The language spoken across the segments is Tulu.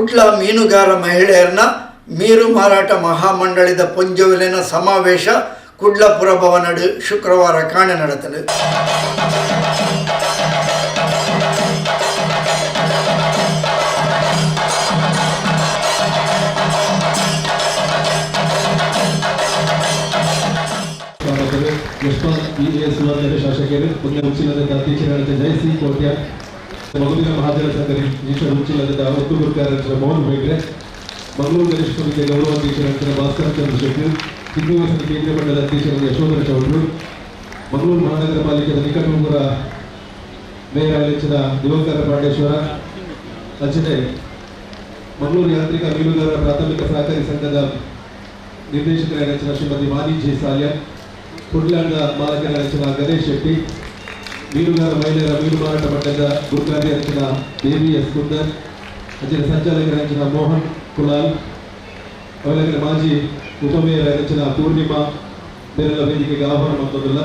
ಕುಡ್ಲ ಮೀನುಗಾರ ಮಹಿಳೆಯರನ್ನ ಮೀನು ಮಾರಾಟ ಮಹಾಮಂಡಳಿದ ಪೊಂಜೋವಿಲಿನ ಸಮಾವೇಶ ಕುಡ್ಲ ಪುರಭವನಡು ಶುಕ್ರವಾರ ಕಾಣೆ ನಡೆತನು. ಸ್ವಾಗತರು ಯಶ್ಪಾಲ್ ಇ ಎ ಸುವರ್ಣ ಶಾಸಕರು, ಪುಣ್ಯ ಉಚ್ಚಿಲದ ಅಧ್ಯಕ್ಷರಾದ ಜಯಸಿ ಕೋಟ್ಯ, ಮಗುವಿನ ಮಹಾಜನ ಸಂಘ ಈಶ್ವರ ಉಚ್ಚಿಲದ ಒತ್ತು ಗುರುಕಾರರ ಮೋಹನ್ ಬೇಗ್ರೆ, ಮಂಗಳೂರು ಗಣೇಶ ಸಮಿತಿಯ ಗೌರವ ಅಧ್ಯಕ್ಷರಾದ ಭಾಸ್ಕರ ಚಂದ್ರ ಶೆಟ್ಟಿ, ಹಿಂದೂ ವಸತಿ ಕೇಂದ್ರ ಮಂಡಲ ಅಧ್ಯಕ್ಷರಾದ ಯಶೋಧರ ಚೌಡ್ರು, ಮಂಗಳೂರು ಮಹಾನಗರ ಪಾಲಿಕೆಯ ನಿಕಟಪೂರ್ವ ಮೇಯರ್ ಅಧ್ಯಕ್ಷರ ದಿವಾಕರ ಪಾಂಡೇಶ್ವರ, ಅಂಚನೆ ಮಂಗಳೂರು ಯಾಂತ್ರಿಕ ಮೀನುಗಾರರ ಪ್ರಾಥಮಿಕ ಸಹಕಾರಿ ಸಂಘದ ನಿರ್ದೇಶಕರಾದ ಶ್ರೀಮತಿ ವಾಣಿ ಜೆ ಸಾಲ್ಯ, ಕುಡ್ಲಾಂಡ ಮಾಲಕರಾದ ಗಣೇಶ್ ಶೆಟ್ಟಿ, ಮೀನುಗಾರ ಮಹಿಳೆಯರ ಮೀನು ಮಾರಾಟ ಮಂಡಲದ ಗುರುಕಾರ್ಯ ಅರ್ಚನ ದೇವಿ ಎಸ್ ಕುಂದರ್, ಅಂಚಿನ ಸಂಚಾಲಕರ ಅಂಚಿನ ಮೋಹನ್ ಕುಲಾಲ್, ಅವರ ಮಾಜಿ ಉಪಮೇಯರ್ ಅರ್ಚನ ಪೂರ್ಣಿಮಾ ಬೇರೆಲ್ಲ ವೇದಿಕೆಗೆ ಆಹ್ವಾನ ಮಾಡ್ತದಲ್ಲ.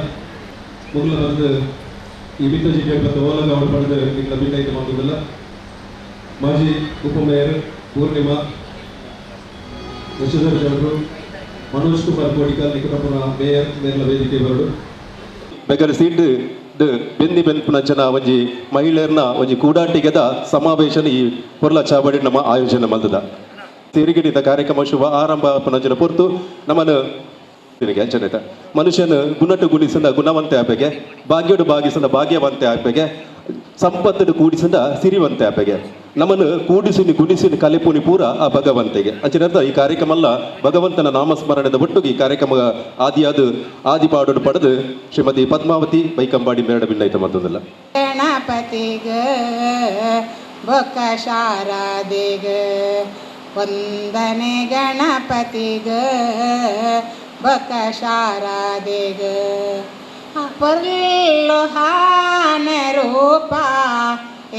ಮುಗ್ಲ ಬಂದು ಈ ಮಿತ್ತ ಜಿಲ್ಲೆ ಬಂದು ಓಲಗ ಅವರು ಪಡೆದು ನಿಗಳ ಭಿನ್ನೈತೆ ಮಾಡ್ತದಲ್ಲ. ಮಾಜಿ ಉಪಮೇಯರ್ ಪೂರ್ಣಿಮಾ, ಯಶೋಧರ್ ಚೌಡ್ರು, ಮನೋಜ್ ಕುಮಾರ್ ಕೋಡಿಕಲ್ ನಿಕಟಪುರ ಮೇಯರ್ ಮೇರ್ಲ ವೇದಿಕೆ ಬರಡು. ಬೇಕಾದ್ರೆ ಸೀಟ್ ಬೆಂದಿ ಬೆನ್ಪುನಂಚನ ಒಂಜಿ ಮಹಿಳೆಯರ್ನ ಒಂಜಿ ಕೂಡಾಟಿಗೆದ ಸಮಾವೇಶನ ಈ ಪೊರ್ಲ ಚಾವಡಿ ನಮ್ಮ ಆಯೋಜನೆ ಮಲ್ದದ. ತಿರುಗಿಡಿದ ಕಾರ್ಯಕ್ರಮ ಶುಭ ಆರಂಭ ಪುನಂಚನ ಪೊರ್ತು ನಮ್ಮನ್ನು ತಿರುಗಿ ಅಂಚನೆ ಮನುಷ್ಯನ ಗುಣಟು ಗುಣಿಸಿದ ಗುಣವಂತೆ ಆಪೆಗೆ, ಭಾಗ್ಯಡು ಭಾಗಿಸಿದ ಭಾಗ್ಯವಂತೆ ಆಪೆಗೆ, ಸಂಪತ್ತನ್ನು ಕೂಡಿಸಿದ ಸಿರಿವಂತೆ ಆಪೆಗೆ. ನಮ್ಮನ್ನು ಕೂಡಿಸಿನಿ ಗುಣಿಸಿನಿ ಕಲಿಪುನಿ ಪೂರ ಆ ಭಗವಂತೆಗೆ. ಅಂಚಿನ ಈ ಕಾರ್ಯಕ್ರಮ ಅಲ್ಲ ಭಗವಂತನ ನಾಮಸ್ಮರಣೆದ ಒಟ್ಟಿಗೆ ಈ ಕಾರ್ಯಕ್ರಮ ಆದಿಯಾದ ಆದಿಪಾಡು ಪಡೆದು ಶ್ರೀಮತಿ ಪದ್ಮಾವತಿ ಬೈಕಂಬಾಡಿ ಮೇರಡ ಭಿನ್ನೈತ ಮತ್ತೊಂದಲ್ಲ. ಗಣಪತಿಗ ಬೊಕ್ಕ ಶಾರದೆಗ ವಂದನೆ, ಗಣಪತಿಗ ಬೊಕ್ಕ ಶಾರದೆಗ. ಪೊರ್ಲು ಹಾನ ರೂಪ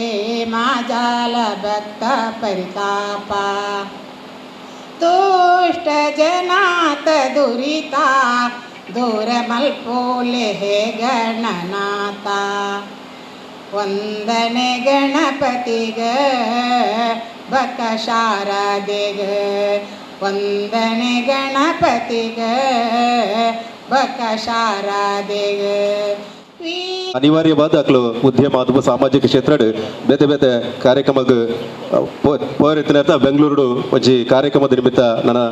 ಏ ಮಾಜಾಲ ಭಕ್ತ ಪರಿತಾಪ, ದುಷ್ಟ ಜನಾತ ದುರಿತ ದೂರ ಮಲ್ಪೋಲೆ ಹೇ ಗಣನಾಥ. ವಂದನೆ ಗಣಪತಿಗ ಬಕ ಶಾರದೆಗ, ವಂದನೆ ಗಣಪತಿಗ ಬಕ ಶಾರದೆಗ. ಅನಿವಾರ್ಯವಾದ ಅಕ್ಲು ಉದ್ಯಮ ಅಥವಾ ಸಾಮಾಜಿಕ ಕ್ಷೇತ್ರಡ್ ಬೇತೆ ಬೇತೆ ಕಾರ್ಯಕ್ರಮಗ್ ಪೋರಿತ್ತಿನ ಬೆಂಗಳೂರು ಒಂಜಿ ಕಾರ್ಯಕ್ರಮದ ನಿಮಿತ್ತ ನನ್ನ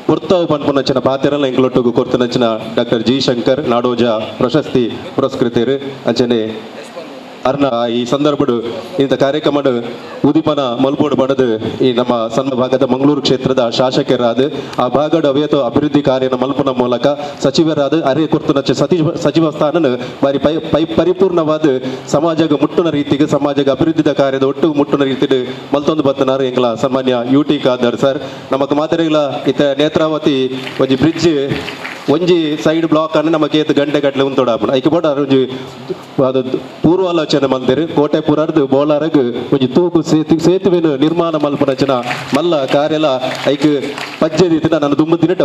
ಪುರ್ತಾವು ಪನ್ಪುನಂಚಿನ ಪಾತೆರಲ್ಲ ಎಂಕ್ಲೊಟ್ಟುಗು ಕೊರ್ತುನಂಚಿನ ಡಾಕ್ಟರ್ ಜಿ ಶಂಕರ್ ನಾಡೋಜ ಪ್ರಶಸ್ತಿ ಪುರಸ್ಕೃತರು ಅಂಚನೆ ಅರ್ನ ಈ ಸಂದರ್ಭಡು ಇಂಥ ಕಾರ್ಯಕ್ರಮ ಉದಿಪನ ಮಲ್ಪೋಡು ಪಡೆದು ಈ ನಮ್ಮ ಸಣ್ಣ ಭಾಗದ ಮಂಗಳೂರು ಕ್ಷೇತ್ರದ ಶಾಸಕರಾದ ಆ ಭಾಗದ ಅವೇತೋ ಅಭಿವೃದ್ಧಿ ಕಾರ್ಯನ ಮಲ್ಪುನ ಮೂಲಕ ಸಚಿವರಾದ ಅರೆ ಕೊರ್ತುನಂಚ ಸಚಿವ ಸ್ಥಾನನ ಬಾರಿ ಪೈ ಪೈ ಪರಿಪೂರ್ಣವಾದ ಸಮಾಜಗ ಮುಟ್ಟುನ ರೀತಿಗೆ, ಸಮಾಜಗ ಅಭಿವೃದ್ಧಿದ ಕಾರ್ಯದ ಒಟ್ಟು ಮುಟ್ಟುನ ರೀತಿಡು ಮಲ್ತೊಂದು ಬತ್ತನಾರು ಎಂಗ್ಲ ಸನ್ಮಾನ್ಯ ಯು ಟಿ ಖಾದರ್ ಸರ್. ನಮಕ್ ಮಾತೆರೆಗ್ಲ ಇತ್ತ ನೇತ್ರಾವತಿ ಒಂಜಿ ಬ್ರಿಡ್ಜ್ ಒಂಜಿ ಸೈಡ್ ಬ್ಲಾಕ್ ಅನ್ನು ನಮಗೆ ಏತ್ ಗಂಟೆ ಗಟ್ಟಲೆ ಉಂತೋಡಾಪುಂಡು. ಐಕೆ ಬೋಡ ಒಂಜಿ ಅದು ಪೂರ್ವಾಲೋಚನೆ ಮಲ್ದೆರ್. ಕೋಟೆ ಪುರರ್ದು ಬೋಲಾರಗ್ ಒಂಜಿ ತೂಕು ಸೇತುವೆನು ನಿರ್ಮಾಣ ಮಲ್ಪುನಂಚಿನ ಮಲ್ಲ ಕಾರ್ಯಲ ಐಕ್ ಪಜ್ಜೆ ದೀತಿನ ನನ್ನ ದುಂಬು ದಿನಟ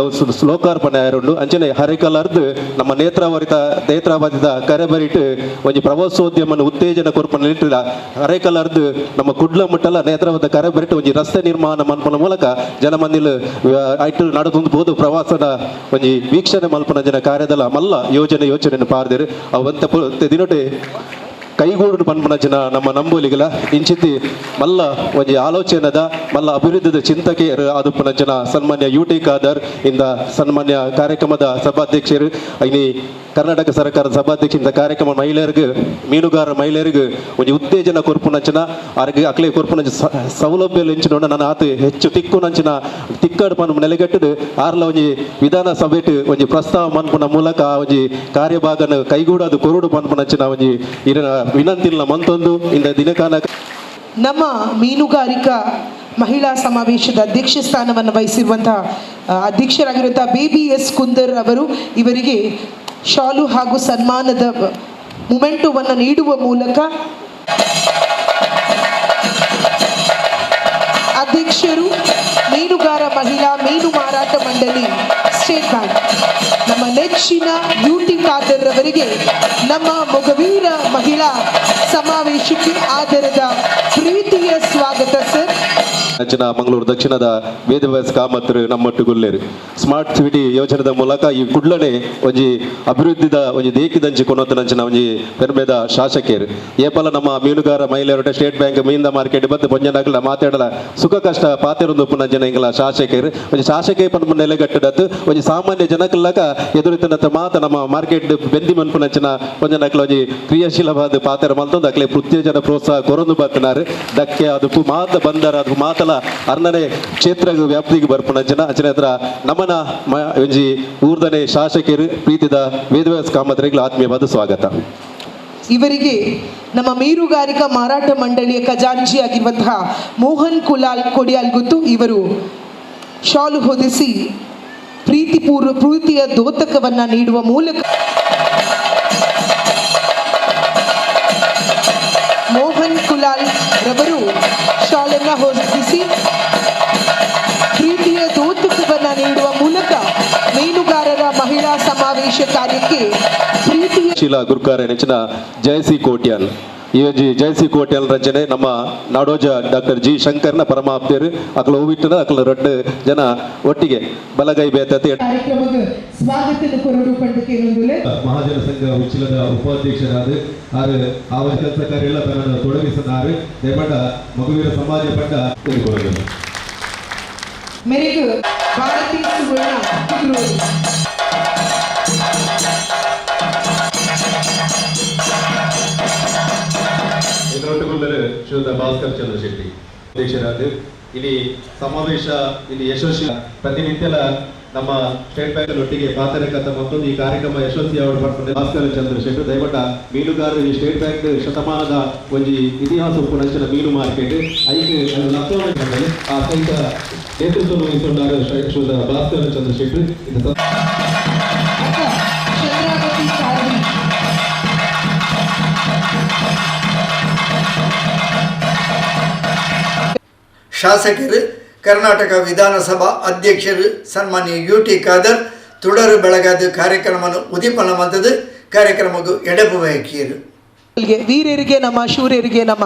ಲೋಕಾರ್ಪಣೆ ಆಯರುಂಡು. ಅಂಚನೆ ಹರಿಕಲರ್ದು ನಮ್ಮ ನೇತ್ರಾವತಿದ ಕರೆಬರಿಟ್ ಒಂಜಿ ಪ್ರವಾಸೋದ್ಯಮನ ಉತ್ತೇಜನ ಕೊರ್ಪುನ ನಿಟ್ಟಿದ ಹರೇಕಲರ್ದು ನಮ್ಮ ಕುಡ್ಲ ಮುಟ್ಟಲ ನೇತ್ರಾವತಿ ಕರೆಬರಿಟ್ ಒಂಜಿ ರಸ್ತೆ ನಿರ್ಮಾಣ ಮನ್ಪುನ ಮೂಲಕ ಜನಮಂದಿಲ್ ಐಟ್ ನಡತೊಂದು ಪೋದು ಪ್ರವಾಸದ ಒಂಜಿ ವೀಕ್ಷಣೆ ಮಲ್ಪುನ ಜನ ಕಾರ್ಯದಲ ಮಲ್ಲ ಯೋಜನೆ ಯೋಚನೆ ಪಾರ್ದಿರು. ಅವಂತ ದಿನಟೆ ಕೈಗೂಡು ಪನ್ಪುನ ಜನ ನಮ್ಮ ನಂಬುಲಿಗಲ. ಇಂಚಿತಿ ಮಲ್ಲ ಒಂಜಿ ಆಲೋಚನೆದ ಮಲ್ಲ ಅಭಿವೃದ್ಧಿದ ಚಿಂತಕೆ ಆದುಪ್ಪುನ ಜನ ಸನ್ಮಾನ್ಯ ಯು ಟಿ ಖಾದರ್ ಇಂದ ಸನ್ಮಾನ್ಯ ಕಾರ್ಯಕ್ರಮದ ಸಭಾಧ್ಯಕ್ಷರು, ಇನಿ ಕರ್ನಾಟಕ ಸರ್ಕಾರದ ಸಭಾಧ್ಯಕ್ಷ ಇಂದ ಕಾರ್ಯಕ್ರಮ ಮಹಿಳೆಯರಿಗೆ, ಮೀನುಗಾರ ಮಹಿಳೆಯರಿಗೆ ಒಂಜಿ ಉತ್ತೇಜನ ಕೊರ್ಪುನಂಚಿನ ಆರ್ಗೆ ಅಕ್ಲೆ ಕೊರ್ಪುನಂಚ ಸೌಲಭ್ಯ ಎಂಚಿನ ನನ್ನ ಆತು ಹೆಚ್ಚು ತಿಕ್ಕುನಂಚಿನ ತಿಕ್ಕಡು ಪನ್ಪು ನೆಲೆಗಟ್ಟದು ಆರ್ಲ ಒಂಜಿ ವಿಧಾನಸಭೆಟ್ ಒಂಜಿ ಪ್ರಸ್ತಾವ ಮನ್ಪುನ ಮೂಲಕ ಆ ಒಂಜಿ ಕಾರ್ಯಭಾಗನ ಕೈಗೂಡದು ಕೊರುಡು ಪನ್ಪುನಂಚಿನ ಒಂಜಿ ಇರನ ವಿನಂತಿಲ್ಲ ಮಂತೊಂದು ಇಂದ ದಿನಕಾನ. ನಮ್ಮ ಮೀನುಗಾರಿಕಾ ಮಹಿಳಾ ಸಮಾವೇಶದ ಅಧ್ಯಕ್ಷ ಸ್ಥಾನವನ್ನು ವಹಿಸಿರುವಂತಹ ಅಧ್ಯಕ್ಷರಾಗಿರುವಂತಹ ಬೇಬಿ ಎಸ್ ಕುಂದರ್ ಅವರು ಇವರಿಗೆ ಶಾಲು ಹಾಗೂ ಸನ್ಮಾನದ ಮೊಮೆಂಟೋವನ್ನು ನೀಡುವ ಮೂಲಕ. ಅಧ್ಯಕ್ಷರು, ಮೀನುಗಾರ ಮಹಿಳಾ ಮೀನು ಮಾರಾಟ ಮಂಡಳಿ, ಸ್ಟೇಟ್ ಬ್ಯಾಂಕ್, ನಮ್ಮ ನೆಚ್ಚಿನ ಯು ಟಿ ಖಾದರ್ ಅವರಿಗೆ ನಮ್ಮ ಮೊಗವೀರ ಮಹಿಳಾ ಸಮಾವೇಶಕ್ಕೆ ಆದರದ ಪ್ರೀತಿಯ ಸ್ವಾಗತ ಸರ್. ಅಂಚಿನ ಮಂಗಳೂರು ದಕ್ಷಿಣದ ವೇದವ್ಯಾಸ ಕಾಮತ್ರು ನಮ್ಮೊಟ್ಟುಗುಲ್ಲೇರು. ಸ್ಮಾರ್ಟ್ ಸಿಟಿ ಯೋಜನೆದ ಮೂಲಕ ಈ ಕುಡ್ಲನೆ ಒಂಜಿ ಅಭಿವೃದ್ಧಿದ ಒಂಜಿ ದೇಕಿದಂಚಿ ಕೊನೊತ್ತನಂಚಿನ ಒಂಜಿ ಪೆರ್ಮೆದ ಶಾಸಕರು. ಏಪಲ ನಮ್ಮ ಮೀನುಗಾರ ಮಹಿಳೆಯರ ಸ್ಟೇಟ್ ಬ್ಯಾಂಕ್ ಮೀನ್ದ ಮಾರ್ಕೆಟ್ ಬತ್ತು ಪೊಂಜನಕಲ ಮಾತಾಡಲ ಸುಖ ಕಷ್ಟ ಪಾತೆರೊಂದು ಉಪ್ಪುನಂಚಿನ ಇಂಗ್ಲ ಶಾಸಕರು. ಒಂಜಿ ಶಾಸಕೆ ಪನ್ಪು ನೆಲೆಗಟ್ಟಡತ್ತು ಒಂಜಿ ಸಾಮಾನ್ಯ ಜನಕಲ್ಲಕ ಎದುರಿತನತ್ತ ಮಾತ ನಮ್ಮ ಮಾರ್ಕೆಟ್ ಬೆಂದಿ ಮನ್ಪುನಂಚಿನ ಪೊಂಜನಕಲ ಒಂಜಿ ಕ್ರಿಯಾಶೀಲವಾದ ಪಾತೆರ ಮಲ್ತೊಂದು ಅಕ್ಲೆ ಉತ್ತೇಜನ ಪ್ರೋತ್ಸಾಹ ಕೊರೊಂದು ಬತ್ತಿನಾರು. ದಕ್ಕೆ ಅದು ಮಾತ ಬಂದರ ಅದು ಮಾತಲ ಅರ್ನನೆ ಕ್ಷೇತ್ರ ವ್ಯಾಪ್ತಿಗೆ ಬರ್ಪುನಂಚಿನ ಅಂಚಿನ ಹತ್ರ ನಮನ ಒಂಜಿ ಊರ್ದನೆ ಶಾಸಕರು ಪ್ರೀತಿದ ವೇದವ್ಯಾಸ ಕಾಮತ್ರಿಗಳು ಆತ್ಮೀಯವಾದ ಸ್ವಾಗತ. ಇವರಿಗೆ ನಮ್ಮ ಮೀನುಗಾರಿಕಾ ಮಾರಾಟ ಮಂಡಳಿಯ ಖಜಾಂಚಿಯಾಗಿರುವಂತಹ ಮೋಹನ್ ಕುಲಾಲ್ ಕೊಡಿಯಾಲ್ ಗುತ್ತು ಇವರು ಶಾಲು ಹೊದಿಸಿ ಪ್ರೀತಿಪೂರ್ವ ಪ್ರೀತಿಯ ದೋತಕವನ್ನ ನೀಡುವ ಮೂಲಕ ಮೋಹನ್ ಕುಲಾಲ್ ರವರು ಶಾಲನ್ನ ಹೊದಿಸಿ ಪ್ರೀತಿಯ ದೋತಕವನ್ನ ನೀಡುವ ಮೂಲಕ ಮೀನುಗಾರರ ಮಹಿಳಾ ಸಮಾವೇಶ ಕಾರ್ಯಕ್ಕೆ ಪ್ರೀತಿಯ ಶೀಲಾ ಗುರ್ಕಾರೆ ನೆಂಚಿನ ಜಯಸಿ ಕೋಟ್ಯಾನ್. ಈ ಒಂಜಿ ಜಯಸಿ ಕೋಟ್ಯಾನ್ ರಚನೆ ನಮ್ಮ ನಾಡೋಜ ಡಾಕ್ಟರ್ ಜಿ ಶಂಕರ್ನ ಪರಮಾಪ್ತರು. ಅಕಲ ಹೂವಿಟ್ಟನ ಅಕಲ ರಡ್ಡು ಜನ ಒಟ್ಟಿಗೆ ಬಲಗೈ ಬೇತತೆ. ಕಾರ್ಯಕ್ರಮಕ್ಕೆ ಸ್ವಾಗತ ಕೊರಡು ಪಂಡಿತೇನೊಂದುಲೆ. ಮಹಾಜನ ಸಂಘ ಉಚ್ಚಿಲದ ಉಪಾಧ್ಯಕ್ಷರಾದ ಆರು ಆವ ಕೆಲಸ ಕಾರ್ಯ ತನ್ನನ್ನು ತೊಡಗಿಸಿದ್ದಾರೆ. ದಯಮಾಡ ಮಗುವೀರ ಸಮಾಜ ಪಟ್ಟ ತಿಳಿದುಕೊಳ್ಳಬೇಕು. ಮೇರೆಗೆ ಭಾರತಿ ಸುವರ್ಣ ಕುದ್ರೋಳಿ. ಇದರೊಟ್ಟುಗುಲ್ಲರು ಶ್ರೀಯುತ ಭಾಸ್ಕರ್ ಚಂದ್ರ ಶೆಟ್ಟಿ ಅಧ್ಯಕ್ಷರಾದ ಇಲ್ಲಿ ಸಮಾವೇಶ ಇಲ್ಲಿ ಯಶಸ್ವಿ ಪ್ರತಿನಿತ್ಯಲ ನಮ್ಮ ಸ್ಟೇಟ್ ಬ್ಯಾಂಕ್ ಒಟ್ಟಿಗೆ ಪಾತರಕತ ಮತ್ತೊಂದು ಈ ಕಾರ್ಯಕ್ರಮ ಯಶಸ್ವಿ ಅವರು ಪಡ್ಕೊಂಡು ಭಾಸ್ಕರ ಚಂದ್ರ ಶೆಟ್ಟಿ. ದಯಮಟ್ಟ ಮೀನುಗಾರರು ಈ ಸ್ಟೇಟ್ ಬ್ಯಾಂಕ್ ಶತಮಾನದ ಒಂಜಿ ಇತಿಹಾಸ ಉಪ್ಪುನಂಚಿನ ಮೀನು ಮಾರ್ಕೆಟ್ ಐಕ್ ಲಕ್ಷ ಆ ಸಹಿತ ನೇತೃತ್ವ ವಹಿಸಿಕೊಂಡಾರು ಶ್ರೀಯುತ ಭಾಸ್ಕರ ಚಂದ್ರ ಶೆಟ್ಟಿ. ಇದು ಚಂದ್ರಾವತಿ ಸಾರ್ವಿ. ಶಾಸಕರು ಕರ್ನಾಟಕ ವಿಧಾನಸಭಾ ಅಧ್ಯಕ್ಷರು ಸನ್ಮಾನ್ಯ ಯು ಟಿ ಖಾದರ್ ತುಡರು ಬೆಳಗಾದ ಕಾರ್ಯಕ್ರಮವನ್ನು ಉದೀಪನ ಮಂತದ್ದು ಕಾರ್ಯಕ್ರಮಕ್ಕೂ ಎಡಪು ಬಯಕಿಯರು. ವೀರರಿಗೆ ನಮ್ಮ ಶೂರರಿಗೆ ನಮ್ಮ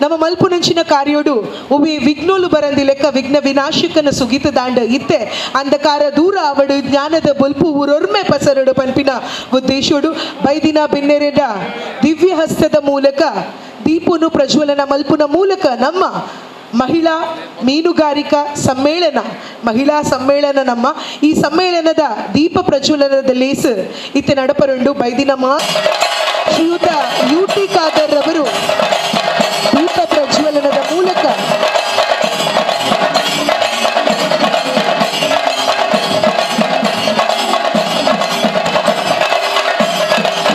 ನಮ್ಮ ಮಲ್ಪುನಂಚಿನ ಕಾರ್ಯೋಡು ಒಬ್ಬೆ ವಿಘ್ನೋಲು ಬರಂದಿ ಲೆಕ್ಕ ವಿಘ್ನ ವಿನಾಶಕನ ಸುಗಿತ ದಾಂಡ ಇತ್ತೆ ಅಂಧಕಾರ ದೂರ ಅವಡು ಜ್ಞಾನದ ಬೊಲ್ಪು ಊರೊರ್ಮೆ ಪಸರಡು ಪನ್ಪಿನ ಉದ್ದೇಶೋಡು ಬೈದಿನ ಬೆನ್ನೆರೆಡ ದಿವ್ಯ ಹಸ್ತದ ಮೂಲಕ ದೀಪನು ಪ್ರಜ್ವಲನ ಮಲ್ಪುನ ಮೂಲಕ ನಮ್ಮ ಮಹಿಳಾ ಮೀನುಗಾರಿಕಾ ಸಮ್ಮೇಳನ ಮಹಿಳಾ ಸಮ್ಮೇಳನ ನಮ್ಮ ಈ ಸಮ್ಮೇಳನದ ದೀಪ ಪ್ರಜ್ವಲನದ ಲೇಸ್ ಇತ್ತೆ ನಡಪರುಂಡು. ಬೈದಿನ ಮಾ ಶ್ರೀಯುತ ಯು ಟಿ ಖಾದರ್ ರವರು ದೀಪ ಪ್ರಜ್ವಲನದ ಮೂಲಕ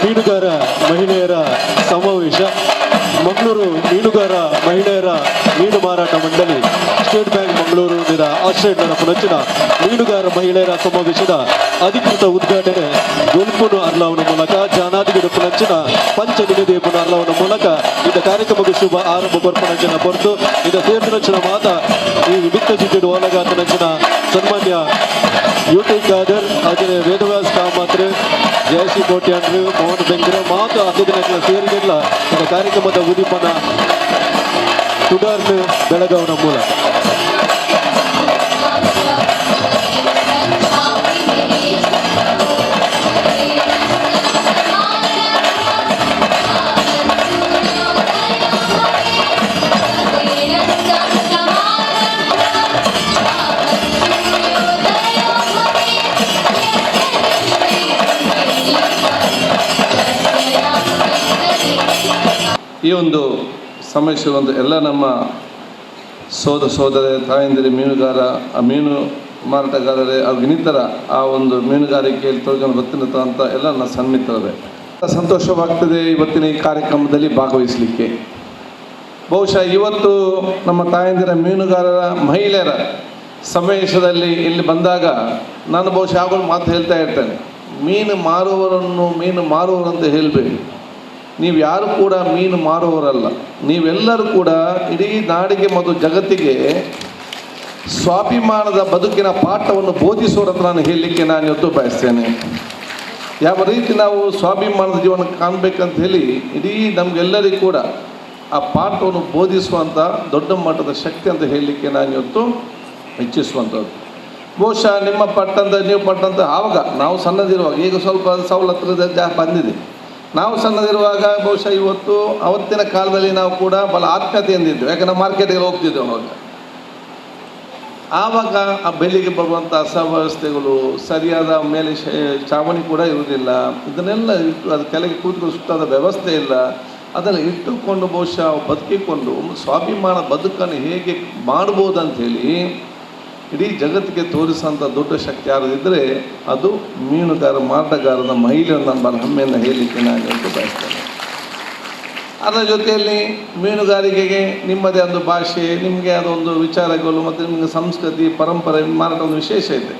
ಮೀನುಗಾರ ಮಹಿಳೆಯರ ಸಮಾವೇಶ ಮಂಗಳೂರು ಮೀನುಗಾರ ಮಹಿಳೆಯರ ಮೀನು ಮಾರಾಟ ಮಂಡಳಿ ಸ್ಟೇಟ್ ಬ್ಯಾಂಕ್ ಮಂಗಳೂರು ಆಶ್ರಯ ನಡಪುನಂಚಿನ ಮೀನುಗಾರ ಮಹಿಳೆಯರ ಸಮಾವೇಶದ ಅಧಿಕೃತ ಉದ್ಘಾಟನೆ ಗೊಲ್ಪುನು ಅರ್ಲಾವನ ಮೂಲಕ ಜಾನಾದಿಗಿಡಪುನಂಚಿನ ಪಂಚ ನಿಗದಿಪುನ ಅರ್ಲಾವನ ಮೂಲಕ ಇದ ಕಾರ್ಯಕ್ರಮಕ್ಕೆ ಶುಭ ಆರಂಭ ಕೊರ್ಪುನಂಚಿನ ಪೊರ್ತು ಇದ ಸೇರ್ಪುನಂಚಿನ ಮಾತ ಈ ವಿವಿಧ ಜಿಡ್ಡು ಓಲಗಾತನಂಚಿನ ಸನ್ಮಾನ್ಯ ಯು ಟಿ ಖಾದರ್ ಹಾಗೆಯೇ ವೇದವ್ಯಾಸ್ ಕಾಮತ್ರು ಜಯಶ್ರೀ ಕೋಟ್ಯಾನ್ರು ಮೋಹನ್ ಬೆಂಗ್ರ ಮಾತು ಅತಿಥಿಗಳ ಸೇರಿಗೆಲ್ಲ ಈ ಕಾರ್ಯಕ್ರಮದ ಉದ್ದೀಪನ ತುಡಾರ್ನು ಬೆಳಗಾವನ ಮೂಲಕ. ಈ ಒಂದು ಸಮಸ್ಯೆ ಒಂದು ಎಲ್ಲ ನಮ್ಮ ಸೋದರ ತಾಯಂದಿರು ಮೀನುಗಾರ ಮೀನು ಮಾರಾಟಗಾರರೇ ಹಾಗೂ ಇನ್ನಿತರ ಆ ಒಂದು ಮೀನುಗಾರಿಕೆಯಲ್ಲಿ ತೊಡಗಿಕೊಂಡು ಬರ್ತಿರತಕ್ಕಂಥ ಎಲ್ಲ ನನ್ನ ಸನ್ಮಿತ್ರರೇ, ಸಂತೋಷವಾಗ್ತದೆ ಇವತ್ತಿನ ಈ ಕಾರ್ಯಕ್ರಮದಲ್ಲಿ ಭಾಗವಹಿಸಲಿಕ್ಕೆ. ಬಹುಶಃ ಇವತ್ತು ನಮ್ಮ ತಾಯಂದಿರ ಮೀನುಗಾರರ ಮಹಿಳೆಯರ ಸಮಾವೇಶದಲ್ಲಿ ಇಲ್ಲಿ ಬಂದಾಗ ನಾನು ಬಹುಶಃ ಯಾವಾಗಲೂ ಮಾತು ಹೇಳ್ತಾ ಇರ್ತೇನೆ, ಮೀನು ಮಾರುವವರನ್ನು ಮೀನು ಮಾರುವವರು ಅಂತ ಹೇಳಬೇಡಿ. ನೀವು ಯಾರು ಕೂಡ ಮೀನು ಮಾರುವವರಲ್ಲ, ನೀವೆಲ್ಲರೂ ಕೂಡ ಇಡೀ ನಾಡಿಗೆ ಮತ್ತು ಜಗತ್ತಿಗೆ ಸ್ವಾಭಿಮಾನದ ಬದುಕಿನ ಪಾಠವನ್ನು ಬೋಧಿಸುವವರ ಅಂತ ನಾನು ಹೇಳಲಿಕ್ಕೆ ನಾನು ಇವತ್ತು ಬಯಸ್ತೇನೆ. ಯಾವ ರೀತಿ ನಾವು ಸ್ವಾಭಿಮಾನದ ಜೀವನ ಕಾಣಬೇಕಂತ ಹೇಳಿ ಇಡೀ ನಮಗೆಲ್ಲರಿಗೂ ಕೂಡ ಆ ಪಾಠವನ್ನು ಬೋಧಿಸುವಂಥ ದೊಡ್ಡ ಮಟ್ಟದ ಶಕ್ತಿ ಅಂತ ಹೇಳಲಿಕ್ಕೆ ನಾನು ಇವತ್ತು ಇಚ್ಛಿಸುವಂಥದ್ದು. ಬಹುಶಃ ನಿಮ್ಮ ಪಟ್ಟಂತ ನೀವು ಪಟ್ಟಂತ ಆವಾಗ ನಾವು ಸಣ್ಣದಿರುವಾಗ, ಈಗ ಸ್ವಲ್ಪ ಸವಲತ್ತು ಬಂದಿದೆ. ನಾವು ಸಣ್ಣದಿರುವಾಗ ಬಹುಶಃ ಇವತ್ತು ಅವತ್ತಿನ ಕಾಲದಲ್ಲಿ ನಾವು ಕೂಡ ಬಲ ಆತ್ಮೀಯತೆಯಿಂದ ಇದ್ದೆವು. ಯಾಕಂದರೆ ಮಾರ್ಕೆಟಿಗೆ ಹೋಗ್ತಿದ್ದೆವು ಅವಾಗ. ಆವಾಗ ಆ ಬೆಳಿಗ್ಗೆ ಬರುವಂಥ ಅವ್ಯವಸ್ಥೆಗಳು, ಸರಿಯಾದ ಮೇಲೆ ಚಾವಣಿ ಕೂಡ ಇರುವುದಿಲ್ಲ, ಇದನ್ನೆಲ್ಲ ಇಟ್ಟು ಅದು ಕೆಳಗೆ ಕೂತ್ಕೊಂಡು ಸುತ್ತಾದ ವ್ಯವಸ್ಥೆ ಇಲ್ಲ. ಅದನ್ನು ಇಟ್ಟುಕೊಂಡು ಬಹುಶಃ ಬದುಕಿಕೊಂಡು ಒಂದು ಸ್ವಾಭಿಮಾನ ಬದುಕನ್ನು ಹೇಗೆ ಮಾಡ್ಬೋದು ಅಂಥೇಳಿ ಇಡೀ ಜಗತ್ತಿಗೆ ತೋರಿಸೋಂಥ ದೊಡ್ಡ ಶಕ್ತಿ ಯಾರದಿದ್ದರೆ ಅದು ಮೀನುಗಾರ ಮಾರಾಟಗಾರನ ಮಹಿಳೆಯನ್ನು ನಾನು ಬಹಳ ಹೆಮ್ಮೆಯನ್ನು ಹೇಳಲಿಕ್ಕೆ ನಾನು ಇವತ್ತು ಬಯಸ್ತೇನೆ. ಅದರ ಜೊತೆಯಲ್ಲಿ ಮೀನುಗಾರಿಕೆಗೆ ನಿಮ್ಮದೇ ಒಂದು ಭಾಷೆ, ನಿಮಗೆ ಅದೊಂದು ವಿಚಾರಗಳು ಮತ್ತು ನಿಮಗೆ ಸಂಸ್ಕೃತಿ ಪರಂಪರೆ ಮಾರಾಟ ಒಂದು ವಿಶೇಷ ಇದೆ.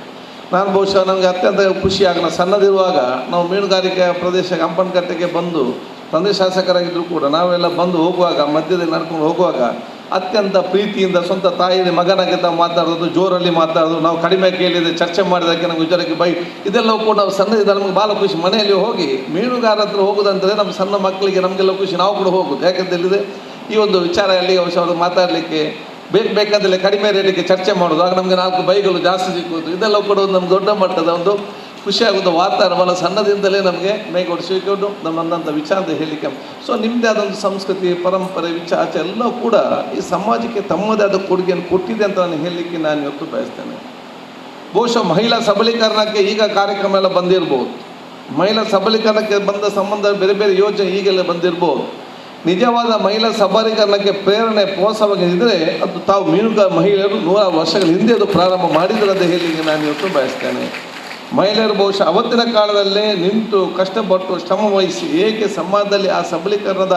ನಾನು ಬಹುಶಃ ನನಗೆ ಅತ್ಯಂತ ಖುಷಿಯಾಗ ನಾನು ಸಣ್ಣದಿರುವಾಗ ನಾವು ಮೀನುಗಾರಿಕೆಯ ಪ್ರದೇಶಕ್ಕೆ ಹಂಪನಕಟ್ಟೆಗೆ ಬಂದು ತಂದೆ ಶಾಸಕರಾಗಿದ್ದರೂ ಕೂಡ ನಾವೆಲ್ಲ ಬಂದು ಹೋಗುವಾಗ ಮಧ್ಯದಲ್ಲಿ ನಡ್ಕೊಂಡು ಹೋಗುವಾಗ ಅತ್ಯಂತ ಪ್ರೀತಿಯಿಂದ ಸ್ವಂತ ತಾಯಿಯ ಮಗನಾಗಿ ತಾವು ಮಾತಾಡೋದು, ಜೋರಲ್ಲಿ ಮಾತಾಡೋದು, ನಾವು ಕಡಿಮೆ ಕೇಳಿದರೆ ಚರ್ಚೆ ಮಾಡಿದ್ದಕ್ಕೆ ನಮ್ಗೆ ವಿಚಾರಕ್ಕೆ ಬೈ ಇದೆಲ್ಲವೂ ಕೂಡ ನಾವು ಸಣ್ಣದಿಂದ ನಮ್ಗೆ ಭಾಳ ಖುಷಿ. ಮನೆಯಲ್ಲಿ ಹೋಗಿ ಮೀನುಗಾರ ಹತ್ರ ಹೋಗೋದಂದರೆ ನಮ್ಮ ಸಣ್ಣ ಮಕ್ಕಳಿಗೆ ನಮಗೆಲ್ಲ ಖುಷಿ, ನಾವು ಕೂಡ ಹೋಗೋದು. ಯಾಕಂತ ಹೇಳಿದರೆ ಈ ಒಂದು ವಿಚಾರ ಅಲ್ಲಿ ಅವಶ್ಯ ಅವರು ಮಾತಾಡಲಿಕ್ಕೆ ಬೇಕು ಬೇಕಂತಲೇ ಕಡಿಮೆ ರೇಟಿಗೆ ಚರ್ಚೆ ಮಾಡೋದು, ಆಗ ನಮಗೆ 4 ಬೈಗಳು ಜಾಸ್ತಿ ಸಿಕ್ಕೋದು, ಇದೆಲ್ಲ ಕೂಡ ಒಂದು ನಮ್ಗೆ ದೊಡ್ಡ ಮಟ್ಟದ ಒಂದು ಖುಷಿಯಾಗೋದು ವಾತಾವರಣ. ಬಹಳ ಸಣ್ಣದಿಂದಲೇ ನಮಗೆ ಮೇಗೊಡಿಸಿಕೊಂಡು ನಮ್ಮಂಥ ವಿಚಾರ ಅಂತ ಹೇಳಲಿಕ್ಕೆ. ಸೊ ನಿಮ್ಮದೇ ಆದೊಂದು ಸಂಸ್ಕೃತಿ ಪರಂಪರೆ ವಿಚಾರ ಎಲ್ಲ ಕೂಡ ಈ ಸಮಾಜಕ್ಕೆ ತಮ್ಮದೇ ಆದ ಕೊಡುಗೆಯನ್ನು ಕೊಟ್ಟಿದೆ ಅಂತ ನಾನು ಹೇಳಲಿಕ್ಕೆ ನಾನು ಇವತ್ತು ಬಯಸ್ತೇನೆ. ಬಹುಶಃ ಮಹಿಳಾ ಸಬಲೀಕರಣಕ್ಕೆ ಈಗ ಕಾರ್ಯಕ್ರಮ ಎಲ್ಲ ಬಂದಿರ್ಬೋದು, ಮಹಿಳಾ ಸಬಲೀಕರಣಕ್ಕೆ ಬಂದ ಸಂಬಂಧ ಬೇರೆ ಬೇರೆ ಯೋಜನೆ ಈಗೆಲ್ಲ ಬಂದಿರ್ಬೋದು. ನಿಜವಾದ ಮಹಿಳಾ ಸಬಲೀಕರಣಕ್ಕೆ ಪ್ರೇರಣೆ ಪ್ರೋತ್ಸಾಹವಾಗಿದ್ದರೆ ಅದು ತಾವು ಮೀನುಗಾರ ಮಹಿಳೆಯರು 100 ವರ್ಷಗಳ ಹಿಂದೆ ಅದು ಪ್ರಾರಂಭ ಮಾಡಿದ್ರು ಅಂತ ಹೇಳಲಿಕ್ಕೆ ನಾನು ಇವತ್ತು ಬಯಸ್ತೇನೆ. ಮಹಿಳೆಯರು ಬಹುಶಃ ಅವತ್ತಿನ ಕಾಲದಲ್ಲೇ ನಿಂತು ಕಷ್ಟಪಟ್ಟು ಶ್ರಮ ವಹಿಸಿ ಏಕೆ ಸಮಾಜದಲ್ಲಿ ಆ ಸಬಲೀಕರಣದ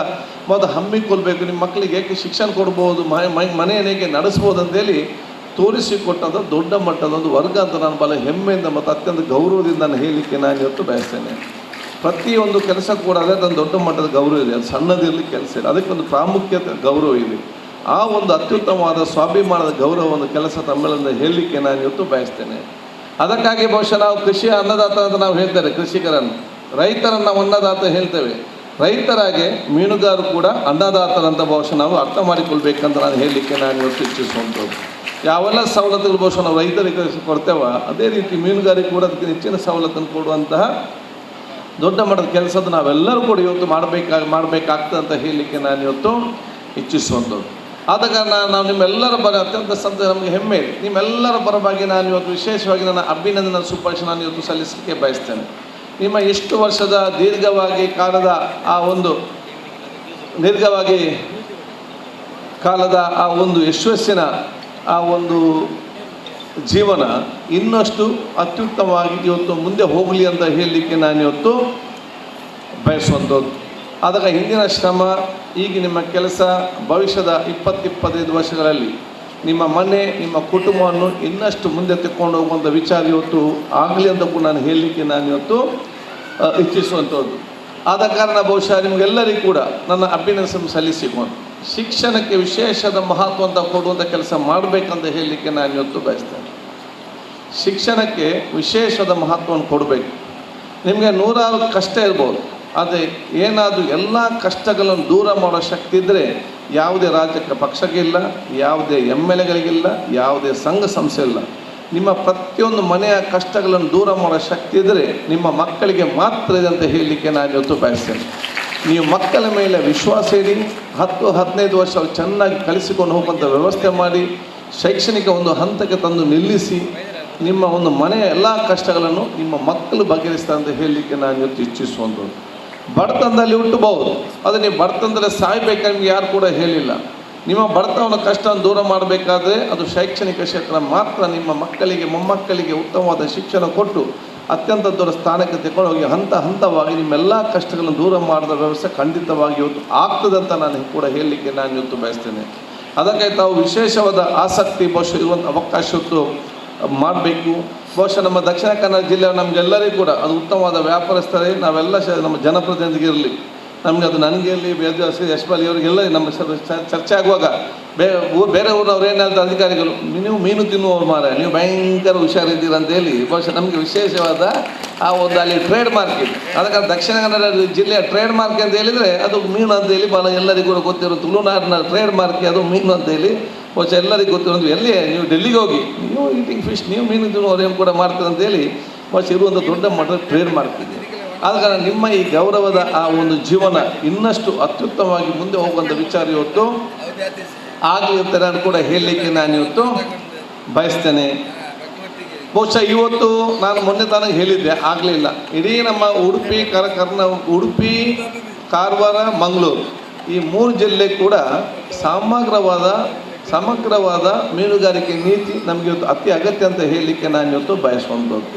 ಮೊದಲು ಹಮ್ಮಿಕೊಳ್ಬೇಕು, ನಿಮ್ಮ ಮಕ್ಕಳಿಗೆ ಏಕೆ ಶಿಕ್ಷಣ ಕೊಡ್ಬೋದು, ಮನೆಯನ್ನು ಹೇಗೆ ನಡೆಸ್ಬೋದು ಅಂತೇಳಿ ತೋರಿಸಿಕೊಟ್ಟಂಥ ದೊಡ್ಡ ಮಟ್ಟದ ಒಂದು ವರ್ಗ ಅಂತ ನಾನು ಬಹಳ ಹೆಮ್ಮೆಯಿಂದ ಮತ್ತು ಅತ್ಯಂತ ಗೌರವದಿಂದ ನಾನು ಹೇಳಲಿಕ್ಕೆ ನಾನು ಇವತ್ತು ಬಯಸ್ತೇನೆ. ಪ್ರತಿಯೊಂದು ಕೆಲಸ ಕೂಡ ಅದೇ ಒಂದು ದೊಡ್ಡ ಮಟ್ಟದ ಗೌರವ ಇದೆ, ಅದು ಸಣ್ಣದಿರಲಿ ಕೆಲಸ ಇಲ್ಲ, ಅದಕ್ಕೊಂದು ಪ್ರಾಮುಖ್ಯತೆ ಗೌರವ ಇದೆ. ಆ ಒಂದು ಅತ್ಯುತ್ತಮವಾದ ಸ್ವಾಭಿಮಾನದ ಗೌರವ ಒಂದು ಕೆಲಸ ತಮ್ಮೆಲ್ಲರಿಂದ ಹೇಳಲಿಕ್ಕೆ ನಾನು ಇವತ್ತು ಬಯಸ್ತೇನೆ. ಅದಕ್ಕಾಗಿ ಬಹುಶಃ ನಾವು ಕೃಷಿಯ ಅನ್ನದಾತ ಅಂತ ನಾವು ಹೇಳ್ತೇವೆ, ಕೃಷಿಕರನ್ನು ರೈತರನ್ನು ನಾವು ಅನ್ನದಾತ ಹೇಳ್ತೇವೆ. ರೈತರಾಗೆ ಮೀನುಗಾರರು ಕೂಡ ಅನ್ನದಾತರಂತ ಬಹುಶಃ ನಾವು ಅರ್ಥ ಮಾಡಿಕೊಳ್ಬೇಕಂತ ನಾನು ಹೇಳಲಿಕ್ಕೆ ನಾನು ಇವತ್ತು ಇಚ್ಛಿಸುವಂಥದ್ದು. ಯಾವೆಲ್ಲ ಸವಲತ್ತುಗಳು ಬಹುಶಃ ನಾವು ರೈತರಿಗೆ ಕೊಡ್ತೇವೆ, ಅದೇ ರೀತಿ ಮೀನುಗಾರಿಕೆ ಕೂಡ ಅದಕ್ಕೆ ಹೆಚ್ಚಿನ ಸವಲತ್ತನ್ನು ಕೊಡುವಂತಹ ದೊಡ್ಡ ಮಟ್ಟದ ಕೆಲಸದ ನಾವೆಲ್ಲರೂ ಕೂಡ ಇವತ್ತು ಮಾಡಬೇಕಾಗ್ತದೆ ಅಂತ ಹೇಳಲಿಕ್ಕೆ ನಾನು ಇವತ್ತು ಇಚ್ಛಿಸುವಂಥದ್ದು. ಆದ ಕಾರಣ ನಾವು ನಿಮ್ಮೆಲ್ಲರ ಪರ ಅತ್ಯಂತ ಸಂತೋಷ, ನಮಗೆ ಹೆಮ್ಮೆ ಇದೆ. ನಿಮ್ಮೆಲ್ಲರ ಪರವಾಗಿ ನಾನು ಇವತ್ತು ವಿಶೇಷವಾಗಿ ನನ್ನ ಅಭಿನಂದನೆ ಶುಭಾಶಯ ನಾನು ಇವತ್ತು ಸಲ್ಲಿಸಲಿಕ್ಕೆ ಬಯಸ್ತೇನೆ. ನಿಮ್ಮ ಎಷ್ಟು ವರ್ಷದ ದೀರ್ಘವಾಗಿ ಕಾಲದ ಆ ಒಂದು ದೀರ್ಘವಾಗಿ ಕಾಲದ ಆ ಒಂದು ಯಶಸ್ಸಿನ ಆ ಒಂದು ಜೀವನ ಇನ್ನಷ್ಟು ಅತ್ಯುತ್ತಮವಾಗಿ ಇವತ್ತು ಮುಂದೆ ಹೋಗಲಿ ಅಂತ ಹೇಳಲಿಕ್ಕೆ ನಾನು ಇವತ್ತು ಬಯಸುವಂಥದ್ದು. ಆದಾಗ ಹಿಂದಿನ ಶ್ರಮ, ಈಗ ನಿಮ್ಮ ಕೆಲಸ, ಭವಿಷ್ಯದ 20-25 ವರ್ಷಗಳಲ್ಲಿ ನಿಮ್ಮ ಮನೆ, ನಿಮ್ಮ ಕುಟುಂಬವನ್ನು ಇನ್ನಷ್ಟು ಮುಂದೆ ತೆಕ್ಕೊಂಡು ಹೋಗುವಂಥ ವಿಚಾರ ಇವತ್ತು ಆಗಲಿ ಅಂತ ಕೂಡ ನಾನು ಹೇಳಲಿಕ್ಕೆ ನಾನು ಇವತ್ತು ಇಚ್ಛಿಸುವಂಥದ್ದು. ಆದ ಕಾರಣ ಬಹುಶಃ ನಿಮಗೆಲ್ಲರಿಗೂ ಕೂಡ ನನ್ನ ಅಭಿನಂದನೆ ಸಲ್ಲಿಸಿಕೊಂಡು ಶಿಕ್ಷಣಕ್ಕೆ ವಿಶೇಷದ ಮಹತ್ವ ಅಂತ ಕೊಡುವಂಥ ಕೆಲಸ ಮಾಡಬೇಕಂತ ಹೇಳಲಿಕ್ಕೆ ನಾನು ಇವತ್ತು ಬಯಸ್ತೇನೆ. ಶಿಕ್ಷಣಕ್ಕೆ ವಿಶೇಷದ ಮಹತ್ವವನ್ನು ಕೊಡಬೇಕು. ನಿಮಗೆ ನೂರಾರು ಕಷ್ಟ ಇರ್ಬೋದು, ಆದರೆ ಏನಾದರೂ ಎಲ್ಲ ಕಷ್ಟಗಳನ್ನು ದೂರ ಮಾಡೋ ಶಕ್ತಿ ಇದ್ದರೆ ಯಾವುದೇ ರಾಜ್ಯಕ್ಕೆ ಪಕ್ಷಕ್ಕಿಲ್ಲ, ಯಾವುದೇ ಎಮ್ ಎಲ್ ಎಗಳಿಗಿಲ್ಲ, ಯಾವುದೇ ಸಂಘ ಸಂಸ್ಥೆ ಇಲ್ಲ. ನಿಮ್ಮ ಪ್ರತಿಯೊಂದು ಮನೆಯ ಕಷ್ಟಗಳನ್ನು ದೂರ ಮಾಡೋ ಶಕ್ತಿ ಇದ್ದರೆ ನಿಮ್ಮ ಮಕ್ಕಳಿಗೆ ಮಾತ್ರ ಇದೆ ಅಂತ ಹೇಳಲಿಕ್ಕೆ ನಾನು ಇವತ್ತು ಬಯಸ್ತೇನೆ. ನೀವು ಮಕ್ಕಳ ಮೇಲೆ ವಿಶ್ವಾಸ ಇಡಿ, 10-15 ವರ್ಷ ಅವ್ರು ಚೆನ್ನಾಗಿ ಕಲಿಸಿಕೊಂಡು ಹೋಗುವಂಥ ವ್ಯವಸ್ಥೆ ಮಾಡಿ, ಶೈಕ್ಷಣಿಕ ಒಂದು ಹಂತಕ್ಕೆ ತಂದು ನಿಲ್ಲಿಸಿ, ನಿಮ್ಮ ಒಂದು ಮನೆಯ ಎಲ್ಲ ಕಷ್ಟಗಳನ್ನು ನಿಮ್ಮ ಮಕ್ಕಳು ಬಗೆಹರಿಸ್ತಾರೆ ಅಂತ ಹೇಳಲಿಕ್ಕೆ ನಾನು ಇವತ್ತು ಇಚ್ಛಿಸುವಂಥದ್ದು. ಬಡತನದಲ್ಲಿ ಹುಟ್ಟಬಹುದು, ಆದರೆ ನೀವು ಬಡತನದಲ್ಲಿ ಸಾಯ್ಬೇಕು ನಿಮ್ಗೆ ಯಾರು ಕೂಡ ಹೇಳಿಲ್ಲ. ನಿಮ್ಮ ಬಡತನದ ಕಷ್ಟವನ್ನು ದೂರ ಮಾಡಬೇಕಾದ್ರೆ ಅದು ಶೈಕ್ಷಣಿಕ ಕ್ಷೇತ್ರ ಮಾತ್ರ. ನಿಮ್ಮ ಮಕ್ಕಳಿಗೆ ಮೊಮ್ಮಕ್ಕಳಿಗೆ ಉತ್ತಮವಾದ ಶಿಕ್ಷಣ ಕೊಟ್ಟು ಅತ್ಯಂತ ದೊಡ್ಡ ಸ್ಥಾನಕ್ಕೆ ತಗೊಂಡು ಹೋಗಿ ಹಂತ ಹಂತವಾಗಿ ನಿಮ್ಮೆಲ್ಲ ಕಷ್ಟಗಳನ್ನು ದೂರ ಮಾಡಿದ ವ್ಯವಸ್ಥೆ ಖಂಡಿತವಾಗಿ ಇವತ್ತು ಆಗ್ತದಂತ ನಾನು ಕೂಡ ಹೇಳಲಿಕ್ಕೆ ನಾನು ಇವತ್ತು ಬಯಸ್ತೇನೆ. ಅದಕ್ಕಾಗಿ ತಾವು ವಿಶೇಷವಾದ ಆಸಕ್ತಿ ಬಹುಶಃ ಇರುವಂಥ ಅವಕಾಶ ಇವತ್ತು ಮಾಡಬೇಕು. ಬಹುಶಃ ನಮ್ಮ ದಕ್ಷಿಣ ಕನ್ನಡ ಜಿಲ್ಲೆ ನಮಗೆಲ್ಲರಿಗೂ ಕೂಡ ಅದು ಉತ್ತಮವಾದ ವ್ಯಾಪಾರಸ್ಥರೇ, ನಾವೆಲ್ಲ ನಮ್ಮ ಜನಪ್ರತಿನಿಧಿಗಿರಲಿ, ನಮಗೆ ಅದು ನನಗೆ ಅಲ್ಲಿ ವೇದವ್ಯಾಸ ಯಶ್ಪಾಲ್ ಇವರಿಗೆಲ್ಲ ನಮ್ಮ ಚರ್ಚೆ ಆಗುವಾಗ ಬೇರೆ ಊರಿನವ್ರು ಏನು ಹೇಳ್ತಾರೆ ಅಧಿಕಾರಿಗಳು, ನೀವು ಮೀನು ತಿನ್ನುವವ್ರು ಮಾರ, ನೀವು ಭಯಂಕರ ಹುಷಾರಿದ್ದೀರ ಅಂತ ಹೇಳಿ ಬಹುಶಃ ನಮಗೆ ವಿಶೇಷವಾದ ಆ ಒಂದು ಅಲ್ಲಿ ಟ್ರೇಡ್ ಮಾರ್ಕೆಟ್. ಅದಕ್ಕೆ ದಕ್ಷಿಣ ಕನ್ನಡ ಜಿಲ್ಲೆಯ ಟ್ರೇಡ್ ಮಾರ್ಕೆಟ್ ಅಂತ ಹೇಳಿದರೆ ಅದು ಮೀನು ಅಂತ ಹೇಳಿ ಭಾಳ ಎಲ್ಲರಿಗೂ ಕೂಡ ಗೊತ್ತಿರೋ ತುಳುನಾಡಿನ ಟ್ರೇಡ್ ಮಾರ್ಕೆಟ್ ಅದು ಮೀನು ಅಂತ ಹೇಳಿ ಬಹುಶಃ ಎಲ್ಲರಿಗೂ ಗೊತ್ತಿರೋದು. ಎಲ್ಲಿ ನೀವು ಡೆಲ್ಲಿಗೆ ಹೋಗಿ ನೀವು ಈಟಿಂಗ್ ಫಿಶ್, ನೀವು ಮೀನು ತಿನ್ನುವವ್ರು ಏನು ಕೂಡ ಮಾಡ್ತೀರ ಅಂತ ಹೇಳಿ ಬಹುಶಃ ಇರುವಂಥ ದೊಡ್ಡ ಮಟ್ಟದ ಟ್ರೇಡ್ ಮಾರ್ಕೆಟ್ ಇದೆ. ಆದ ಕಾರಣ ನಿಮ್ಮ ಈ ಗೌರವದ ಆ ಒಂದು ಜೀವನ ಇನ್ನಷ್ಟು ಅತ್ಯುತ್ತಮವಾಗಿ ಮುಂದೆ ಹೋಗುವಂಥ ವಿಚಾರ ಇವತ್ತು ಆಗಲಿ ಅಂತ ನಾನು ಕೂಡ ಹೇಳಲಿಕ್ಕೆ ನಾನು ಇವತ್ತು ಬಯಸ್ತೇನೆ. ಬಹುಶಃ ಇವತ್ತು ನಾನು ಮೊನ್ನೆ ತಾನೇ ಹೇಳಿದ್ದೆ, ಆಗಲಿಲ್ಲ. ಇಡೀ ನಮ್ಮ ಉಡುಪಿ ಉಡುಪಿ, ಕಾರವಾರ, ಮಂಗಳೂರು ಈ 3 ಜಿಲ್ಲೆ ಕೂಡ ಸಮಗ್ರವಾದ ಮೀನುಗಾರಿಕೆ ನೀತಿ ನಮಗೆ ಇವತ್ತು ಅತಿ ಅಗತ್ಯ ಅಂತ ಹೇಳಲಿಕ್ಕೆ ನಾನು ಇವತ್ತು ಬಯಸುವಂಥದ್ದು.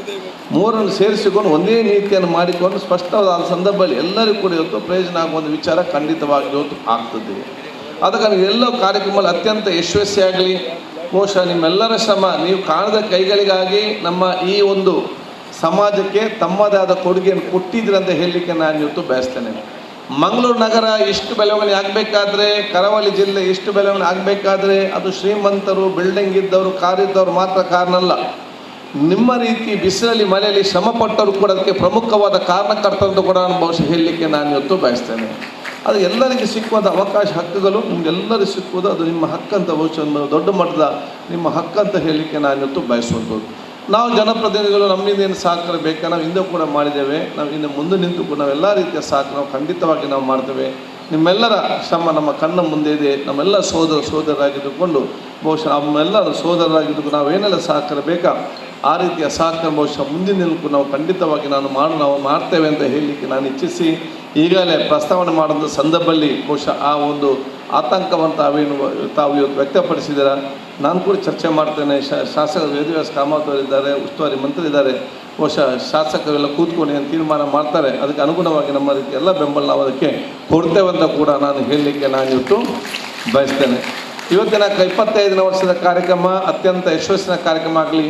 ಮೂರನ್ನು ಸೇರಿಸಿಕೊಂಡು ಒಂದೇ ನೀತಿಯನ್ನು ಮಾಡಿಕೊಂಡು ಸ್ಪಷ್ಟವಾದ ಸಂದರ್ಭದಲ್ಲಿ ಎಲ್ಲರಿಗೂ ಕೂಡ ಇವತ್ತು ಪ್ರಯೋಜನ ಆಗುವ ಒಂದು ವಿಚಾರ ಖಂಡಿತವಾಗಿ ಇವತ್ತು ಆಗ್ತದೆ. ಆದ ಕಾರಣ ಎಲ್ಲ ಕಾರ್ಯಕ್ರಮದಲ್ಲಿ ಅತ್ಯಂತ ಯಶಸ್ವಿಯಾಗಲಿ. ಬಹುಶಃ ನಿಮ್ಮೆಲ್ಲರ ಶ್ರಮ, ನೀವು ಕಾಣದ ಕೈಗಳಿಗಾಗಿ ನಮ್ಮ ಈ ಒಂದು ಸಮಾಜಕ್ಕೆ ತಮ್ಮದೇ ಆದ ಕೊಡುಗೆಯನ್ನು ಕೊಟ್ಟಿದ್ದೀರ ಅಂತ ಹೇಳಲಿಕ್ಕೆ ನಾನು ಇವತ್ತು ಬಯಸ್ತೇನೆ. ಮಂಗಳೂರು ನಗರ ಇಷ್ಟು ಬೆಳವಣಿಗೆ ಆಗಬೇಕಾದ್ರೆ, ಕರಾವಳಿ ಜಿಲ್ಲೆ ಇಷ್ಟು ಬೆಳವಣಿಗೆ ಆಗಬೇಕಾದ್ರೆ ಅದು ಶ್ರೀಮಂತರು, ಬಿಲ್ಡಿಂಗ್ ಇದ್ದವರು, ಕಾರ್ ಇದ್ದವರು ಮಾತ್ರ ಕಾರಣ ಅಲ್ಲ. ನಿಮ್ಮ ರೀತಿ ಬಿಸಿಲಲ್ಲಿ ಮಳೆಯಲ್ಲಿ ಶ್ರಮಪಟ್ಟವರು ಕೂಡ ಅದಕ್ಕೆ ಪ್ರಮುಖವಾದ ಕಾರಣಕರ್ತರಂತ ಕೂಡ ನಾನು ಬಹುಶಃ ಹೇಳಲಿಕ್ಕೆ ನಾನು ಇವತ್ತು ಬಯಸ್ತೇನೆ. ಅದು ಎಲ್ಲರಿಗೂ ಸಿಕ್ಕುವಂಥ ಅವಕಾಶ, ಹಕ್ಕುಗಳು ನಿಮಗೆಲ್ಲರಿಗೂ ಸಿಕ್ಕುವುದು ಅದು ನಿಮ್ಮ ಹಕ್ಕಂತ, ಬಹುಶಃ ಒಂದು ದೊಡ್ಡ ಮಟ್ಟದ ನಿಮ್ಮ ಹಕ್ಕಂತ ಹೇಳಲಿಕ್ಕೆ ನಾನು ಇವತ್ತು ಬಯಸುವಂಥದ್ದು. ನಾವು ಜನಪ್ರತಿನಿಧಿಗಳು ನಮ್ಮಿಂದ ಏನು ಸಹಕಾರ ಬೇಕಾ ನಾವು ಹಿಂದೆ ಕೂಡ ಮಾಡಿದ್ದೇವೆ, ನಾವು ಇನ್ನು ಮುಂದೆ ನಿಂತು ಕೂಡ ನಾವೆಲ್ಲ ರೀತಿಯ ಸಹಕಾರ ನಾವು ಖಂಡಿತವಾಗಿ ನಾವು ಮಾಡ್ತೇವೆ. ನಿಮ್ಮೆಲ್ಲರ ಶ್ರಮ ನಮ್ಮ ಕಣ್ಣ ಮುಂದೆ ಇದೆ. ನಮ್ಮೆಲ್ಲ ಸೋದರ ಸೋದರರಾಗಿದ್ದುಕೊಂಡು ಬಹುಶಃ ನಮ್ಮೆಲ್ಲರ ಸೋದರರಾಗಿದ್ದು ನಾವೇನೆಲ್ಲ ಸಹಕಾರ ಬೇಕಾ ಆ ರೀತಿಯ ಸಹಕಾರ ಬಹುಶಃ ಮುಂದಿನ ದಿನಕ್ಕೂ ನಾವು ಖಂಡಿತವಾಗಿ ನಾವು ಮಾಡ್ತೇವೆ ಅಂತ ಹೇಳಲಿಕ್ಕೆ ನಾನು ಇಚ್ಛಿಸಿ ಈಗಲೇ ಪ್ರಸ್ತಾವನೆ ಮಾಡುವಂಥ ಸಂದರ್ಭದಲ್ಲಿ ಬಹುಶಃ ಆ ಒಂದು ಆತಂಕವನ್ನು ತಾವು ಇವತ್ತು ವ್ಯಕ್ತಪಡಿಸಿದ್ದೀರ. ನಾನು ಕೂಡ ಚರ್ಚೆ ಮಾಡ್ತೇನೆ. ಶಾಸಕ ವೇದವ್ಯಾಸ ಕಾಮತ್ ಅವರಿದ್ದಾರೆ, ಉಸ್ತುವಾರಿ ಮಂತ್ರಿ ಇದ್ದಾರೆ, ಬಹುಶಃ ಶಾಸಕರೆಲ್ಲ ಕೂತ್ಕೊಂಡು ಏನು ತೀರ್ಮಾನ ಮಾಡ್ತಾರೆ ಅದಕ್ಕೆ ಅನುಗುಣವಾಗಿ ನಮ್ಮ ರೀತಿ ಎಲ್ಲ ಬೆಂಬಲ ನಾವು ಅದಕ್ಕೆ ಕೊಡ್ತೇವೆ ಅಂತ ಕೂಡ ನಾನು ಹೇಳಲಿಕ್ಕೆ ನಾನು ಇವತ್ತು ಬಯಸ್ತೇನೆ. ಇವತ್ತಿನ 25ನೇ ವರ್ಷದ ಕಾರ್ಯಕ್ರಮ ಅತ್ಯಂತ ಯಶಸ್ವಿನ ಕಾರ್ಯಕ್ರಮ ಆಗಲಿ.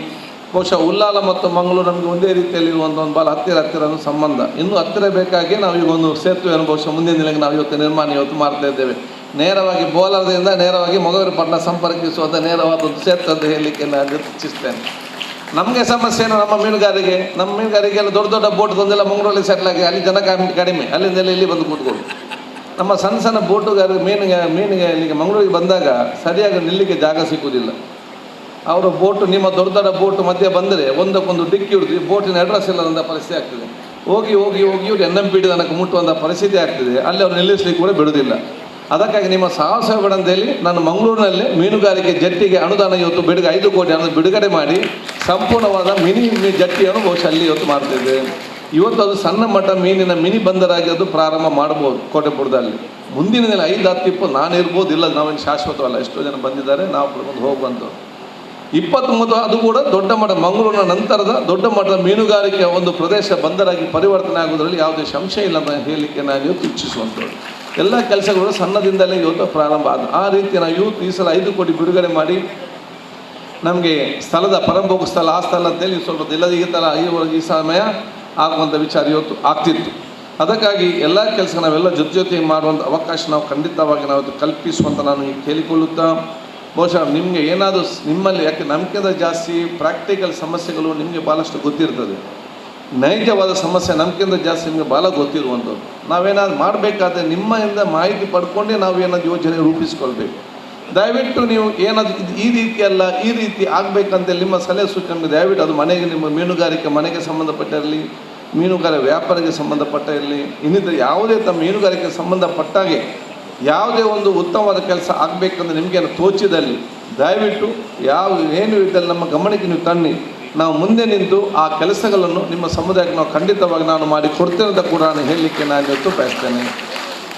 ಬಹುಶಃ ಉಲ್ಲಾಲ ಮತ್ತು ಮಂಗಳೂರು ನಮಗೆ ಒಂದೇ ರೀತಿಯಲ್ಲಿ ಇರುವಂಥ ಒಂದು ಭಾಳ ಹತ್ತಿರ ಹತ್ತಿರ ಸಂಬಂಧ. ಇನ್ನೂ ಹತ್ತಿರ ಬೇಕಾಗಿ ನಾವು ಈಗ ಒಂದು ಸೇತುವೆಯನ್ನು ಬಹುಶಃ ಮುಂದಿನ ದಿನಕ್ಕೆ ನಾವು ಇವತ್ತು ನಿರ್ಮಾಣ ಇವತ್ತು ಮಾಡ್ತಾ ಇದ್ದೇವೆ. ನೇರವಾಗಿ ಬೋಲಾರದಿಂದ ನೇರವಾಗಿ ಮೊಗವೀರಪಟ್ಟಣ ಸಂಪರ್ಕಿಸುವಂಥ ನೇರವಾದ ಒಂದು ಸೇತುವೆ ಅಂತ ಹೇಳಲಿಕ್ಕೆ ನಾನು ಇಚ್ಛಿಸ್ತೇನೆ. ನಮಗೆ ಸಮಸ್ಯೆ ಏನು, ನಮ್ಮ ಮೀನುಗಾರಿಗೆ, ನಮ್ಮ ಮೀನುಗಾರಿಕೆಲ್ಲ ದೊಡ್ಡ ದೊಡ್ಡ ಬೋಟ್ ತಂದೆಲ್ಲ ಮಂಗಳೂರಲ್ಲಿ ಸೆಟ್ಲ್ ಆಗಿ ಅಲ್ಲಿ ಜನ ಕಡಿಮೆ, ಅಲ್ಲಿಂದೆಲ್ಲ ಇಲ್ಲಿ ಬಂದು ಕೂತ್ಕೊಳ್ಳಿ. ನಮ್ಮ ಸಣ್ಣ ಸಣ್ಣ ಬೋಟುಗಾರರು ಮೀನಿಗೆ ಇಲ್ಲಿಗೆ ಮಂಗಳೂರಿಗೆ ಬಂದಾಗ ಸರಿಯಾಗಿ ನಿಲ್ಲಿಕ್ಕೆ ಜಾಗ ಸಿಕ್ಕುವುದಿಲ್ಲ. ಅವರ ಬೋಟು, ನಿಮ್ಮ ದೊಡ್ಡ ದೊಡ್ಡ ಬೋಟು ಮಧ್ಯೆ ಬಂದರೆ ಒಂದಕ್ಕೊಂದು ಡಿಕ್ಕಿ ಹಿಡಿದು ಬೋಟಿನ ಅಡ್ರೆಸ್ ಇಲ್ಲದಂಥ ಪರಿಸ್ಥಿತಿ ಆಗ್ತದೆ. ಹೋಗಿ ಹೋಗಿ ಹೋಗಿ ಇವರು NMPD ತನಕ ಮುಟ್ಟುವಂಥ ಪರಿಸ್ಥಿತಿ ಆಗ್ತದೆ. ಅಲ್ಲಿ ಅವರು ನಿಲ್ಲಿಸಲಿಕ್ಕೆ ಕೂಡ ಬಿಡುವುದಿಲ್ಲ. ಅದಕ್ಕಾಗಿ ನಿಮ್ಮ ಸಾಹಸ ಹೇಳಿ ನಾನು ಮಂಗಳೂರಿನಲ್ಲಿ ಮೀನುಗಾರಿಕೆ ಜಟ್ಟಿಗೆ ಅನುದಾನ ಇವತ್ತು 5 ಕೋಟಿ ಅನುದಾನ ಬಿಡುಗಡೆ ಮಾಡಿ ಸಂಪೂರ್ಣವಾದ ಮಿನಿ ಜಟ್ಟಿಯನ್ನು ಬಹುಶಃ ಅಲ್ಲಿ ಇವತ್ತು ಮಾಡ್ತಿದ್ದೆ. ಇವತ್ತು ಅದು ಸಣ್ಣ ಮಟ್ಟ ಮೀನಿನ ಮಿನಿ ಬಂದರಾಗಿ ಅದು ಪ್ರಾರಂಭ ಮಾಡ್ಬೋದು ಕೋಟೆಪುರದಲ್ಲಿ. ಮುಂದಿನ ದಿನ 5, 10, 20 ನಾನು ಇರ್ಬೋದು, ಇಲ್ಲ ನಾವೇನು ಶಾಶ್ವತವಲ್ಲ, ಎಷ್ಟೋ ಜನ ಬಂದಿದ್ದಾರೆ, ನಾವು ಕೂಡ ಮುಂದೆ ಹೋಗುವಂಥದ್ದು. 29 ಅದು ಕೂಡ ದೊಡ್ಡ ಮಟ್ಟ ಮಂಗಳೂರಿನ ನಂತರದ ದೊಡ್ಡ ಮಟ್ಟದ ಮೀನುಗಾರಿಕೆಯ ಒಂದು ಪ್ರದೇಶ ಬಂದರಾಗಿ ಪರಿವರ್ತನೆ ಆಗುವುದರಲ್ಲಿ ಯಾವುದೇ ಸಂಶಯ ಇಲ್ಲ ಅಂತ ಹೇಳಲಿಕ್ಕೆ ನಾನು ಇವತ್ತು ಇಚ್ಛಿಸುವಂಥದ್ದು. ಎಲ್ಲ ಕೆಲಸಗಳು ಸಣ್ಣದಿಂದಲೇ ಇವತ್ತು ಪ್ರಾರಂಭ ಆದ ಆ ರೀತಿ ನಾವು ಇವತ್ತು ಈ ಸಲ 5 ಕೋಟಿ ಬಿಡುಗಡೆ ಮಾಡಿ ನಮಗೆ ಸ್ಥಳದ ಪರಂಭೋಗ ಸ್ಥಳ ಆ ಸ್ಥಳ ಅಂತೇಳಿ ಸ್ವಲ್ಪ ಇಲ್ಲದ ಈ ಥರ ಈ ಸಮಯ ಆಗುವಂಥ ವಿಚಾರ ಇವತ್ತು ಆಗ್ತಿತ್ತು. ಅದಕ್ಕಾಗಿ ಎಲ್ಲ ಕೆಲಸ ನಾವೆಲ್ಲ ಜೊತೆ ಜೊತೆ ಮಾಡುವಂಥ ಅವಕಾಶ ನಾವು ಖಂಡಿತವಾಗಿ ನಾವು ಕಲ್ಪಿಸುವಂಥ ನಾನು ಈಗ ಕೇಳಿಕೊಳ್ಳುತ್ತಾ, ಬಹುಶಃ ನಿಮಗೆ ಏನಾದರೂ ನಿಮ್ಮಲ್ಲಿ, ಯಾಕೆ ನಮಗಿಂತ ಜಾಸ್ತಿ ಪ್ರಾಕ್ಟಿಕಲ್ ಸಮಸ್ಯೆಗಳು ನಿಮಗೆ ಭಾಳಷ್ಟು ಗೊತ್ತಿರ್ತದೆ, ನೈಜವಾದ ಸಮಸ್ಯೆ ನಮಗಿಂತ ಜಾಸ್ತಿ ನಿಮಗೆ ಭಾಳ ಗೊತ್ತಿರುವಂಥದ್ದು. ನಾವೇನಾದ್ರು ಮಾಡಬೇಕಾದ್ರೆ ನಿಮ್ಮಿಂದ ಮಾಹಿತಿ ಪಡ್ಕೊಂಡೇ ನಾವೇನಾದ್ರು ಯೋಜನೆ ರೂಪಿಸ್ಕೊಳ್ಬೇಕು. ದಯವಿಟ್ಟು ನೀವು ಏನಾದರೂ ಇದು ಈ ರೀತಿ ಅಲ್ಲ ಈ ರೀತಿ ಆಗಬೇಕಂತ ನಿಮ್ಮ ಸಲಹೆ ಸೂಚನೆ ದಯವಿಟ್ಟು ಅದು ಮನೆಗೆ, ನಿಮ್ಮ ಮೀನುಗಾರಿಕೆ ಮನೆಗೆ ಸಂಬಂಧಪಟ್ಟಿರಲಿ, ಮೀನುಗಾರ ವ್ಯಾಪಾರಕ್ಕೆ ಸಂಬಂಧಪಟ್ಟ ಇರಲಿ, ಇನ್ನಿತರ ಯಾವುದೇ ತಮ್ಮ ಮೀನುಗಾರಿಕೆ ಸಂಬಂಧಪಟ್ಟಾಗೆ ಯಾವುದೇ ಒಂದು ಉತ್ತಮವಾದ ಕೆಲಸ ಆಗಬೇಕಂದ್ರೆ ನಿಮಗೇನು ತೋಚಿದಲ್ಲಿ ದಯವಿಟ್ಟು ಯಾವ ಏನು ಇದ್ದಲ್ಲಿ ನಮ್ಮ ಗಮನಕ್ಕೆ ನೀವು ತನ್ನಿ. ನಾವು ಮುಂದೆ ನಿಂತು ಆ ಕೆಲಸಗಳನ್ನು ನಿಮ್ಮ ಸಮುದಾಯಕ್ಕೆ ನಾವು ಖಂಡಿತವಾಗಿ ನಾನು ಮಾಡಿ ಕೊಡ್ತೇನೆ ಅಂತ ಕೂಡ ನಾನು ಹೇಳಲಿಕ್ಕೆ ನಾನು ಇವತ್ತು ಬಯಸ್ತೇನೆ.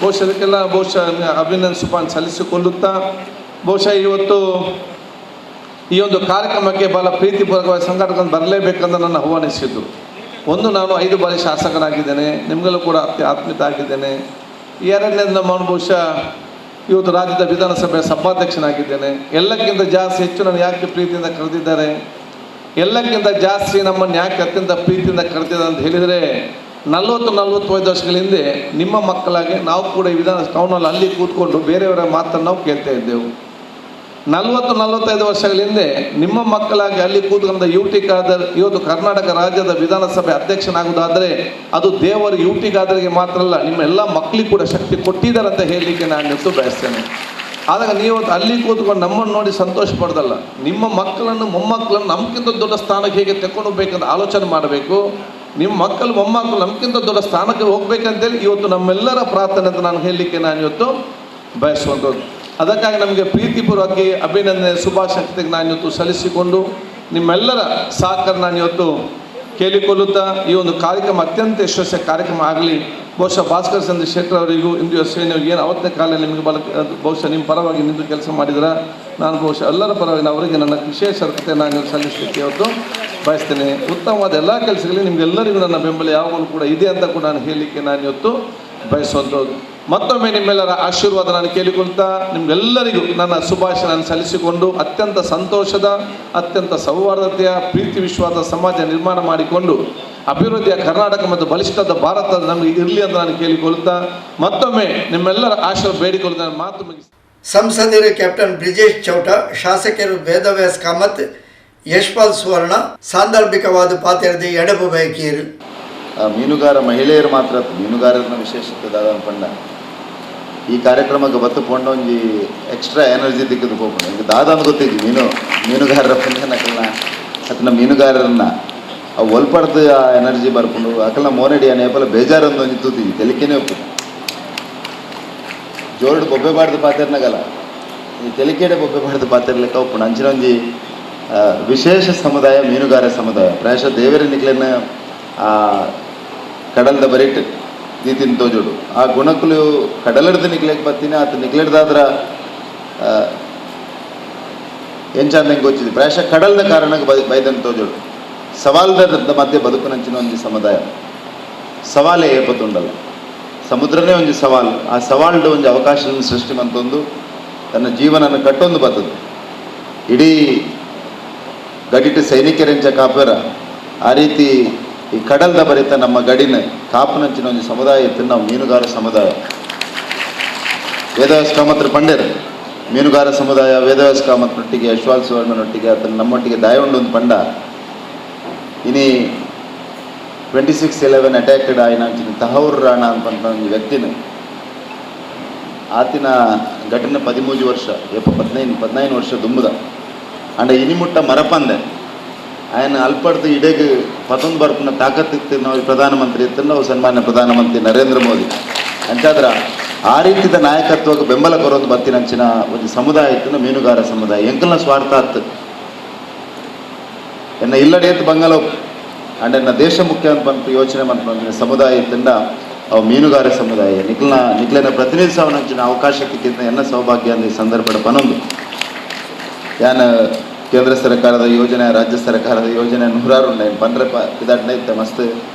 ಬಹುಶಃ ಅದಕ್ಕೆಲ್ಲ ಬಹುಶಃ ಅಭಿನಂದನೆ ಸುಪಾನ್ ಸಲ್ಲಿಸಿಕೊಳ್ಳುತ್ತಾ, ಬಹುಶಃ ಇವತ್ತು ಈ ಒಂದು ಕಾರ್ಯಕ್ರಮಕ್ಕೆ ಬಹಳ ಪ್ರೀತಿಪೂರ್ವಕವಾಗಿ ಸಂಘಟಕರು ಬರಲೇಬೇಕಂತ ನನ್ನ ಆಹ್ವಾನಿಸಿದ್ದು. ಒಂದು, ನಾನು 5 ಬಾರಿ ಶಾಸಕನಾಗಿದ್ದೇನೆ, ನಿಮಗೆಲ್ಲ ಕೂಡ ಅತಿ ಆತ್ಮೀಯತೆ ಆಗಿದ್ದೇನೆ. ಎರಡನೇದು, ನಮ್ಮ ಬಹುಶಃ ಇವತ್ತು ರಾಜ್ಯದ ವಿಧಾನಸಭೆಯ ಸಭಾಧ್ಯಕ್ಷನಾಗಿದ್ದೇನೆ. ಎಲ್ಲಕ್ಕಿಂತ ಜಾಸ್ತಿ ಹೆಚ್ಚು ನಾನು ಯಾಕೆ ಪ್ರೀತಿಯಿಂದ ಕರೆದಿದ್ದಾರೆ, ಎಲ್ಲಕ್ಕಿಂತ ಜಾಸ್ತಿ ನಮ್ಮನ್ನು ಯಾಕೆ ಅತ್ಯಂತ ಪ್ರೀತಿಯಿಂದ ಕರೆದಿದ್ದಾರೆ ಅಂತ ಹೇಳಿದರೆ, 40-45 ವರ್ಷಗಳ ಹಿಂದೆ ನಿಮ್ಮ ಮಕ್ಕಳಾಗಿ ನಾವು ಕೂಡ ಈ ವಿಧಾನ ಟೌನಲ್ಲಿ ಅಲ್ಲಿ ಕೂತ್ಕೊಂಡು ಬೇರೆಯವರ ಮಾತನ್ನು ನಾವು ಕೇಳ್ತಾ ಇದ್ದೆವು. 40-45 ವರ್ಷಗಳ ಹಿಂದೆ ನಿಮ್ಮ ಮಕ್ಕಳಾಗಿ ಅಲ್ಲಿ ಕೂತ್ಕೊಂಡ ಯು ಟಿ ಖಾದರ್ ಇವತ್ತು ಕರ್ನಾಟಕ ರಾಜ್ಯದ ವಿಧಾನಸಭೆ ಅಧ್ಯಕ್ಷನಾಗುವುದಾದರೆ ಅದು ದೇವರು ಯು ಟಿ ಖಾದರ್ಗೆ ಮಾತ್ರ ಅಲ್ಲ, ನಿಮ್ಮ ಎಲ್ಲ ಮಕ್ಕಳಿಗೆ ಕೂಡ ಶಕ್ತಿ ಕೊಟ್ಟಿದ್ದಾರೆ ಅಂತ ಹೇಳಲಿಕ್ಕೆ ನಾನು ಇವತ್ತು ಬಯಸ್ತೇನೆ. ಆದಾಗ ನೀವು ಅಲ್ಲಿ ಕೂತ್ಕೊಂಡು ನಮ್ಮನ್ನು ನೋಡಿ ಸಂತೋಷ ಪಡೋದಲ್ಲ, ನಿಮ್ಮ ಮಕ್ಕಳನ್ನು ಮೊಮ್ಮಕ್ಕಳನ್ನು ನಮಗಿಂತ ದೊಡ್ಡ ಸ್ಥಾನಕ್ಕೆ ಹೇಗೆ ತಗೊಂಡು ಹೋಗ್ಬೇಕಂತ ಆಲೋಚನೆ ಮಾಡಬೇಕು. ನಿಮ್ಮ ಮಕ್ಕಳು ಮೊಮ್ಮಕ್ಕಳು ನಮಗಿಂತ ದೊಡ್ಡ ಸ್ಥಾನಕ್ಕೆ ಹೋಗ್ಬೇಕಂತೇಳಿ ಇವತ್ತು ನಮ್ಮೆಲ್ಲರ ಪ್ರಾರ್ಥನೆ ಅಂತ ನಾನು ಹೇಳಲಿಕ್ಕೆ ನಾನು ಇವತ್ತು ಬಯಸುವಂಥದ್ದು. ಅದಕ್ಕಾಗಿ ನಮಗೆ ಪ್ರೀತಿಪೂರ್ವಕವಾಗಿ ಅಭಿನಂದನೆ ಶುಭಾಶಯಕ್ಕೆ ನಾನು ಇವತ್ತು ಸಲ್ಲಿಸಿಕೊಂಡು ನಿಮ್ಮೆಲ್ಲರ ಸಹಕಾರ ನಾನು ಇವತ್ತು ಕೇಳಿಕೊಳ್ಳುತ್ತಾ ಈ ಒಂದು ಕಾರ್ಯಕ್ರಮ ಅತ್ಯಂತ ಯಶಸ್ವಿ ಕಾರ್ಯಕ್ರಮ ಆಗಲಿ. ಬಹುಶಃ ಭಾಸ್ಕರ್ ಚಂದ್ರ ಶೆಟ್ಟರ್ ಅವರಿಗೂ ಇಂದು ಸೇನೆಗೆ ಏನು ಅವತ್ತಿನ ಕಾಲ ನಿಮಗೆ ಬಲ ಬಹುಶಃ ನಿಮ್ಮ ಪರವಾಗಿ ನಿಂತು ಕೆಲಸ ಮಾಡಿದ್ರೆ ನಾನು ಬಹುಶಃ ಎಲ್ಲರ ಪರವಾಗಿ ಅವರಿಗೆ ನನ್ನ ವಿಶೇಷ ಕೃತಜ್ಞತೆ ನಾನು ಸಲ್ಲಿಸಲಿಕ್ಕೆ ಇವತ್ತು ಬಯಸ್ತೇನೆ. ಉತ್ತಮವಾದ ಎಲ್ಲ ಕೆಲಸಗಳಲ್ಲಿ ನಿಮಗೆಲ್ಲರಿಗೂ ನನ್ನ ಬೆಂಬಲ ಯಾವಾಗಲೂ ಕೂಡ ಇದೆ ಅಂತ ಕೂಡ ನಾನು ಹೇಳಲಿಕ್ಕೆ ನಾನು ಇವತ್ತು ಬಯಸುವಂಥದ್ದು. ಮತ್ತೊಮ್ಮೆ ನಿಮ್ಮೆಲ್ಲರ ಆಶೀರ್ವಾದ ನಾನು ಕೇಳಿಕೊಳ್ತಾ ನಿಮ್ಗೆಲ್ಲರಿಗೂ ನನ್ನ ಶುಭಾಶಯ ನಾನು ಸಲ್ಲಿಸಿಕೊಂಡು ಅತ್ಯಂತ ಸಂತೋಷದ, ಅತ್ಯಂತ ಸೌಹಾರ್ದತೆಯ, ಪ್ರೀತಿ ವಿಶ್ವಾಸದ ಸಮಾಜ ನಿರ್ಮಾಣ ಮಾಡಿಕೊಂಡು ಅಭಿವೃದ್ಧಿಯ ಕರ್ನಾಟಕ ಮತ್ತು ಬಲಿಷ್ಠದ ಭಾರತ ನಮಗೆ ಇರಲಿ ಅಂತ ನಾನು ಕೇಳಿಕೊಳ್ತಾ ಮತ್ತೊಮ್ಮೆ ನಿಮ್ಮೆಲ್ಲರ ಆಶೀರ್ವಾದ ಬೇಡಿಕೊಳ್ತಾ ನಾನು ಮಾತು ಮುಗಿಸ್ತೇನೆ. ಸಂಸದರು ಕ್ಯಾಪ್ಟನ್ ಬ್ರಿಜೇಶ್ ಚೌಟ, ಶಾಸಕರು ವೇದವ್ಯಾಸ್ ಕಾಮತ್, ಯಶ್ಪಾಲ್ ಸುವರ್ಣ ಸಾಂದರ್ಭಿಕವಾದ ಪಾತ್ರದ ಎಡಬು ಬಯಕಿಯರು. ಮೀನುಗಾರ ಮಹಿಳೆಯರು ಮಾತ್ರ ಮೀನುಗಾರರನ್ನ ವಿಶೇಷತೆ ದಾದ ಪಂಡ ಈ ಕಾರ್ಯಕ್ರಮಕ್ಕೆ ಬತ್ತು ಪೋಂಡ ಒಂಜಿ ಎಕ್ಸ್ಟ್ರಾ ಎನರ್ಜಿ ದಿಕ್ಕದು ಪೋಪುಂಡು. ಇಂಕ್ ದಾದ ಅಂದ್ ಗೊತ್ತಿಜ್ಜಿ ಮೀನುಗಾರರ ಪಂಡ ಅತನ ಮೀನುಗಾರರನ್ನ ಅವು ಒಲ್ಪಡ್ದು ಆ ಎನರ್ಜಿ ಬರ್ಪುಂಡು. ಅಕಲ್ನ ಮೋನೆಡಿ ಅನೇಪಲ ಬೇಜಾರೊಂದು ಒಂಜಿ ತೂತಿಜಿ ತೆಲಿಕೆನೇ ಉಪ್ಪುಂಡು. ಜೋರುಡು ಬೊಬ್ಬೆ ಬಾಡ್ದು ಪಾತೆರ್ನಗಲ ಈ ತೆಲಿಕೆಡೆ ಬೊಬ್ಬೆ ಬಾಡ್ದು ಪಾತೆರ್ಲೆಕ್ಕ ಉಪ್ಪುಂಡು. ಅಂಚಿನ ಒಂಜಿ ವಿಶೇಷ ಸಮುದಾಯ ಮೀನುಗಾರ ಸಮುದಾಯ. ಪ್ರಾಯಶಃ ದೇವರ ನಿಕ್ಲೆನ ಆ ಕಡಲ್ದ ಬರಿಟ್ ದೀತಿನ ತೋಜೋಡು ಆ ಗುಣಕುಲು ಕಡಲಡ್ದು ನಿಕ್ಲೆಗ್ ಬತ್ತೀನಿ ಆತ ನಿಕ್ಲೆಡ್ದಾದ್ರ ಎಂಚಾಂದಂಗೆ ಗೊತ್ತಿದೆ. ಪ್ರಾಯಶಃ ಕಡಲ್ದ ಕಾರಣಕ್ಕೆ ಬೈದನ್ ತೋಜೋಡು. ಸವಾಲ್ದ ಮಧ್ಯೆ ಬದುಕುನಂಚಿನ ಒಂಜಿ ಸಮುದಾಯ ಸವಾಲೇ ಏಪತ್ತುಂಡಲ್ಲ. ಸಮುದ್ರನೇ ಒಂಜಿ ಸವಾಲು. ಆ ಸವಾಲ್ಡು ಒಂಜಿ ಅವಕಾಶ ಸೃಷ್ಟಿ ಮಂತೊಂದು ತನ್ನ ಜೀವನನ ಕಟ್ಟೊಂದು ಬರ್ತದೆ. ಇಡೀ ಗಡಿಟ್ ಸೈನಿಕರೆಂಚ ಕಾಪರ ಆ ರೀತಿ ಈ ಕಡಲ್ದ ಬರಿತ ನಮ್ಮ ಗಡಿನ ಕಾಪುನಂಚಿನ ಒಂಜಿ ಸಮುದಾಯ ಇತ್ತು ನಾವು ಮೀನುಗಾರ ಸಮುದಾಯ. ವೇದವ್ಯಾಸ ಕಾಮತ್ರ ಪಂಡೇರು ಮೀನುಗಾರ ಸಮುದಾಯ ವೇದವ್ಯಾಸ ಕಾಮತ್ನೊಟ್ಟಿಗೆ ಯಶ್ವಾಲ್ ಸುವರ್ಣನೊಟ್ಟಿಗೆ ಆತನ ನಮ್ಮೊಟ್ಟಿಗೆ ದಾಯ ಉಂಡು ಒಂದು ಪಂಡ. ಇನಿ 26/11 ಅಟ್ಯಾಕ್ಡ್ ಆಯಿನ ಅಂಚಿನ ತಹೌರ್ ರಾಣಾ ಅಂತ ಒಂಜಿ ವ್ಯಕ್ತಿನ ಆತಿನ ಘಟನೆ 13 ವರ್ಷ ಏಪ 15 ವರ್ಷ ದುಂಬುದ ಅಂಡ ಇನಿಮುಟ್ಟ ಮರಪಂದೆ ఆయన ಅಲ್ಪಡ್ದು ಇಡೆಗ್ ಪತೊಂದು ಬರ್ಪುನ ತಾಕತ್ತಿತ್ತು ನಾವು ಪ್ರಧಾನಮಂತ್ರಿ ಇತ್ತು ನಾವು ಸನ್ಮಾನ್ಯ ಪ್ರಧಾನಮಂತ್ರಿ ನರೇಂದ್ರ ಮೋದಿ. ಅಂಚಾದ್ರ ಆ ರೀತಿದ ನಾಯಕತ್ವಕ್ಕೆ ಬೆಂಬಲ ಕೊರೊಂದು ಬತ್ತಿನಂಚಿನ ಒಂದು ಸಮುದಾಯ ಇತ್ತು ಮೀನುಗಾರ ಸಮುದಾಯ. ಎಂಕಲ್ನ ಸ್ವಾರ್ಥ ಆತ್ತು ಎನ್ನ ಇಲ್ಲಡೇತ್ ಬಂಗಲೋ ಅಂಡ್ ಎನ್ನ ದೇಶ ಮುಖ್ಯ ಅಂತ ಬಂತು ಯೋಚನೆ ಮಂತ್ರಿ ಸಮುದಾಯ ಇತ್ತಿಂದ ಅವು ಮೀನುಗಾರ ಸಮುದಾಯ ನಿಕ್ಲನ ಪ್ರತಿನಿಧಿಸವನಂಚಿನ ಅವಕಾಶಕ್ಕಿಂತ ಎನ್ನ ಸೌಭಾಗ್ಯ ಅಂದ ಈ ಸಂದರ್ಭದ ಪನೊಂದು. ಯಾನ ಕೇಂದ್ರ ಸರ್ಕಾರದ ಯೋಜನೆ ರಾಜ್ಯ ಸರ್ಕಾರದ ಯೋಜನೆ ನೂರಾರು ಉಂಡು ಪಂಡ್ರೆ ಪಿದಾಟ್ನ ಇತ್ತೆ ಮಸ್ತ್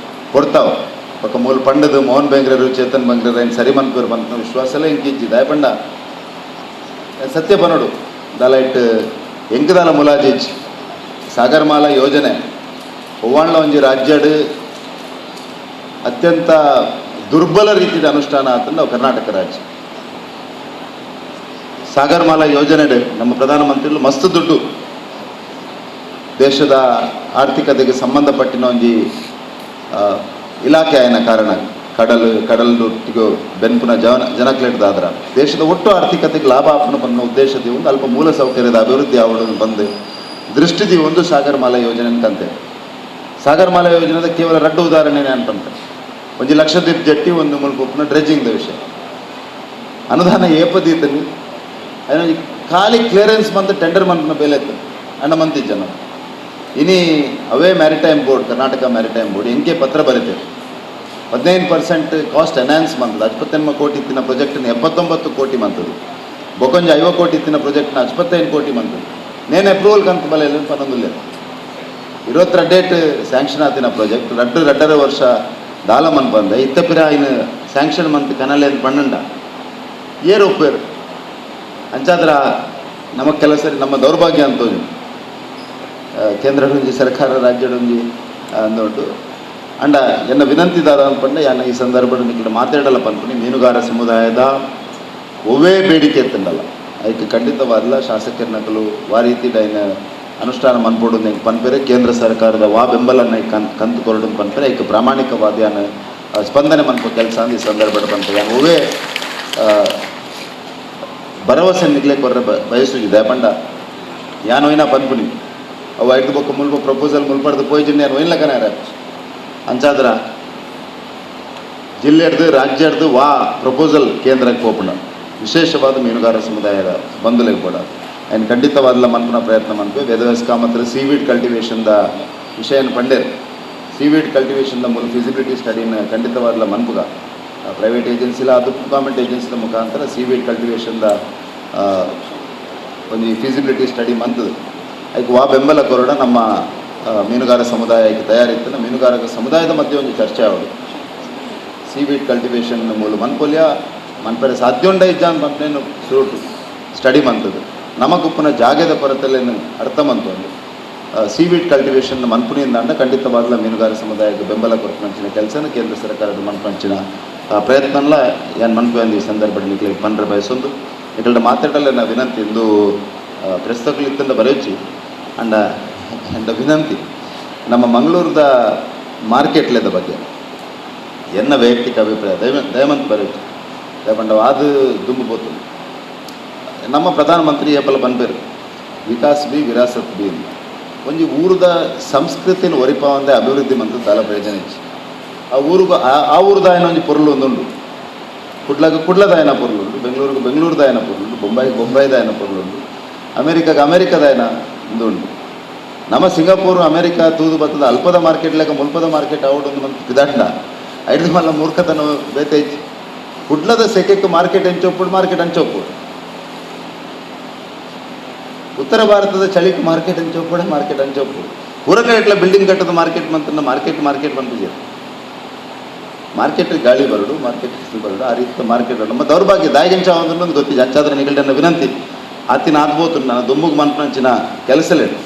ಕೊಡ್ತಾವ. ಪಕ್ಕ ಮೂಲ ಪಂಡದು ಮೋಹನ್ ಬೆಂಗ್ರರು ಚೇತನ್ ಬಂಗ್ರರು ಏನು ಸರಿ ಮನ್ಪೇರು ಬಂತ ವಿಶ್ವಾಸಲೇ ಇಂಕಿಜ್ಜಿ ದಾಯ ಪಂಡ ಸತ್ಯ ಪನೋಡು ದಾಲ it ಎಂಕದಾಲ ಮುಲಾಜಿಜ್ ಸಾಗರಮಾಲಾ ಯೋಜನೆ ಒವ್ವಾಣ್ಲ ಒಂಜಿ ರಾಜ್ಯಡ್ ಅತ್ಯಂತ ದುರ್ಬಲ ರೀತಿಯ ಅನುಷ್ಠಾನ ಆತಂದು ನಾವು ಕರ್ನಾಟಕ ರಾಜ್ಯ. ಸಾಗರಮಾಲಾ ಯೋಜನೆ ನಮ್ಮ ಪ್ರಧಾನಮಂತ್ರಿಗಳು ಮಸ್ತ್ ದುಡ್ಡು ದೇಶದ ಆರ್ಥಿಕತೆಗೆ ಸಂಬಂಧಪಟ್ಟಿನ ಒಂಜಿ ಇಲಾಖೆ ಆಯನ ಕಾರಣ ಕಡಲುಟ್ಟಿಗೂ ಬೆನ್ಪುನ ಜನಕ್ಲೆಡ್ದಾದ್ರ ದೇಶದ ಒಟ್ಟು ಆರ್ಥಿಕತೆಗೆ ಲಾಭ ಆಪನ ಬಂದ ಉದ್ದೇಶದ ಒಂದು ಅಲ್ಪ ಮೂಲ ಸೌಕರ್ಯದ ಅಭಿವೃದ್ಧಿ ಆವಡನ್ನು ಬಂದು ದೃಷ್ಟಿದಿ ಒಂದು ಸಾಗರಮಾಲಾ ಯೋಜನೆ ಅಂತಂತೆ. ಸಾಗರಮಾಲಾ ಯೋಜನೆದ ಕೇವಲ ರಡ್ಡು ಉದಾಹರಣೆ ಅನ್ಪಂತೆ. ಒಂಜಿ ಲಕ್ಷದ್ವೀಪ್ ಜಟ್ಟಿ ಒಂದು ಮುಲ್ಪ ಡ್ರೆಜ್ಜಿಂಗ್ದ ವಿಷಯ ಅನುದಾನ ಏಪದೀತನಿ ಅದನ್ನ ಖಾಲಿ ಕ್ಲಿಯರೆನ್ಸ್ ಬಂದು ಟೆಂಡರ್ ಮಂತ್ನ ಬೇಲೆ ಇತ್ತು ಅಣ್ಣ ಮಂತಿ ಜನ. ಇನಿ ಅವೇ maritime board Karnataka maritime board ಎಂಕೆ ಪತ್ರ ಬರೀತೇವೆ 15% ಕಾಸ್ಟ್ ಎನ್ಹಾನ್ಸ್ ಮಂತದ 68 ಕೋಟಿ ಇತ್ತಿನ ಪ್ರಾಜೆಕ್ಟ್ನ 79 ಕೋಟಿ ಮಂತದ್ದು ಬೊಕೊಂಜ 50 ಕೋಟಿ ಇತ್ತಿನ ಪ್ರಾಜೆಕ್ಟ್ನ 65 ಕೋಟಿ ಮಂತದ್ದು ನೇನು ಅಪ್ರೂವಲ್ ಕಂತ ಬಲ ಇಲ್ಲ ಪನ್ನೊಂದಿಲ್ಲ 22 ಡೇಟ್ ಸ್ಯಾಂಕ್ಷನ್ ಆತಿನ ಪ್ರಾಜೆಕ್ಟ್ ರಡ್ಡು ರಡ್ಡರ ವರ್ಷ ದಾಲ ಮನ್ ಬಂದ ಇತ್ತಪಿರ ಇನ್ನು ಸ್ಯಾಂಕ್ಷನ್ ಮಂತ್ ಕನಲೆ ಅಂತ ಪನ್ನಂಡ ಏರು ಒಪ್ಪೇರು ಅಂಚಾದ್ರ ನಮಗೆ ಕೆಲಸ ಸರಿ ನಮ್ಮ ದೌರ್ಭಾಗ್ಯ ಅಂತ ಕೇಂದ್ರ ಒಂಜಿ ಸರ್ಕಾರ ರಾಜ್ಯಡೊಂಜಿ ಅಂದೊಂಡು ಅಂಡ ಎನ್ನ ವಿನಂತಿ ದಾದ ಅನ್ಪಂಡ ಯಾನ ಈ ಸಂದರ್ಭ ನಿಕ್ಲೆ ಮಾತಾಡಲ್ಲ ಪನ್ಪುನಿ ಮೀನುಗಾರ ಸಮುದಾಯದ ಒವ್ವೇ ಬೇಡಿಕೆ ಎತ್ತಂಡಲ್ಲ ಐಕ್ ಖಂಡಿತವಾದಲ ಶಾಸಕರ ನಕಲು ವಾ ರೀತಿ ಡೈನ ಅನುಷ್ಠಾನ ಮನ್ಪೊಡು ಪನ್ಪೆರೆ ಕೇಂದ್ರ ಸರ್ಕಾರದ ವಾ ಬೆಂಬಲನ ಕಂತು ಕೊರಡು ಪನ್ಪೆರೆ ಐಕ್ ಪ್ರಾಮಾಣಿಕವಾದ ಯಾನ ಸ್ಪಂದನೆ ಮನ್ಪು ಕೆಲಸ ಅಂದ್ ಈ ಸಂದರ್ಭ ಪನ್ಪೆ ಯಾನ್ ಒವ್ವೇ ಭರವಸೆ ನಿಗ್ಲೆ ಕೊರ್ರೆ ಬಯಸುಜಿದೆ ಪಂಡ ಯಾನ್ ಒಯ್ನ ಪನ್ಪುನಿ ಅವು ಐದು ಬೊಕ್ಕ ಮುಲ್ಪ ಪ್ರಪೋಸಲ್ ಮುಲ್ಪಡ್ದು ಪೋಯ್ಜಿಂಡ ಯಾನ್ ಒಯ್ನ್ಲಕನಾರ ಅಂಚಾದ್ರ ಜಿಲ್ಲೆಡ್ದು ರಾಜ್ಯಡ್ದು ವಾ ಪ್ರಪೋಸಲ್ ಕೇಂದ್ರಕ್ಕೆ ಪೋಪುಂಡ ವಿಶೇಷವಾದ ಮೀನುಗಾರ ಸಮುದಾಯದ ಬಂಧುಲೆಗ್ ಬೋಡ ಆ್ಯಂಡ್ ಖಂಡಿತವಾದಲ ಮನ್ಪುನ ಪ್ರಯತ್ನ ಮನ್ಪೆ ವೇದವ್ಯಾಸ ಕಾಮತ್ರ ಸೀವೀಡ್ ಕಲ್ಟಿವೇಷನ್ದ ವಿಷಯನ ಪಂಡೇರ್ ಸೀವೀಡ್ ಕಲ್ಟಿವೇಷನ್ದ ಮೂಲ ಫಿಸಿಬಿಲಿಟಿ ಸ್ಟಡಿನ ಖಂಡಿತವಾದಲ ಮನ್ಪುಗ ಪ್ರೈವೇಟ್ ಏಜೆನ್ಸಿಲ ಅದು ಗೌರ್ಮೆಂಟ್ ಏಜೆನ್ಸಿದ ಮುಖಾಂತರ ಸೀವೀಡ್ ಕಲ್ಟಿವೇಷನ್ದ ಒಂಜಿ ಫಿಸಿಬಿಲಿಟಿ ಸ್ಟಡಿ ಮಂತದು ಐಕ್ ವಾ ಬೆಂಬಲ ಕೊರಡ ನಮ್ಮ ಮೀನುಗಾರ ಸಮುದಾಯಕ್ಕೆ ತಯಾರಿತ್ತು. ಮೀನುಗಾರ ಸಮುದಾಯದ ಮಧ್ಯೆ ಒಂದು ಚರ್ಚೆ ಆವಡು ಸೀವೀಡ್ ಕಲ್ಟಿವೇಷನ್ ಮೂಲ ಮನ್ಪೊಲ್ಯ ಮನ್ಪೆರೆ ಸಾಧ್ಯ ಉಂಡ ಇಜ್ಜಾನ್ ಪನ್ಪನೇನು ಸುರುಟು ಸ್ಟಡಿ ಮಂತದು ನಮಗುಪ್ಪುನ ಜಾಗದ ಕೊರತೆಲೇನು ಅರ್ಥ ಮಂತು ಒಂದು ಸೀವೀಡ್ ಕಲ್ಟಿವೇಷನ್ ಮನ್ಪುನಿಂದ ಖಂಡಿತವಾಗ್ಲ ಮೀನುಗಾರ ಸಮುದಾಯಕ್ಕೆ ಬೆಂಬಲ ಕೊರಪುನಂಚಿನ ಕೆಲಸನ ಕೇಂದ್ರ ಸರ್ಕಾರದ ಮನ್ಪಂಚಿನ ಪ್ರಯತ್ನಲ ಯಾನ್ ಮನ್ಪು ಈ ಸಂದರ್ಭದಲ್ಲಿ ನಿಕ್ಲೆಗ್ ಪನ್ರೆ ಬಯಸೊಂದು ನಿಕಲ್ಡ ಮಾತಾಡಲ್ಲ ನಾ ವಿನಂತಿ ಇಂದು ಪ್ರಸ್ತುತಗಳು ಇತ್ತಂಡ ಬರೆಯೊಚ್ಚಿ ಅಂಡ ಎಂಡ ವಿನಂತಿ ನಮ್ಮ ಮಂಗಳೂರದ ಮಾರ್ಕೆಟ್ಲೆದ ಬಗ್ಗೆ ಎನ್ನ ವೈಯಕ್ತಿಕ ಅಭಿಪ್ರಾಯ ದಯಮಂತ್ ಬರೆಯೊಚ್ಚಿ ದಯಪಂಡ ಅದು ದುಂಬು ಪೋತು ನಮ್ಮ ಪ್ರಧಾನಮಂತ್ರಿ ಏಪಲ ಪನ್ಪೆರ್ ವಿಕಾಸ್ ಬಿ ವಿರಾಸತ್ ಬಿ ಒಂಜಿ ಊರುದ ಸಂಸ್ಕೃತಿನ ಒರಿಪಾವಂದೆ ಅಭಿವೃದ್ಧಿ ಮಂತ್ ದಾಲ ಪ್ರಯೋಜನ ಇಜ್ಜಿ. ಆ ಊರುಗು ಆ ಊರುದಾಯನ ಒಂಜಿ ಪೊರ್ಲು ಒಂದುಂಡು ಕುಡ್ಲಗ ಕುಡ್ಲದಾಯನ ಪೊರ್ಲುಂಡು, ಬೆಂಗಳೂರಿಗೆ ಬೆಂಗಳೂರುದಾಯನ ಪೊರ್ಲುಂಡು, ಬೊಂಬಾಯಿಗೆ ಬೊಂಬಾಯಿದಾಯನ ಪೊರ್ಲುಂಡು, ಅಮೆರಿಕಾಗೆ ಅಮೆರಿಕದಾಯನ ಉಂದು ಉಂಡು. ನಮ್ಮ ಸಿಂಗಾಪುರ್ ಅಮೆರಿಕ ತೂದು ಬತ್ತದ ಅಲ್ಪದ ಮಾರ್ಕೆಟ್ ಲೆಕ್ಕ ಮುಲ್ಪದ ಮಾರ್ಕೆಟ್ ಔಟ್ ಒಂದು ಮಂತ್ ಪಿದಾಂಡ ಐದು ಮಲ್ಲ ಮೂರ್ಖತನ ಬೇತೆ ಕುಡ್ಲದ ಸೆಕೆಕ್ ಮಾರ್ಕೆಟ್ ಎಂಚೊಪ್ಪುಡು ಮಾರ್ಕೆಟ್ ಅಂಚೊಪ್ಪುಡು, ಉತ್ತರ ಭಾರತದ ಚಳಿಕ್ ಮಾರ್ಕೆಟ್ ಅಂಚೊಪ್ಪುಡೆ ಮಾರ್ಕೆಟ್ ಅಂಚೊಪ್ಪುಡು, ಪೂರಕ ಇಟ್ಲ ಬಿಲ್ಡಿಂಗ್ ಕಟ್ಟದ ಮಾರ್ಕೆಟ್ ಮಂತನ್ನ ಮಾರ್ಕೆಟ್ ಮಾರ್ಕೆಟ್ ಬಂದಿದೆ. ಮಾರ್ಕೆಟ್ ಗಾಳಿ ಬರಡು, ಮಾರ್ಕೆಟ್ ಬಿಸಿಲು ಬರಡು, ಆ ರೀತಿ ಮಾರ್ಕೆಟ್ ನಮ್ಮ ದೌರ್ಭಾಗ್ಯ ದಾಯಿಗೆಂಚ ಒಂದು ಗೊತ್ತಿದೆ. ಅಂಚಾದ್ರೆ ನಿಗಲ್ಟನ್ನ ವಿನಂತಿ ಆತಿನ ಆದ್ಬೋದು ನಾನು ದುಂಬುಗ್ ಮನ್ಪಂಚಿನ ಕೆಲಸಲೇನು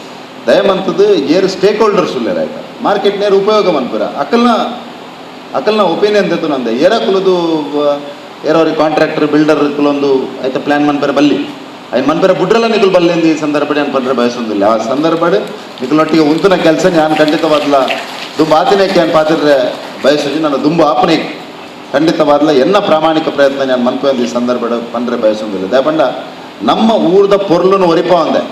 ದಯಮಂತದ್ದು ಏರು ಸ್ಟೇಕ್ ಹೋಲ್ಡರ್ಸ್ ಉಲ್ಲೇರ ಆಯ್ತಾ ಮಾರ್ಕೆಟ್ ನೇರು ಉಪಯೋಗ ಮನ್ಪುರ ಅಕಲ್ನ ಅಕಲ್ನ ಒಪಿನಿಯನ್ ತೆತ್ತು ನಂದೆ ಏರ ಕುಲದು ಏರವ್ರಿಗೆ ಕಾಂಟ್ರಾಕ್ಟರ್ ಬಿಲ್ಡರ್ ಕುಲೊಂದು ಆಯ್ತಾ ಪ್ಲ್ಯಾನ್ ಮನ್ಪೆರ ಬಲ್ಲಿ ಐನ್ ಮನ್ಪೆರ ಬುಡ್ರಲ್ಲ ನಿಕುಲ್ ಬಲ್ಲಿ ಈ ಸಂದರ್ಭ ನಾನು ಪಂಡ್ರೆ ಬಯಸೊಂದಿಲ್ಲ. ಆ ಸಂದರ್ಭ ನಿಕುಲೊಟ್ಟಿಗೆ ಉಂತುನ ಕೆಲಸ ನಾನು ಖಂಡಿತವಾದ್ಲ ದುಂಬು ಆತಿನಕ್ಕೆ ಏನು ಪಾತಿರ್ರೆ ಬಯಸುಜಿ ನನ್ನ ದುಂಬು ಆಪನೆ ಖಂಡಿತವಾದ್ಲ ಎನ್ನ ಪ್ರಾಮಾಣಿಕ ಪ್ರಯತ್ನ ನಾನು ಮನ್ಪು ಈ ಸಂದರ್ಭ ಪಂಡ್ರೆ ಬಯಸೊಂದಿಲ್ಲ. ದಯಪಂಡ ನಮ್ಮ ಊರ್ದ ಪೊರ್ಲುನು ಒರಿಪ ಅಂದೆ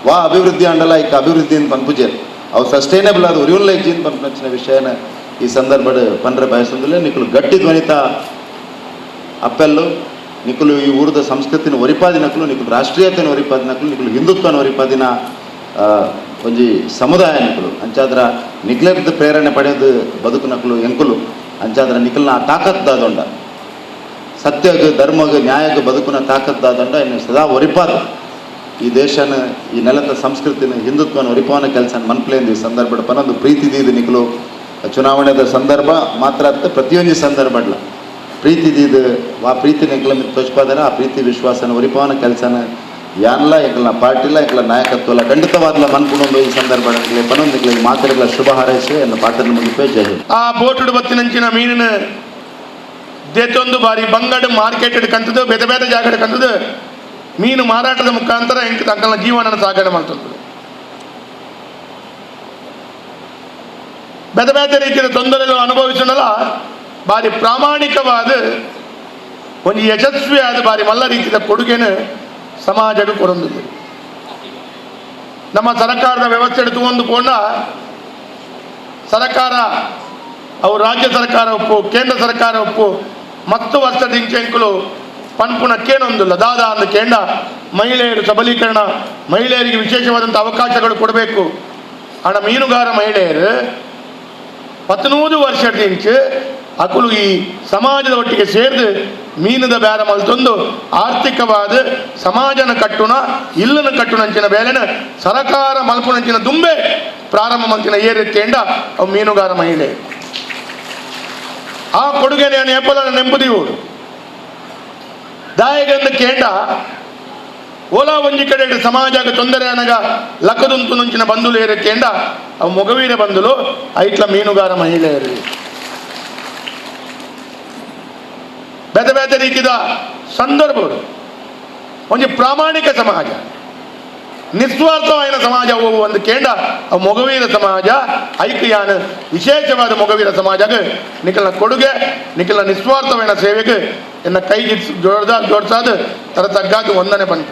ವಾ ಅಭಿವೃದ್ಧಿ ಅಂಡಲ ಇಕ್ಕ ಅಭಿವೃದ್ಧಿ ಪನ್ಪುಜೆ ಅವು ಸಸ್ಟೈನಬಲ್ ಅದು ಉರಿಯುಲ್ಲ ಇಜ್ಜಿನ್ ಪನ್ಪುನಂಚಿನ ವಿಷಯನ ಈ ಸಂದರ್ಭ ಪಂಡ್ರೆ ಬಯಸೊಂದಿಲ್ಲ. ನಿಕುಲು ಗಟ್ಟಿ ಧ್ವನಿತ ಅಪ್ಪೆಲ್ಲು ನಿಕುಲು ಈ ಊರದ ಸಂಸ್ಕೃತಿನ ಒರಿಪಾದಿನಕುಲು ನಿಕುಲು ರಾಷ್ಟ್ರೀಯತೆನ ಒರಿಪಾದಿನಕುಲು ನಿಕುಲು ಹಿಂದುತ್ವನ ಒರಿಪಾದಿನ ಒಂಜಿ ಸಮುದಾಯ ನಿಕುಲು ಅಂಚಾದ್ರ ನಿಗ್ಲೆರ್ದ ಪ್ರೇರಣೆ ಪಡೆದು ಬದುಕುನಕುಲು ಎಂಕುಲು ಅಂಚಾದ್ರ ನಿಕಲ್ನ ಆ ತಾಕದ್ದಾದೊಂಡ ಸತ್ಯಗ ಧರ್ಮಗ ನ್ಯಾಯಗ ಬದುಕುನ ತಾಕದ್ದಾದೊಂಡ ಇನ್ನು ಸದಾ ಒರಿಪಾದ ಈ ದೇಶನ ಈ ನೆಲದ ಸಂಸ್ಕೃತಿನ ಹಿಂದುತ್ವನ ಒರಿಪಾವನ ಕೆಲಸ ಮನ್ಪ್ಲೇಂದು ಈ ಸಂದರ್ಭ ಪನೊಂದು ಪ್ರೀತಿ ದೀದು ನಿಕುಲು ಚುನಾವಣೆದ ಸಂದರ್ಭ ಮಾತ್ರ ಅತ್ತ ಪ್ರತಿಯೊಂದು ಸಂದರ್ಭಡ್ಲ ಪ್ರೀತಿ ದೀದು ಆ ಪ್ರೀತಿ ಎಂಕಲ ತೋಚ್ಪಾದನ ಆ ಪ್ರೀತಿ ವಿಶ್ವಾಸನ ಒರಿಪಾವನ ಕೆಲಸನ ಯಾನ್ಲ ಎಂಕಲ್ನ ಪಾರ್ಟಿಲ ಎಂಕಲ ನಾಯಕತ್ವಲ ಖಂಡಿತವಾದ್ಲ ಮನ್ಪುಣೊಂದು ಈ ಸಂದರ್ಭ ಪನೊಂದು ಮಾತುಗಳ ಶುಭ ಹಾರೈಸಿ ಎನ್ನ ಪಾತ್ರ ಮುಗಿಪೇ ಜೈ ಹಿಂದ್. ಆ ಬೋಟುಡು ಬತ್ತಿನಂಚಿನ ಮೀನಿನ ದೇತೊಂದು ಬಾರಿ ಬಂಗಡು ಮಾರ್ಕೆಟ್ ಕಂತದ್ದು ಬೇತೆ ಬೇತೆ ಜಾಗಡ್ ಕಂತದ್ದು ಮೀನು ಮಾರಾಟದ ಮುಖಾಂತರ ಎಂಕ್ ತಂಕಲ್ನ ಜೀವನ ಸಾಗಣೆ ಮಾಡ್ತದೆ. ಬೇತೆ ಬೇತೆ ರೀತಿಯ ತೊಂದರೆಗಳು ಅನುಭವಿಸೋಣಲ್ಲ ಬಾರಿ ಪ್ರಾಮಾಣಿಕವಾದ ಒಂದು ಯಶಸ್ವಿಯಾದ ಬಾರಿ ಮಲ್ಲ ರೀತಿಯ ಕೊಡುಗೆನ ಸಮಾಜಕ್ಕೆ ಕೊರೊಂದಿದೆ. ನಮ್ಮ ಸರ್ಕಾರದ ವ್ಯವಸ್ಥೆ ತಗೊಂಡು ಸರ್ಕಾರ ಅವು ರಾಜ್ಯ ಸರ್ಕಾರ ಒಪ್ಪು ಕೇಂದ್ರ ಸರ್ಕಾರ ಒಪ್ಪು ಮತ್ತು ವರ್ಷದಿಂಚೆಂಕುಲು ಪನ್ಪುನ ಕೇನೊಂದಿಲ್ಲ ದಾದಾ ಅಂದ ಕೇಂದ್ರ ಮಹಿಳೆಯರು ಸಬಲೀಕರಣ ಮಹಿಳೆಯರಿಗೆ ವಿಶೇಷವಾದಂಥ ಅವಕಾಶಗಳು ಕೊಡಬೇಕು. ಹಣ ಮೀನುಗಾರ ಮಹಿಳೆಯರು 14 ವರ್ಷದಿಂಚ ಅಕುಲು ಈ ಸಮಾಜದ ಒಟ್ಟಿಗೆ ಸೇರಿದು ಮೀನದ ಬೇರ ಮಲ್ತೊಂದು ಆರ್ಥಿಕವಾದ ಸಮಾಜನ ಕಟ್ಟುನ ಇಲ್ಲನ ಕಟ್ಟುನಂಚಿನ ಬೇಲೆನ ಸರಕಾರ ಮಲ್ಪುನಂಚಿನ ದುಂಬೆ ಪ್ರಾರಂಭ ಮಲ್ತಿನ ಏರಿತ್ತೇಂಡ ಅವು ಮೀನುಗಾರ ಮಹಿಳೆ. ಆ ಕೊಡುಗೆ ನಾನು ಏಪಲ ನೆಂಪುದಿವು ದಾಯಗಂದು ಕೇಂಡ ಓಲಾ ಒಂಜಿ ಕಡೆ ಸಮಾಜಕ್ಕೆ ತೊಂದರೆ ಅನಗ ಲಕ್ಕದುಂತು నుంచిన ಬಂಧುಲು ಏರಿತ್ತೇಂಡ ಅವು ಮೊಗವೀರ ಬಂದುಲು ಐಟ್ಲ ಮೀನುಗಾರ ಮಹಿಳೆಯರು. ಬೇತೆ ಬೇತೆ ರೀತಿಯ ಸಂದರ್ಭಗಳು ಒಂಜಿ ಪ್ರಾಮಾಣಿಕ ಸಮಾಜ, ನಿಸ್ವಾರ್ಥವಾದ ಸಮಾಜ ಒಂದು ಕೇಂದ್ರ ಅವು ಮೊಗವೀರ ಸಮಾಜ. ಐಕ್ಯಾನ ವಿಶೇಷವಾದ ಮೊಗವೀರ ಸಮಾಜಕ್ಕೆ ನಿಖಲ್ನ ಕೊಡುಗೆ, ನಿಖಲ್ನ ನಿಸ್ವಾರ್ಥವಾದ ಸೇವೆಗೆ ಎನ್ನ ಕೈ ಜೋಡ್ದ ಜೋಡ್ಸಾದ ತರ ತಗ್ಗಾದ ವಂದನೆ ಪಂಪ.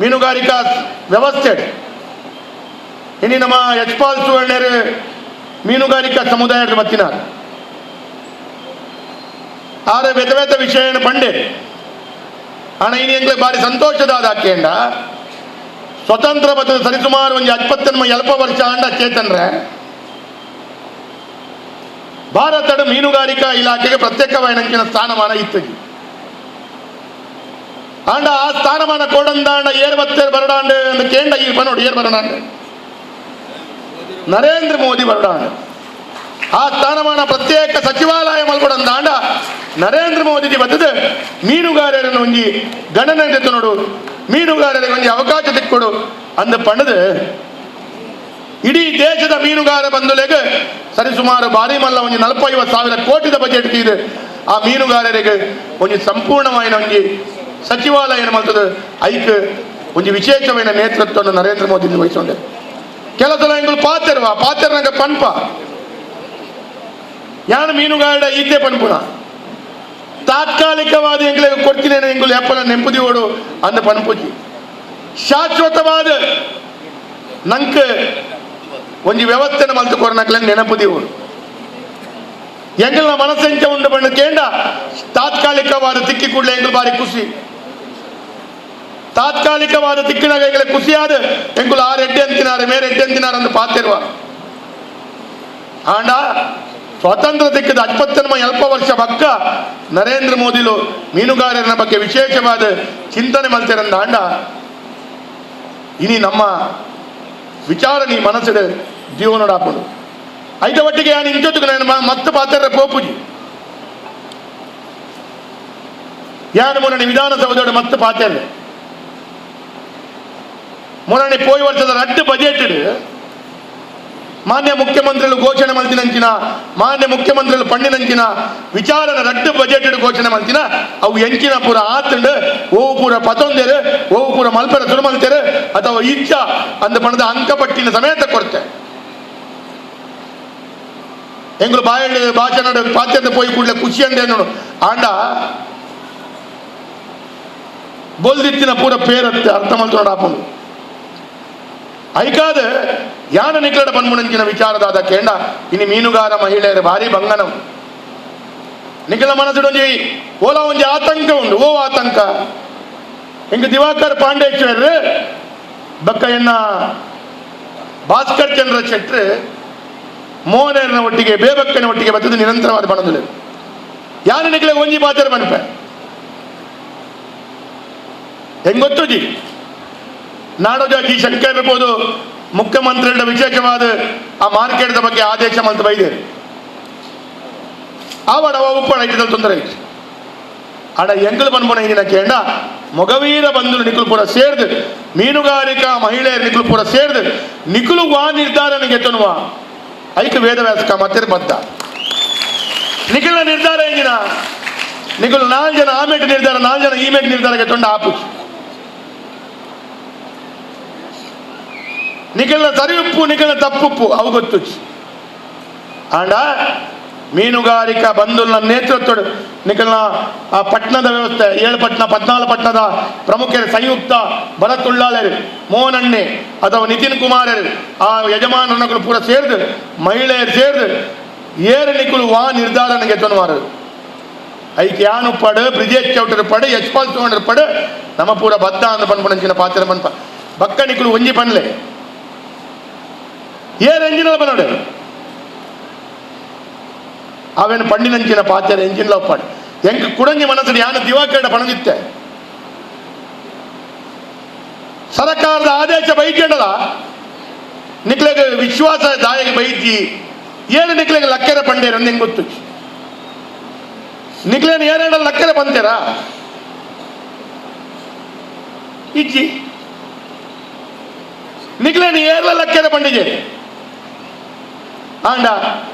ಮೀನುಗಾರಿಕಾ ವ್ಯವಸ್ಥೆ ಇನ್ನು ನಮ್ಮ ಯಶ್ಪಾಲ್ ಸುವರ್ಣರು ಮೀನುಗಾರಿಕಾ ಸಮುದಾಯದ ಮತ್ತಿನಾರ್ ಆರೆ ಬೇತೆ ಬೇತೆ ವಿಷಯ ಪಂಡೆ ಅಣ್ಣ. ಇನಿ ಎಂಗ್ಲೆ ಬಾರಿ ಸಂತೋಷದಾದ ಕೇಂಡ ಸ್ವತಂತ್ರ ಬತ್ತದ ಸರಿಸುಮಾರು ಒಂದು 78 ಎಲ್ಪ ವರ್ಷ ಅಂಡ ಚೇತನ್ರೆ ಭಾರತದ ಮೀನುಗಾರಿಕಾ ಇಲಾಖೆಗೆ ಪ್ರತ್ಯೇಕವಾದ ಸ್ಥಾನಮಾನ ಇತ್ತು. ಆಂಡ ಆ ಸ್ಥಾನಮಾನ ಕೋಡಂದಾಂಡ ಏರ್ ಬತ್ತೇರ್ ಬರಡಾಂಡ ಅಂತ ಕೇಂಡ ಈ ಬನ್ನೋಡು ಏರ್ ಬರಡಾಂಡ ನರೇಂದ್ರ ಮೋದಿ ಬರಡಾಂಡ ಆ ಸ್ಥಾನಮಾನ ಪ್ರತ್ಯೇಕ ಸಚಿವಾಲಯ ಮಲ್ಕೊಡಂದಾಂಡ ನರೇಂದ್ರ ಮೋದಿಜಿ ಬತ್ತದ ಮೀನುಗಾರರನ್ನು ಒಂಜಿ ಗಣನೆ ನೋಡು, ಮೀನುಗಾರರಿಗೆ ಒಂಜಿ ಅವಕಾಶ ತಿಕ್ಕೊಡು ಅಂದ ಪಂಡದು ಇಡೀ ದೇಶದ ಮೀನುಗಾರ ಬಂಧುಲೆಗೆ ಸರಿಸುಮಾರು ಭಾರಿ ಮಲ್ಲ ಒಂಜಿ 45,000 ಕೋಟಿದ ಬಜೆಟ್ ಇದೆ. ಆ ಮೀನುಗಾರರಿಗೆ ಒಂಜಿ ಸಂಪೂರ್ಣವಾದ ಒಂಜಿ ಸಚಿವಾಲಯ ಮಲ್ತದ ಐಕ್ ಒಂಜಿ ವಿಶೇಷವಾದ ನೇತೃತ್ವವನ್ನು ನರೇಂದ್ರ ಮೋದಿ ವಹಿಸಿಕೊಂಡೆ. ಕೆಲಸಲ ಎಂಗಳು ಪಾತೆರ್ವ ಪಾತೆರ್ನಾಗ ಪನ್ಪ ಯಾನು ಮೀನುಗಾರ ಈತೆ ಪನ್ಪುಣ ತಾತ್ಕಾಲಿಕವಾದ ಎಂಗಳಿಗೆ ಕೊಡ್ತೀನಿ ಎಂಗಳು ಎಪ್ಪನ ನೆಂಪುದಿ ಓಡು ಅಂದ ಪನ್ಪುಜಿ. ಶಾಶ್ವತವಾದ ನಂಕ್ ಒಂಜಿ ವ್ಯವಸ್ಥೆನ ಮಲ್ತು ಕೊರನಕ್ಲೆ ನೆನಪುದಿ ಓಡು ಎಂಗಳನ್ನ ಮನಸ್ಸೆಂಚ ಉಂಡು ಬಣ್ಣ ಕೇಂಡ ತಾತ್ಕಾಲಿಕವಾದ ತಿಕ್ಕಿ ಕೂಡಲೇ ಎಂಗಳು ಬಾರಿ ಖುಷಿ. ತಾತ್ಕಾಲಿಕವಾದ ತಿಕ್ಕಿನಾಗ ಎಂಗಳ ಖುಷಿಯಾದ ಎಂಗಳು ಆ ರೆಡ್ಡಿ ಅಂತಿನಾರೆ ಮೇರೆ ರೆಡ್ಡಿ ಅಂತಿನಾರ ಅಂತ ಪಾತಿರುವ. ಆಂಡ ಸ್ವಾತಂತ್ರ್ಯ ದಿಕ್ಕದ 78 ಅಲ್ಪ ವರ್ಷ ಬಕ್ಕ ನರೇಂದ್ರ ಮೋದಿಲು ಮೀನುಗಾರರ ಬಗ್ಗೆ ವಿಶೇಷವಾದ ಚಿಂತನೆ ಮಲ್ತಿರಂದ ಆಂಡ ಇನಿ ನಮ್ಮ ವಿಚಾರ ನೀ ಮನಸ್ಸಿಡ ಜೀವನಡಾಪುಡು. ಐತ ಒಟ್ಟಿಗೆ ನಾನು ಇಂಚೊತ್ತುకు ನಾನು ಮತ್ತೆ ಪಾತ್ರ ಪೋಪುಜಿ ಯಾನು ಮೊನ್ನೆ ವಿಧಾನಸೌಧೋಡು ಮತ್ತೆ ಪಾತ್ರ ಮೊನ್ನೆ ಪೋಯಿ ವರ್ಷದ ರಡ್ಡು ಬಜೆಟ್ ಮಾನ್ಯ ಮುಖ್ಯಮಂತ್ರಿಗಳು ಘೋಷಣೆ ಮಲ್ತಿನಂಚಿನ ಮಾನ್ಯ ಮುಖ್ಯಮಂತ್ರಿಗಳು ಪಣ್ಣಿನಂಚಿನ ವಿಚಾರನ ರಡ್ಡು ಬಜೆಟ್ ಘೋಷಣೆ ಮಲ್ತಿನ ಅವು ಎಂಚಿನ ಪೂರ ಆತಂಡು ಓವು ಪೂರ ಪತೊಂದೇರು ಓವು ಪೂರ ಮಲ್ಪೆರ ಸುರು ಮಲ್ತೇರು ಅಥವಾ ಇಚ್ಛ ಅಂದ ಪಣದ ಅಂಕಪಟ್ಟಿನ ಸಮೇತ ಕೊಡ್ತೆ. ಎಂಗಳು ಬಾಯಲ್ಲಿ ಭಾಷಣ ಪಾತ್ಯದ ಪೋಯಿ ಕೂಡಲೇ ಖುಷಿ ಅಂದೆ ನೋಡು. ಆಂಡ ಬೊಲ್ದಿತ್ತಿನ ಪೂರ ಪೇರತ್ತೆ ಅರ್ಥ ಮಲ್ತು ಆಪುಂಡು. ಐಕಾದ ಯಾನ ನಿಕ್ಲಡ ಪನ್ಮುಣಂಚಿನ ವಿಚಾರದಾದ ಕೇಂಡ ಇನಿ ಮೀನುಗಾರ ಮಹಿಳೆಯರ ಭಾರಿ ಬಂಗನವು. ನಿಖಲ ಮನಸ್ಸುಡೊಂಜಿ ಓಲಾ ಒಂಜಿ ಆತಂಕ ಉಂಡು. ಓ ಆತಂಕ ಹಿಂಗ ದಿವಾಕರ್ ಪಾಂಡೇಶ್ವರ್ ಬಕ್ಕ ಎನ್ನ ಭಾಸ್ಕರ್ ಚಂದ್ರ ಶೆಟ್ರು ಮೋಹನನ ಒಟ್ಟಿಗೆ ಬೇಬಕ್ಕನ ಒಟ್ಟಿಗೆ ಬರ್ತದೆ ನಿರಂತರವಾದ ಬಣದುಲೆ ಯಾನ ನಿಖಲ ಒಂಜಿ ಪಾತ್ರ ಬನ್ಪೆ ಹೆಂಗೊತ್ತು ಜಿ ನಾಡೋಜ ಜಿ ಶಂಕರ್ ಇರ್ಬೋದು ಮುಖ್ಯಮಂತ್ರಿಗಳ ವಿಶೇಷವಾದ ಆ ಮಾರ್ಕೆಟ್ದ ಬಗ್ಗೆ ಆದೇಶ ಮಲ್ತು ಬೈದೆ ಆವಡ ಉಪ್ಪಣ ಐಟದಲ್ಲಿ ತೊಂದರೆ ಐತಿ. ಆಡ ಎಂಕಲ್ ಪನ್ಪುನ ಇಂದಿನ ಕೇಂಡ ಮೊಗವೀರ ಬಂಧುಲು ನಿಖಲು ಪೂರ ಸೇರ್ದು ಮೀನುಗಾರಿಕಾ ಮಹಿಳೆಯರು ನಿಖಲು ಪೂರ ಸೇರ್ದು ನಿಖಲು ವಾ ನಿರ್ಧಾರ ಗೆತ್ತನುವ ಐಕ ವೇದವ್ಯಾಸ ಮತ್ತೆ ಬದ್ಧ ನಿಖಲ್ನ ನಿರ್ಧಾರ ಎಂಜಿನ ನಿಖಲು 4 ಜನ ಆಮೇಟ್ ನಿರ್ಧಾರ 4 ಜನ ಈಮೇಟ್ ನಿರ್ಧಾರ ಗೆತ್ತೊಂಡು ಆಪು ನಿಖಲ್ನ ಸರಿ ಉಪ್ಪು ನಿಖಲ್ನ ತಪ್ಪುಪ್ಪು ಅವು ಗೊತ್ತು. ಆಂಡ ಮೀನುಗಾರಿಕಾ ಬಂಧುಲ್ನ ನೇತೃತ್ವ ನಿಖಲ್ನ ಆ ಪಟ್ಟಣದ ವ್ಯವಸ್ಥೆ 7 ಪಟ್ಟಣ 14 ಪಟ್ಟಣದ ಪ್ರಮುಖರು ಸಂಯುಕ್ತ ಭರತ್ ಉಳ್ಳಾಲರು ಮೋಹನಣ್ಣೆ ಅಥವಾ ನಿತಿನ್ ಕುಮಾರರು ಆ ಯಜಮಾನರನ್ನು ಪೂರ ಸೇರ್ದು ಮಹಿಳೆಯರು ಸೇರ್ದು ಏರು ನಿಖಲು ವಾ ನಿರ್ಧಾರನಿಗೆ ತೊನ್ವಾರು ಐಕ್ ಯಾನು ಪಡು ಬ್ರಿಜೇಶ್ ಚೌಟರ್ ಪಡು ಯಶ್ಪಾಲ್ ಚೌಟರ್ ಪಡು ನಮ್ಮ ಪೂರ ಬದ್ದ ಅಂದ ಪನ್ಪುಣಂಚಿನ ಪಾತ್ರ ಪನ್ಪ ಬಕ್ಕ ನಿಖಲು ಒಂಜಿ ಪನ್ಲೆ ಏರ್ ಎಂಜಿನ್ ಬನ್ನೋಡು ಅವೇನು ಪಂಡಿನಂಚಿನ ಪಾತ್ರ ಎಂಜಿನ್ ಒಪ್ಪಾಡು ಎಂಕ್ ಕುಡಂಜಿ ಮನಸ್ಸು ಯಾನು ದಿವಾಕರಣ ಪಣದಿತ್ತೆ ಸರಕಾರದ ಆದೇಶ ಬೈಕೊಂಡಲ್ಲ ನಿಕ್ಲೆಗೆ ವಿಶ್ವಾಸ ದಾಯಕ ಬೈತಿ ಏನು ನಿಕ್ಲೆಗೆ ಲಕ್ಕೆರೆ ಪಂಡೇರ ಅಂದ್ ಹೆಂಗ್ ಗೊತ್ತು ನಿಕ್ಲೇನು ಏನೇಳ ಲಕ್ಕೆರೆ ಬಂತೀರಾ ಇಜ್ಜಿ. ನಿಕ್ಲೇನು ಏರ್ಲ ಲಕ್ಕೆದ ಪಂಡಿಗೆ ಆಂಡ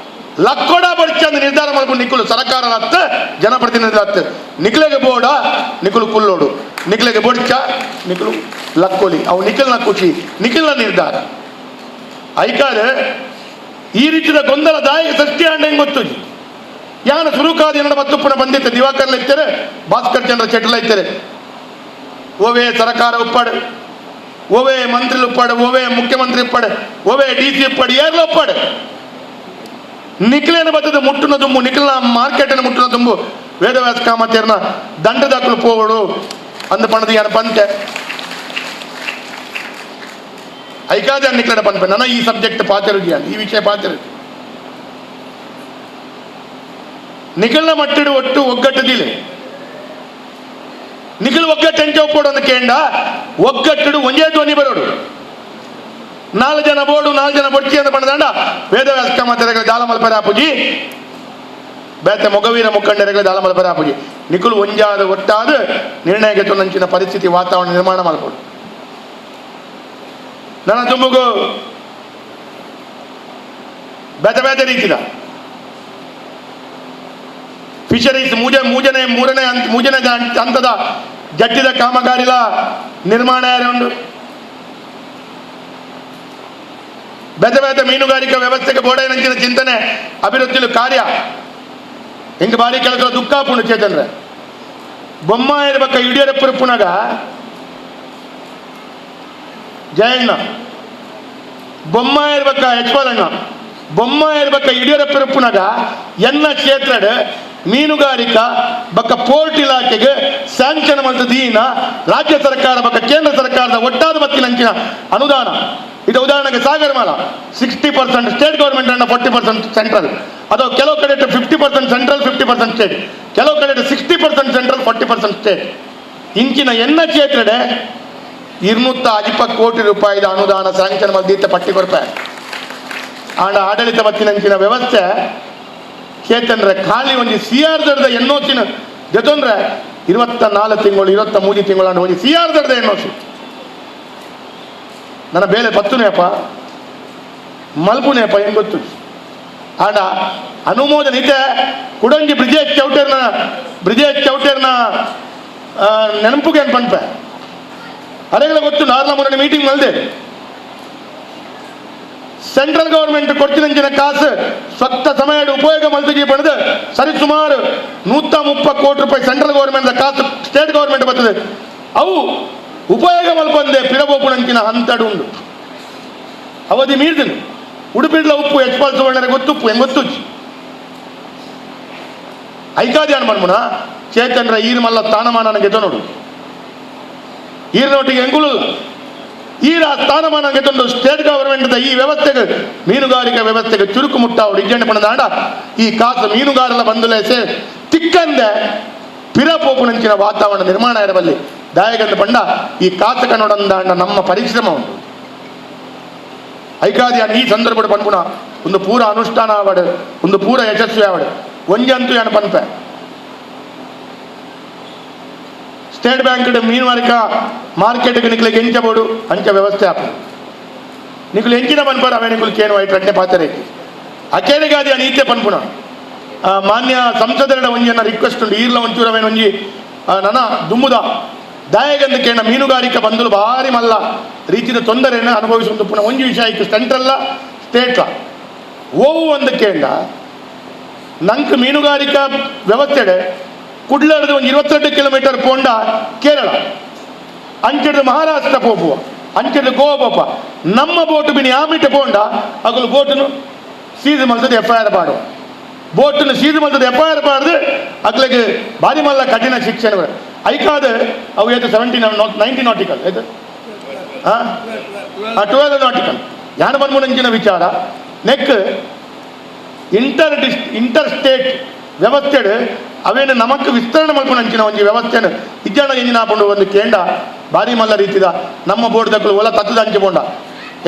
ಲಕ್ಕೊಡ ಬಡಿಚಂದು ನಿರ್ಧಾರ ಮಾಡ್ಕೊಂಡು ನಿಕ್ಕುಲು ಸರ್ಕಾರ ಹತ್ತು ಜನಪ್ರತಿನಿಧಿ ಹತ್ತು ನಿಕ್ಲೆಗೆ ಬೋಡ ನಿಕ್ಕುಲು ಕುಲ್ಲೋಡು ನಿಕ್ಲೆಗೆ ಬೊಡ್ಚ ನಿಕ್ಕುಲು ಲಕ್ಕೊಲಿ ಅವು ನಿಖಲ್ನ ಖುಷಿ ನಿಖಲ್ನ ನಿರ್ಧಾರ. ಐಕಾದ ಈ ರೀತಿಯ ಗೊಂದಲ ದಾಯ ಸೃಷ್ಟಿ ಆಂಡ ಹೆಂಗ್ ಗೊತ್ತು ಯಾನ ಸುರುಕಾದ ಏನಡ ಮತ್ತುಪ್ಪನ ಬಂದಿತ್ತೆ ದಿವಾಕರ್ಲ ಇತ್ತಾರೆ ಭಾಸ್ಕರ್ ಚಂದ್ರ ಚೆಟ್ಲ ಇತ್ತಾರೆ ಓವೇ ಸರಕಾರ ಒಪ್ಪಾಡು ಓವೇ ಮಂತ್ರಿలు ಒಪ್ಪಾಡು ಓವೇ ಮುಖ್ಯಮಂತ್ರಿ ಒಪ್ಪಾಡು ಓವೇ ಡಿ ಸಿ ಒಪ್ಪಾಡು ಏರ್ಲ ಒಪ್ಪಾಡು ನಿಖಲೇನ ಬತ್ತದ ಮುಟ್ಟುನ ತುಂಬು ನಿಖಲ್ನ ಮಾರ್ಕೆಟನ್ನು ಮುಟ್ಟುನ ತುಂಬು ವೇದವ್ಯಾಸ ಕಾಮತೇರ್ನ ದಂಡದಾಕಲು ಪೋವಡು ಅಂದ ಪಣದ ಯಾನ ಪಂತೆ ಐಕಾದ ನಿಖಲನ ಪನ್ಪೆ ನನ್ನ ಈ ಸಬ್ಜೆಕ್ಟ್ ಪಾತಿರುಜಿ ಈ ವಿಷಯ ಪಾತಿರು ನಿಖಲ್ನ ಮಟ್ಟಿಡು ಒಟ್ಟು ಒಗ್ಗಟ್ಟದಿಲ್ಲ ನಿಖಲ್ ಒಗ್ಗಟ್ಟು ಎಂಚ ಒಪ್ಪೋಡು ಅಂದ ಕೇಂಡ ಒಗ್ಗಟ್ಟುಡು ಒಂದೇ ಧ್ವನಿ ಬರೋಡು ನಾಲ್ಕು ಜನ ಬೋರ್ಡು ನಾಲ್ಕು ಜನ ಬೊಡ್ಚಿ ಅಂತ ಪಣದಂಡ ವೇದವ್ಯಾಸ ಕಾಮತೆರೆಗಳ ದಾಲ ಮಲ್ಪರೆ ಆಪುಜಿ ಬೇತೆ ಮೊಗವೀರ ಮುಖಂಡರೆಗಳ ದಾಲ ಮಲ್ಪರೆ ಆಪುಜಿ ನಿಖುಲು ಒಂಜಾದ ಒಟ್ಟಾದ ನಿರ್ಣಯಕ್ಕೆ ತುನಂಚಿನ ಪರಿಸ್ಥಿತಿ ವಾತಾವರಣ ನಿರ್ಮಾಣ ಮಾಡ್ಕೊಡು. ನನ್ನ ತುಂಬುಗು ಬೇತೆ ಬೇತೆ ರೀತಿದ ಫಿಶರೀಸ್ ಮೂಜನೆ ಮೂರನೇ ಮೂಜನೇ ಹಂತದ ಜಟ್ಟಿದ ಕಾಮಗಾರಿಲ ನಿರ್ಮಾಣ ಉಂಡು. ಬೇತೆ ಬೇತೆ ಮೀನುಗಾರಿಕಾ ವ್ಯವಸ್ಥೆಗೆ ಬೋಡೈನಂಚಿನ ಚಿಂತನೆ ಅಭಿವೃದ್ಧಿಲು ಕಾರ್ಯ ಹಿಂಗೆ ಬಾರಿ ಕೆಲಸ ದುಃಖ ಪುಣು ಚೇತನ್ರೆ ಬೊಮ್ಮ ಇರ್ಬೇಕ ಯಡಿಯೂರಪ್ಪನಗ ಜಯಣ್ಣ ಬೊಮ್ಮ ಇರ್ಬೇಕ ಯಶ್ಪಾಲಣ್ಣ ಬೊಮ್ಮ ಇರ್ಬೇಕ ಯಡಿಯೂರಪ್ಪನಗ ಎನ್ನ ಕ್ಷೇತ್ರದ ಮೀನುಗಾರಿಕಾ ಬಕ್ಕ ಪೋರ್ಟ್ ಇಲಾಖೆಗೆ ಸ್ಯಾಂಕ್ಷನ್ ದೀನ ರಾಜ್ಯ ಸರ್ಕಾರ ಬಕ್ಕ ಕೇಂದ್ರ ಸರ್ಕಾರದ ಒಟ್ಟಾದ ಬತ್ತಿನಂಚಿನ ಅನುದಾನ. ಇದು ಉದಾಹರಣೆಗೆ ಸಾಗರಮಾಲ 60% ಸ್ಟೇಟ್ ಗೌರ್ಮೆಂಟ್ ಅನ್ನ 40% ಸೆಂಟ್ರಲ್, ಅದು ಕೆಲವು ಕಡೆ 50% ಸೆಂಟ್ರಲ್ 50% ಸ್ಟೇಟ್, ಕೆಲವು ಕಡೆ 60% ಸೆಂಟ್ರಲ್ 40% ಸ್ಟೇಟ್. ಇಂಚಿನ ಎನ್ನ ಕ್ಷೇತ್ರದ 250 ಕೋಟಿ ರೂಪಾಯಿದ ಅನುದಾನ ಸ್ಯಾಂಕ್ಷನ್ ಮಲ್ದೀತ ಪಟ್ಟಿ ಕೊಡ್ಪಾಯ. ಆಂಡ ಆಡಳಿತ ಬತ್ತಿನಂಚಿನ ವ್ಯವಸ್ಥೆ ಚೇತನ್ರೆ ಖಾಲಿ ಒಂದು ಸಿ ಆರ್ ದರ್ದ ಎನ್ನೋಸಿನ ಜೊತಂದ್ರೆ 24 ತಿಂಗಳು 23 ತಿಂಗಳು ಒಂದು ಸಿ ಆರ್ ದರ್ದ ಎನ್ನೋಸಿ ನನ್ನ ಬೇಲೆ ಪತ್ತುನೇಪ ಮಲ್ಪುನೇಪ ಹೆಂಗ್ ಗೊತ್ತು. ಆಂಡ ಅನುಮೋದನೆ ಇದೆ ಕುಡಂಜಿ ಬ್ರಿಜೇಶ್ ಚೌಟೇರ್ನ ನೆನಪುಗೆ ಏನು ಪನ್ಪೆ ಅರೆಗಳ ಗೊತ್ತು. ನಾರ್ಲ ಮೊನ್ನೆ ಮೀಟಿಂಗ್ ಮಲ್ದೆ ಸೆಂಟ್ರಲ್ ಗವರ್ಮೆಂಟ್ ಕೊಡ್ತಿನಂಚಿನ ಕಾಸು ಸ್ವತ್ತ ಸಮಯ ಉಪಯೋಗ ಮಲ್ತಿಗೆ ಪಡೆದು ಸರಿ ಸುಮಾರು 130 ಕೋಟಿ ರೂಪಾಯಿ ಸೆಂಟ್ರಲ್ ಗವರ್ಮೆಂಟ್ ಕಾಸು ಸ್ಟೇಟ್ ಗವರ್ಮೆಂಟ್ ಬರ್ತದೆ. ಅವು ಉಪಯೋಗ ಮಲ್ಪಂದೆ ಪಿರಬೋಪುಣಂಚಿನ ಹಂತಡು ಉಂಡು ಅವಧಿ ಮೀರ್ದನು ಉಡುಪಿಡ್ಲ ಉಪ್ಪು ಯಶ್ಪಾಲ್ ಸುವರ್ಣರ ಗೊತ್ತುಪ್ಪು ಹೆಂಗ್ ಗೊತ್ತು ಐಕಾದಿ ಅನ್ಮನ್ಮುನ ಚೇತನ್ರ ಈರು ಮಲ್ಲ ಸ್ಥಾನಮಾನ ಗೆದ್ದ ನೋಡು ಈರಿನೊಟ್ಟಿಗೆ ಎಂಗುಲು ಈರ ಸ್ಥಾನಮಾನ ಗೆದ್ಕೊಂಡು ಸ್ಟೇಟ್ ಗವರ್ಮೆಂಟ್ ಈ ವ್ಯವಸ್ಥೆಗೆ ಮೀನುಗಾರಿಕಾ ವ್ಯವಸ್ಥೆಗೆ ಚುರುಕು ಮುಟ್ಟಾವು ಇಜ್ಜಂಡ ಪಣದಾಂಡ ಈ ಕಾಸು ಮೀನುಗಾರರ ಬಂದುಲೇಸೆ ತಿಕ್ಕಂದೆ ಪಿರಪೋಪುನಂಚಿನ ವಾತಾವರಣ ನಿರ್ಮಾಣ ಇರಬಲ್ಲಿ ದಾಯಕಂದ ಪಂಡ ಈ ಕಾಸು ಕನ್ನಡಂದಾಂಡ ನಮ್ಮ ಪರಿಶ್ರಮ ಉಂಟು. ಐಕಾದಿ ಈ ಸಂದರ್ಭ ಪನ್ಪುಣ ಒಂದು ಪೂರ ಅನುಷ್ಠಾನ ಆವಡು ಒಂದು ಪೂರ ಯಶಸ್ವಿ ಆವಡು ಒಂಜಂತೂ ಏನು ಪನ್ಪೆ ಸ್ಟೇಟ್ ಬ್ಯಾಂಕ್ ಮೀನುಗಾರಿಕಾ ಮಾರ್ಕೆಟ್ಗೆ ನಿಕ್ಲಿಗೆ ಎಂಚಬೋಡು ಅಂಚ ವ್ಯವಸ್ಥೆ ಆಪ ನಿಕ್ಲು ಎಂಚಿನ ಪನ್ಪರ ಅವೇ ನಿಕ್ಲು ಕೇನು ಐಟ್ ರಡ್ಡೆ ಪಾತ್ರೆ ಅಕೇರಿಗಾದಿ ನೀತೆ ಪನ್ಪುಣ ಮಾನ್ಯ ಸಂಸದರ ಒಂಜನ್ನ ರಿಕ್ವೆಸ್ಟ್ ಉಂಟು ಈರ್ಲ ಒಂಚೂರು ಅವೇನು ಒಂಜಿ ನನ ದುಮ್ಮುದ ದಾಯಗಂದ ಕೇಣ ಮೀನುಗಾರಿಕಾ ಬಂದಲು ಭಾರಿ ಮಲ್ಲ ರೀತಿಯ ತೊಂದರೆಯನ್ನು ಅನುಭವಿಸುವಂತ ಪುನಃ ಒಂಜಿ ವಿಷಯ ಸೆಂಟ್ರಲ್ಲ ಸ್ಟೇಟ್ಲ ಓವು ಒಂದು ಕೇಂದ್ರ ನಂಕ್ ಮೀನುಗಾರಿಕಾ ವ್ಯವಸ್ಥೆಡೆ ಕುಡ್ಲರ್ದು ಒಂದು 22 ಕಿಲೋಮೀಟರ್ ಪೋಂಡ ಕೇರಳ ಅಂಚೆಡ್ದು ಮಹಾರಾಷ್ಟ್ರ ಪೋಪುವ ಅಂಚೆಡ್ದು ಗೋವಾ ಪೋಪ ನಮ್ಮ ಬೋಟು ಬಿನಿ ಆಮಿಟ ಪೋಂಡ ಅಗಲು ಬೋಟನ್ನು ಸೀಸ್ ಮಲ್ತದ F I R ಪಾಡು ಬೋಟನ್ನು ಸೀಸ್ ಮಲ್ತದ F I R ಪಾಡ್ದು ಅಗ್ಲಿಗೆ ಭಾರಿ ಮಲ್ಲ ಕಠಿಣ ಶಿಕ್ಷಣ ಐಕಾದ ಅವು ಏತು 19 ನಾಟಿಕಲ್ ಆಯ್ತು ಹಾಂ 12 ನಾಟಿಕಲ್ ಯಾನ ಬನ್ಮುನಂಚಿನ ವಿಚಾರ neck inter state ವ್ಯವಸ್ಥೆಡು ಅವೇನು ನಮಕ್ ವಿಸ್ತರಣೆ ಮಲ್ಪುನಂಚಿನ ಒಂಜಿ ವ್ಯವಸ್ಥೆನು ಇಜ್ಜಾಣ ಎಂಜಿನ ಹಾಕೊಂಡು ಒಂದು ಕೇಂಡ ಭಾರಿ ಮಲ್ಲ ರೀತಿದ ನಮ್ಮ ಬೋರ್ಡ್ ದಕ್ಕಲು ಒಲ ತತ್ತದ ಅಂಚೆ ಬೋಂಡ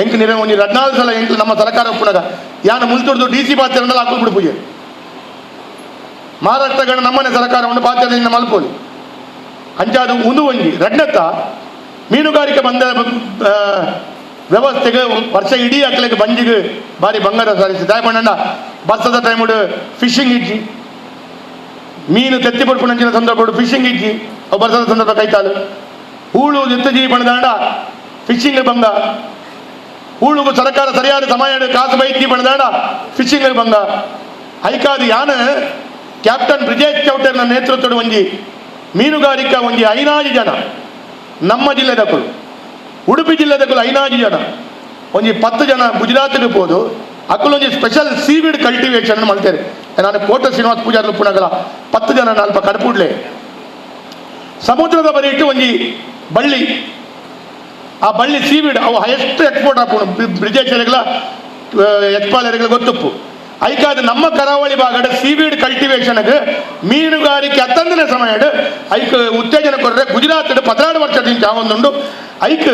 ಎಂಕ್ ನಿರ ಒಂಜಿ 14 ಸಲ ಎಂಕ್ ನಮ್ಮ ಸರ್ಕಾರ ಒಪ್ಪುನಗ ಯಾನ ಮುಲ್ತುರ್ದು ಡಿ ಸಿ ಪಾತ್ರ ಹಾಕೊಂಡು ಬಿಡು ಪೂಜೆ ಮಹಾರಾಷ್ಟ್ರಗಳ ನಮ್ಮನೆ ಸರ್ಕಾರ ಪಾತ್ರ ಮಲ್ಪೋಲಿ ಅಂಚಾದ ಒಂದು ಒಂಜಿ ರಡ್ನತ್ತ ಮೀನುಗಾರಿಕೆ ಬಂದ ವ್ಯವಸ್ಥೆಗೆ ವರ್ಷ ಇಡೀ ಅಕ್ಲೆಗ್ ಬಂಜಿಗೆ ಬಾರಿ ಬಂಗಾರ ಸಾರಿಸಿ ದಾಯ ಪಂಡ ಬರ್ಸದ ಟೈಮುಡು ಫಿಶಿಂಗ್ ಇಜ್ಜಿ, ಮೀನು ತೆತ್ತಿ ಪಡ್ಪುನಂಚಿನ ಸಂದರ್ಭ ಫಿಶಿಂಗ್ ಇಜ್ಜಿ, ಅವು ಬರ್ಸದ ಸಂದರ್ಭ ಕೈತಾಲು ಹೂಳು ಎತ್ತ ಜೀವಿ ಪಣದಾಂಡ ಫಿಶಿಂಗ್ ಬಂಗ, ಹೂಳುಗು ಸರ್ಕಾರ ಸರಿಯಾದ ಸಮಯ ಕಾಸು ಬೈತಿ ಪಣದಾಂಡ ಫಿಶಿಂಗ್ ಬಂಗ. ಐಕಾದು ಯಾನ ಕ್ಯಾಪ್ಟನ್ ಬ್ರಿಜೇಶ್ ಚೌಟರ್ನ ನೇತೃತ್ವದ ಒಂಜಿ ಮೀನುಗಾರಿಕಾ ಒಂಜಿ 5 ಜನ ನಮ್ಮ ಜಿಲ್ಲೆದಕುಲು, ಉಡುಪಿ ಜಿಲ್ಲೆದಕುಲು 5 ಜನ, ಒಂಜಿ 10 ಜನ ಗುಜರಾತ್ಗೆ ಪೋದು ಅಕುಲೊಂಜಿ ಸ್ಪೆಷಲ್ ಸೀವಿಡ್ ಕಲ್ಟಿವೇಶನ್ ಮಾಡ್ತಾರೆ. ನಾನು ಕೋಟ ಶ್ರೀನಿವಾಸ ಪೂಜಾರಿ ಪುನಗಲ 10 ಜನ ನಾಲ್ಪ ಕಡಪುಡ್ಲೆ ಸಮುದ್ರದ ಬರಿ ಇಟ್ಟು ಒಂಜಿ ಬಳ್ಳಿ, ಆ ಬಳ್ಳಿ ಸೀವಿಡ್ ಅವು ಹೈಯೆಸ್ಟ್ ಎಕ್ಸ್ಪೋರ್ಟ್ ಆಪುಂಡು ಬ್ರಿಜೇಶರಿಗಳ ಎಕ್ಸ್ಪಾಲರಿಗಳ ಗೊತ್ತುಪ್ಪು. ಐಕಾದ ನಮ್ಮ ಕರಾವಳಿ ಭಾಗದ ಸೀವೀಡ್ ಕಲ್ಟಿವೇಶನ್ಗೆ ಮೀನುಗಾರಿಕೆ ಅತ್ತಂದಿನ ಸಮಯ ಐಕ್ ಉತ್ತೇಜನ ಕೊಟ್ಟರೆ ಗುಜರಾತ್ 16 ವರ್ಷದಿಂದ ಒಂದುಂಡು. ಐಕ್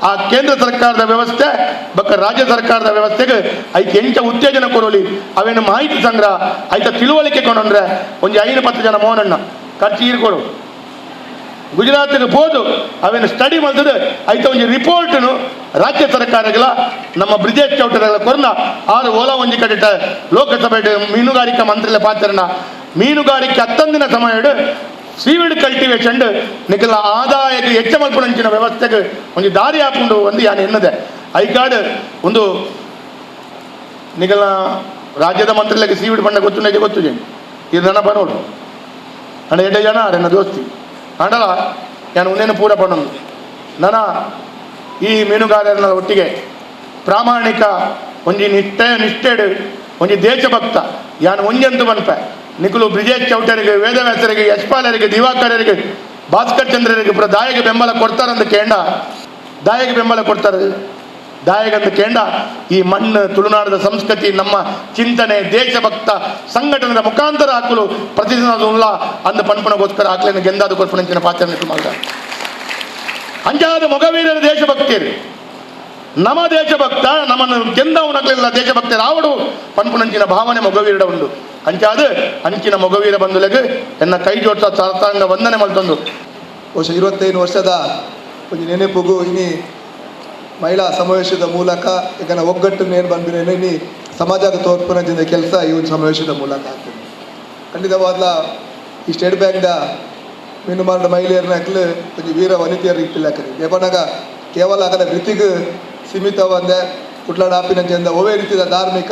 ಆ ಕೇಂದ್ರ ಸರ್ಕಾರದ ವ್ಯವಸ್ಥೆ ಬಕ್ಕ ರಾಜ್ಯ ಸರ್ಕಾರದ ವ್ಯವಸ್ಥೆಗೆ ಐಕ್ ಎಂಚ ಉತ್ತೇಜನ ಕೊರಲಿ ಅವೇನು ಮಾಹಿತಿ ಸಂಗ್ರಹ ಐತ ತಿಳುವಳಿಕೆ ಕೊಂಡ್ರೆ ಒಂಜಿ 5-10 ಜನ ಮೋನಣ್ಣ ಖರ್ಚು ಈರ್ಕೊಡು ಗುಜರಾತ್ಗೆ ಪೋದು ಅವೇನು ಸ್ಟಡಿ ಮಾಡ್ತದೆ ಐತ ಒಂಜಿ ರಿಪೋರ್ಟ್ನು ರಾಜ್ಯ ಸರ್ಕಾರಗಳ ನಮ್ಮ ಬ್ರಿಜೇಶ್ ಚೌಟರ್ಗಳ ಕೊರ್ನ ಆರು ಓಲಾ ಒಂಜಿ ಕಡೆಟ ಲೋಕಸಭೆ ಮೀನುಗಾರಿಕಾ ಮಂತ್ರಿಲ ಪಾತ್ರನ ಮೀನುಗಾರಿಕೆ ಅತ್ತಂದಿನ ಸಮಯ ಸೀವಿಡ್ ಕಲ್ಟಿವೇಶನ್ ನಿಖಲ ಆದಾಯಕ್ಕೆ ಹೆಚ್ಚ ಮಲ್ಪುನಂಚಿನ ವ್ಯವಸ್ಥೆಗೆ ಒಂಜಿ ದಾರಿ ಹಾಕೊಂಡು ಒಂದು ಯಾನು ಎನ್ನದೆ. ಐಕಾಡ್ ಒಂದು ನಿಗಲ ರಾಜ್ಯದ ಮಂತ್ರಿಗಳಿಗೆ ಸೀವಿಡ್ ಬಣ್ಣ ಗೊತ್ತು ಗೊತ್ತು ಇದು ನನ್ನ ಬರೋಡು ಅಣ್ಣ ಎಡ್ಡೆ ಜನ ಅರೆನ ದೋಸ್ತಿ ಅಂಡಲ ನಾನು ಉನ್ನೇನು ಪೂರ ಪಣ್ಣೊಂದು ನನ್ನ ಈ ಮೀನುಗಾರರ ಒಟ್ಟಿಗೆ ಪ್ರಾಮಾಣಿಕ ಒಂಜಿ ನಿಷ್ಠೆಡು ಒಂಜಿ ದೇಶಭಕ್ತ ಯಾನು ಒಂಜಂತು ಬನ್ಪೆ ನಿಕುಲು ಬ್ರಿಜೇಶ್ ಚೌಟರಿಗೆ ವೇದವ್ಯಾಸರಿಗೆ ಯಶ್ಪಾಲರಿಗೆ ದಿವಾಕರರಿಗೆ ಭಾಸ್ಕರ್ ಚಂದ್ರರಿಗೆ ಪೂರ ದಾಯಗೆ ಬೆಂಬಲ ಕೊಡ್ತಾರಂತ ಕೇಂಡ, ದಾಯಗೆ ಬೆಂಬಲ ಕೊಡ್ತಾರೆ ದಾಯಗಂತ ಕೇಂಡ ಈ ಮಣ್ಣು ತುಳುನಾಡದ ಸಂಸ್ಕೃತಿ ನಮ್ಮ ಚಿಂತನೆ ದೇಶಭಕ್ತ ಸಂಘಟನೆಯ ಮುಖಾಂತರ ಹಾಕಲು ಪ್ರತಿದಿನ ಉಲ್ಲ ಅಂದ ಪನ್ಪನಗೋಸ್ಕರ ಹಾಕ್ಲೇನು ಗೆಂದಾದ ಕೊರ್ಪಣಂಚಿನ ಪಾತ್ರ ಮಾಡ ಅಂಜಾದ ಮೊಗವೀರರ ದೇಶಭಕ್ತಿಯರು ನಮ್ಮ ದೇಶಭಕ್ತ ನಮ್ಮನ್ನು ಗೆಂದವನಗಲಿಲ್ಲ ದೇಶಭಕ್ತರು ಆವಡು ಪನ್ಪುನಂಚಿನ ಭಾವನೆ ಮೊಗವೀರಡ ಉಂಡು. ಅಂಚಾದ ಅಂಚಿನ ಮೊಗವೀರ ಬಂಧುಲೆಗ್ ಎನ್ನ ಕೈ ಜೋಡ್ಸ ಸಾಷ್ಟಾಂಗ ವಂದನೆ ಮಲ್ತೊಂದು. ಬಹುಶಃ 25 ವರ್ಷದ ಒಂಜಿ ನೆನಪುಗು ಇನಿ ಮಹಿಳಾ ಸಮಾವೇಶದ ಮೂಲಕ ಈಗ ಒಗ್ಗಟ್ಟು ನೇನು ಬಂದಿರೇನು ಇನಿ ಸಮಾಜದ ತೋರ್ಪುನಂಚಿನ ಕೆಲಸ ಈ ಒಂದು ಸಮಾವೇಶದ ಮೂಲಕ ಆಗ್ತದೆ. ಖಂಡಿತವಾದ ಈ ಸ್ಟೇಟ್ ಬ್ಯಾಂಕ್ದ ಮೀನು ಮಾರಾಟ ಮಹಿಳೆಯರನ್ನ ಹಾಕಲು ಒಂಜಿ ವೀರ ವನಿತೆಯರು ಇಟ್ಟಿಲ್ಲ ಯಾಕಂದಾಗ ಕೇವಲ ಆಗದ ವೃತ್ತಿಗೆ ಸೀಮಿತವಾದ ಕುಟ್ಲಾಡ ಆಪಿನಂಚಿಂದ ಒವೇ ರೀತಿಯ ಧಾರ್ಮಿಕ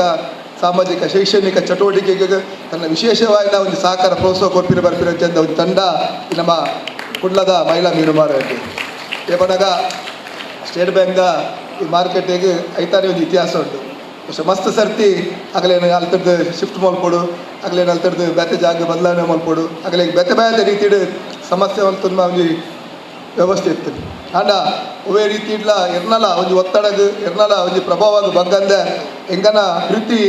ಸಾಮಾಜಿಕ ಶೈಕ್ಷಣಿಕ ಚಟುವಟಿಕೆಗೆ ತನ್ನ ವಿಶೇಷವಾದ ಒಂದು ಸಹಕಾರ ಪ್ರೋತ್ಸಾಹ ಕೊರ್ಪಿನ ಬರ್ಪಿನಂಚಿಂದ ಒಂದು ತಂಡ ನಮ್ಮ ಕುಡ್ಲದ ಮಹಿಳಾ ಮೀನು ಮಾರಾಟ. ಯಾಕಂದಾಗ ಸ್ಟೇಟ್ ಬ್ಯಾಂಕ್ದ ಈ ಮಾರ್ಕೆಟಿಗೆ ಐತಾನೆ ಒಂದು ಇತಿಹಾಸ ಉಂಟು. ಮಸ್ತ್ ಸರ್ತಿ ಆಗಲೇನು ಅಲ್ತದ್ದು ಶಿಫ್ಟ್ ಮಲ್ಪೊಡು, ಆಗಲೇನು ಅಲ್ತದ್ದು ಬೇತೆ ಜಾಗ ಬದಲಾವಣೆ ಮಲ್ಪೊಡು, ಆಗಲೇ ಬೇತೆ ಬೇತೆ ರೀತಿಡು ಸಮಸ್ಯೆ ತುಂಬ ಒಂಜಿ ವ್ಯವಸ್ಥೆ ಇತ್ತು. ಆಂಡ ಒವೇ ರೀತಿ ಇಡ್ಲ ಎರ್ನಲ ಒಂಜಿ ಒತ್ತಡಗು ಎರ್ನಲ ಒಂಜಿ ಪ್ರಭಾವ ಬಗ್ಗಂದೆ ಎಂಗನ ವೃತ್ತಿ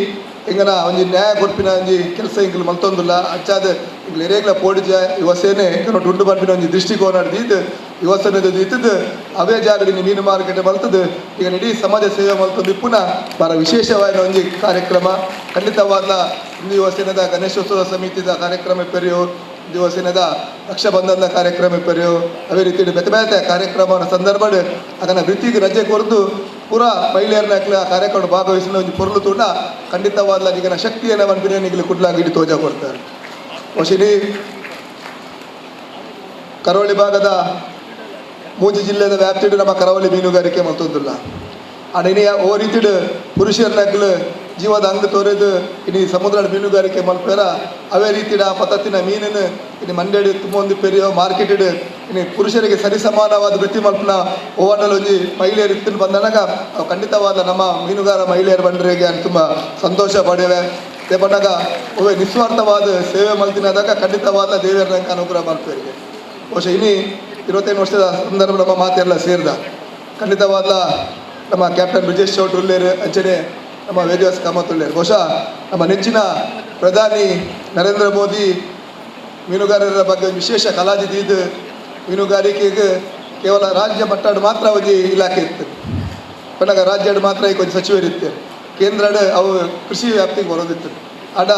ಎಂಗನ ಒಂಜಿ ನ್ಯಾಯ ಕೊರ್ಪಿನ ಒಂಜಿ ಕೆಲಸ ಇಂಗ್ಲು ಮಲ್ತೊಂದುಲ್ಲ. ಅಚ್ಚಾದ ಇಂಗ್ಲು ಎರೇಗ್ಲ ಪೋಡಿಜ ಯುವಸೇನೆ ಎಂಕನ ದುಡ್ಡು ಬರ್ಪಿನ ಒಂಜಿ ದೃಷ್ಟಿಕೋನ ದೀದ್ ಯುವಸೇನೆ ಇತ್ತದು ಅವೇ ಜಾಗದಲ್ಲಿ ಮೀನು ಮಾರುಕಟ್ಟೆ ಮಲ್ತದು ಈಗ ಇಡೀ ಸಮಾಜ ಸೇವೆ ಮಲ್ತೊಂದು ಪುನಃ ಬರ ವಿಶೇಷವಾದ ಒಂಜಿ ಕಾರ್ಯಕ್ರಮ. ಖಂಡಿತವಾದ ಹಿಂದೂ ಯುವಸೇನದ ಗಣೇಶೋತ್ಸವ ಸಮಿತಿದ ಕಾರ್ಯಕ್ರಮ ಪೆರಿಯೋ, ಯುವಸೇನದ ರಕ್ಷಾಬಂಧನದ ಕಾರ್ಯಕ್ರಮ ಪೆರಿಯೋ, ಅದೇ ರೀತಿ ಬೇತೆ ಬೇತೆ ಕಾರ್ಯಕ್ರಮದ ಸಂದರ್ಭ ಅದನ್ನು ವೃತ್ತಿಗೆ ರಜೆ ಕೊರದು ಪೂರಾ ಮಹಿಳೆಯರನ್ನ ಆ ಕಾರ್ಯಕ್ರಮ ಭಾಗವಹಿಸಿದ ಒಂದು ಪೊರುಳು ತೂಣ ಖಂಡಿತವಾದ ಈಗ ಶಕ್ತಿಯನ್ನು ಮನ್ಪಿನ ಕುಡ್ಲಾಗಿ ಇಡೀ ತೋಜ ಕೊಡ್ತಾರೆ. ಬಹುಶಃ ಕರಾವಳಿ ಭಾಗದ ಮೂಜಿ ಜಿಲ್ಲೆದ ವ್ಯಾಪ್ತಿಡು ನಮ್ಮ ಕರಾವಳಿ ಮೀನುಗಾರಿಕೆ ಮಲ್ತೊಂದುಲ್ಲ. ಆಂಡ ಇನಿ ಓ ರೀತಿಡು ಪುರುಷರನ್ನಕ್ಲು ಜೀವದ ಅಂಗ ತೋರೆದು ಇನಿ ಸಮುದ್ರ ಮೀನುಗಾರಿಕೆ ಮಲ್ಪೇರ ಅವೇ ರೀತಿಡ ಆ ಪತತ್ತಿನ ಮೀನನ್ನು ಇನಿ ಮಂಡ್ಯಡು ತುಂಬೊಂದು ಪೆರಿಯೋ ಮಾರ್ಕೆಟೆಡ್ ಇನಿ ಪುರುಷರಿಗೆ ಸರಿಸಮಾನವಾದ ವೃತ್ತಿ ಮಲ್ಪನ ಓವನಲ್ಲಿ ಒಂಜಿ ಮಹಿಳೆಯರು ಇತ್ತು ಬಂದನಾಗ ಅವು ಖಂಡಿತವಾದ ನಮ್ಮ ಮೀನುಗಾರ ಮಹಿಳೆಯರು ಬಂಡ್ರಿಗೆ ತುಂಬ ಸಂತೋಷ ಪಡೆವೆ. ಬಂದಾಗ ಒವೇ ನಿಸ್ವಾರ್ಥವಾದ ಸೇವೆ ಮಲ್ತಿನಾದಾಗ ಖಂಡಿತವಾದ ದೇವರ ಅನುಗ್ರಹ ಮಲ್ಪೇರಿಗೆ. ಬಹುಶಃ ಇನಿ 25 ವರ್ಷದ ಸಂದರ್ಭ ನಮ್ಮ ಮಾತೆಲ್ಲ ಸೇರಿದ ಖಂಡಿತವಾದ ನಮ್ಮ ಕ್ಯಾಪ್ಟನ್ ಬ್ರಿಜೇಶ್ ಚೌಟ್ ಉಳ್ಳೇರು ಅಂಚನೆ ನಮ್ಮ ವೇದವ್ಯಾಸ ಕಾಮತ್ ಉಳ್ಳೇರು. ಬಹುಶಃ ನಮ್ಮ ನೆಚ್ಚಿನ ಪ್ರಧಾನಿ ನರೇಂದ್ರ ಮೋದಿ ಮೀನುಗಾರರ ಬಗ್ಗೆ ವಿಶೇಷ ಕಲಾಜಿ ದೀದು ಮೀನುಗಾರಿಕೆಗೆ ಕೇವಲ ರಾಜ್ಯ ಮಟ್ಟಡ್ ಮಾತ್ರ ಒಂಜಿ ಇಲಾಖೆ ಇತ್ತು, ಪಂಡಗ ರಾಜ್ಯಡ್ ಮಾತ್ರ ಈಗ ಒಂಜಿ ಸಚಿವರಿತ್ತು, ಕೇಂದ್ರಡ್ ಅವು ಕೃಷಿ ವ್ಯಾಪ್ತಿಗೆ ಬರೋದಿತ್ತು. ಆಡ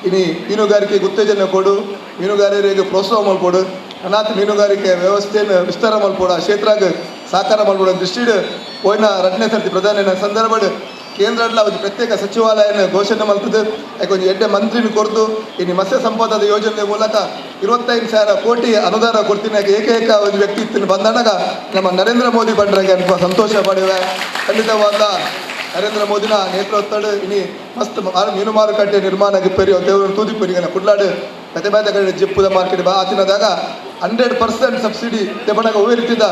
ಇನಿ ಮೀನುಗಾರಿಕೆಗೆ ಉತ್ತೇಜನ ಕೊಡು, ಮೀನುಗಾರರಿಗೆ ಪ್ರೋತ್ಸಾಹ ಮಲ್ಪೊಡು, ಅನಾಥ ಮೀನುಗಾರಿಕೆ ವ್ಯವಸ್ಥೆಯನ್ನು ವಿಸ್ತಾರ ಮಲ್ಪೊಡು, ಆ ಕ್ಷೇತ್ರಗ್ ಸಹಕಾರ ಮಲ್ಪುನ ದೃಷ್ಟಿಡ್ ಪೋಯಿನ ರಡ್ಡನೇ ಸರ್ತಿ ಪ್ರಧಾನಿ ಸಂದರ್ಭಡ್ ಕೇಂದ್ರಡ್ಲ ಒಂದು ಪ್ರತ್ಯೇಕ ಸಚಿವಾಲಯನ ಘೋಷಣೆ ಮಲ್ತದೆ. ಒಂಜಿ ಎಡ್ಡೆ ಮಂತ್ರಿನ ಕೊರ್ದು ಇನ್ನು ಮತ್ಸ್ಯ ಸಂಪದದ ಯೋಜನೆ ಮೂಲಕ 25,000 ಕೋಟಿ ಅನುದಾನ ಕೊಡ್ತೀನಿ ಏಕೈಕ ಒಂದು ವ್ಯಕ್ತಿ ಇತ್ತು ಬಂದಾಗ ನಮ್ಮ ನರೇಂದ್ರ ಮೋದಿ ಬಂಡ್ರಂಗೆ ಅನ್ಪ ಸಂತೋಷ ಪಡುವೆ. ಖಂಡಿತವಾದ ನರೇಂದ್ರ ಮೋದಿನ ನೇತೃತ್ವದ ಇನಿ ಮಸ್ತ್ ಮೀನು ಮಾರುಕಟ್ಟೆ ನಿರ್ಮಾಣ ಗಿಪ್ಪರಿ ದೇವರು ತೂದಿಪ್ಪರಿ ಕುಡ್ಲಾಡು ಬೇತೆ ಬೇತೆ ಕಡೆ ಜಿಪ್ಪುದ ಮಾರ್ಕೆಟ್ ಬಾ ಆತಿನದಾಗ 100% ಸಬ್ಸಿಡಿ ತೆಬಣಗ ಒವ್ವೇ ರೀತಿದ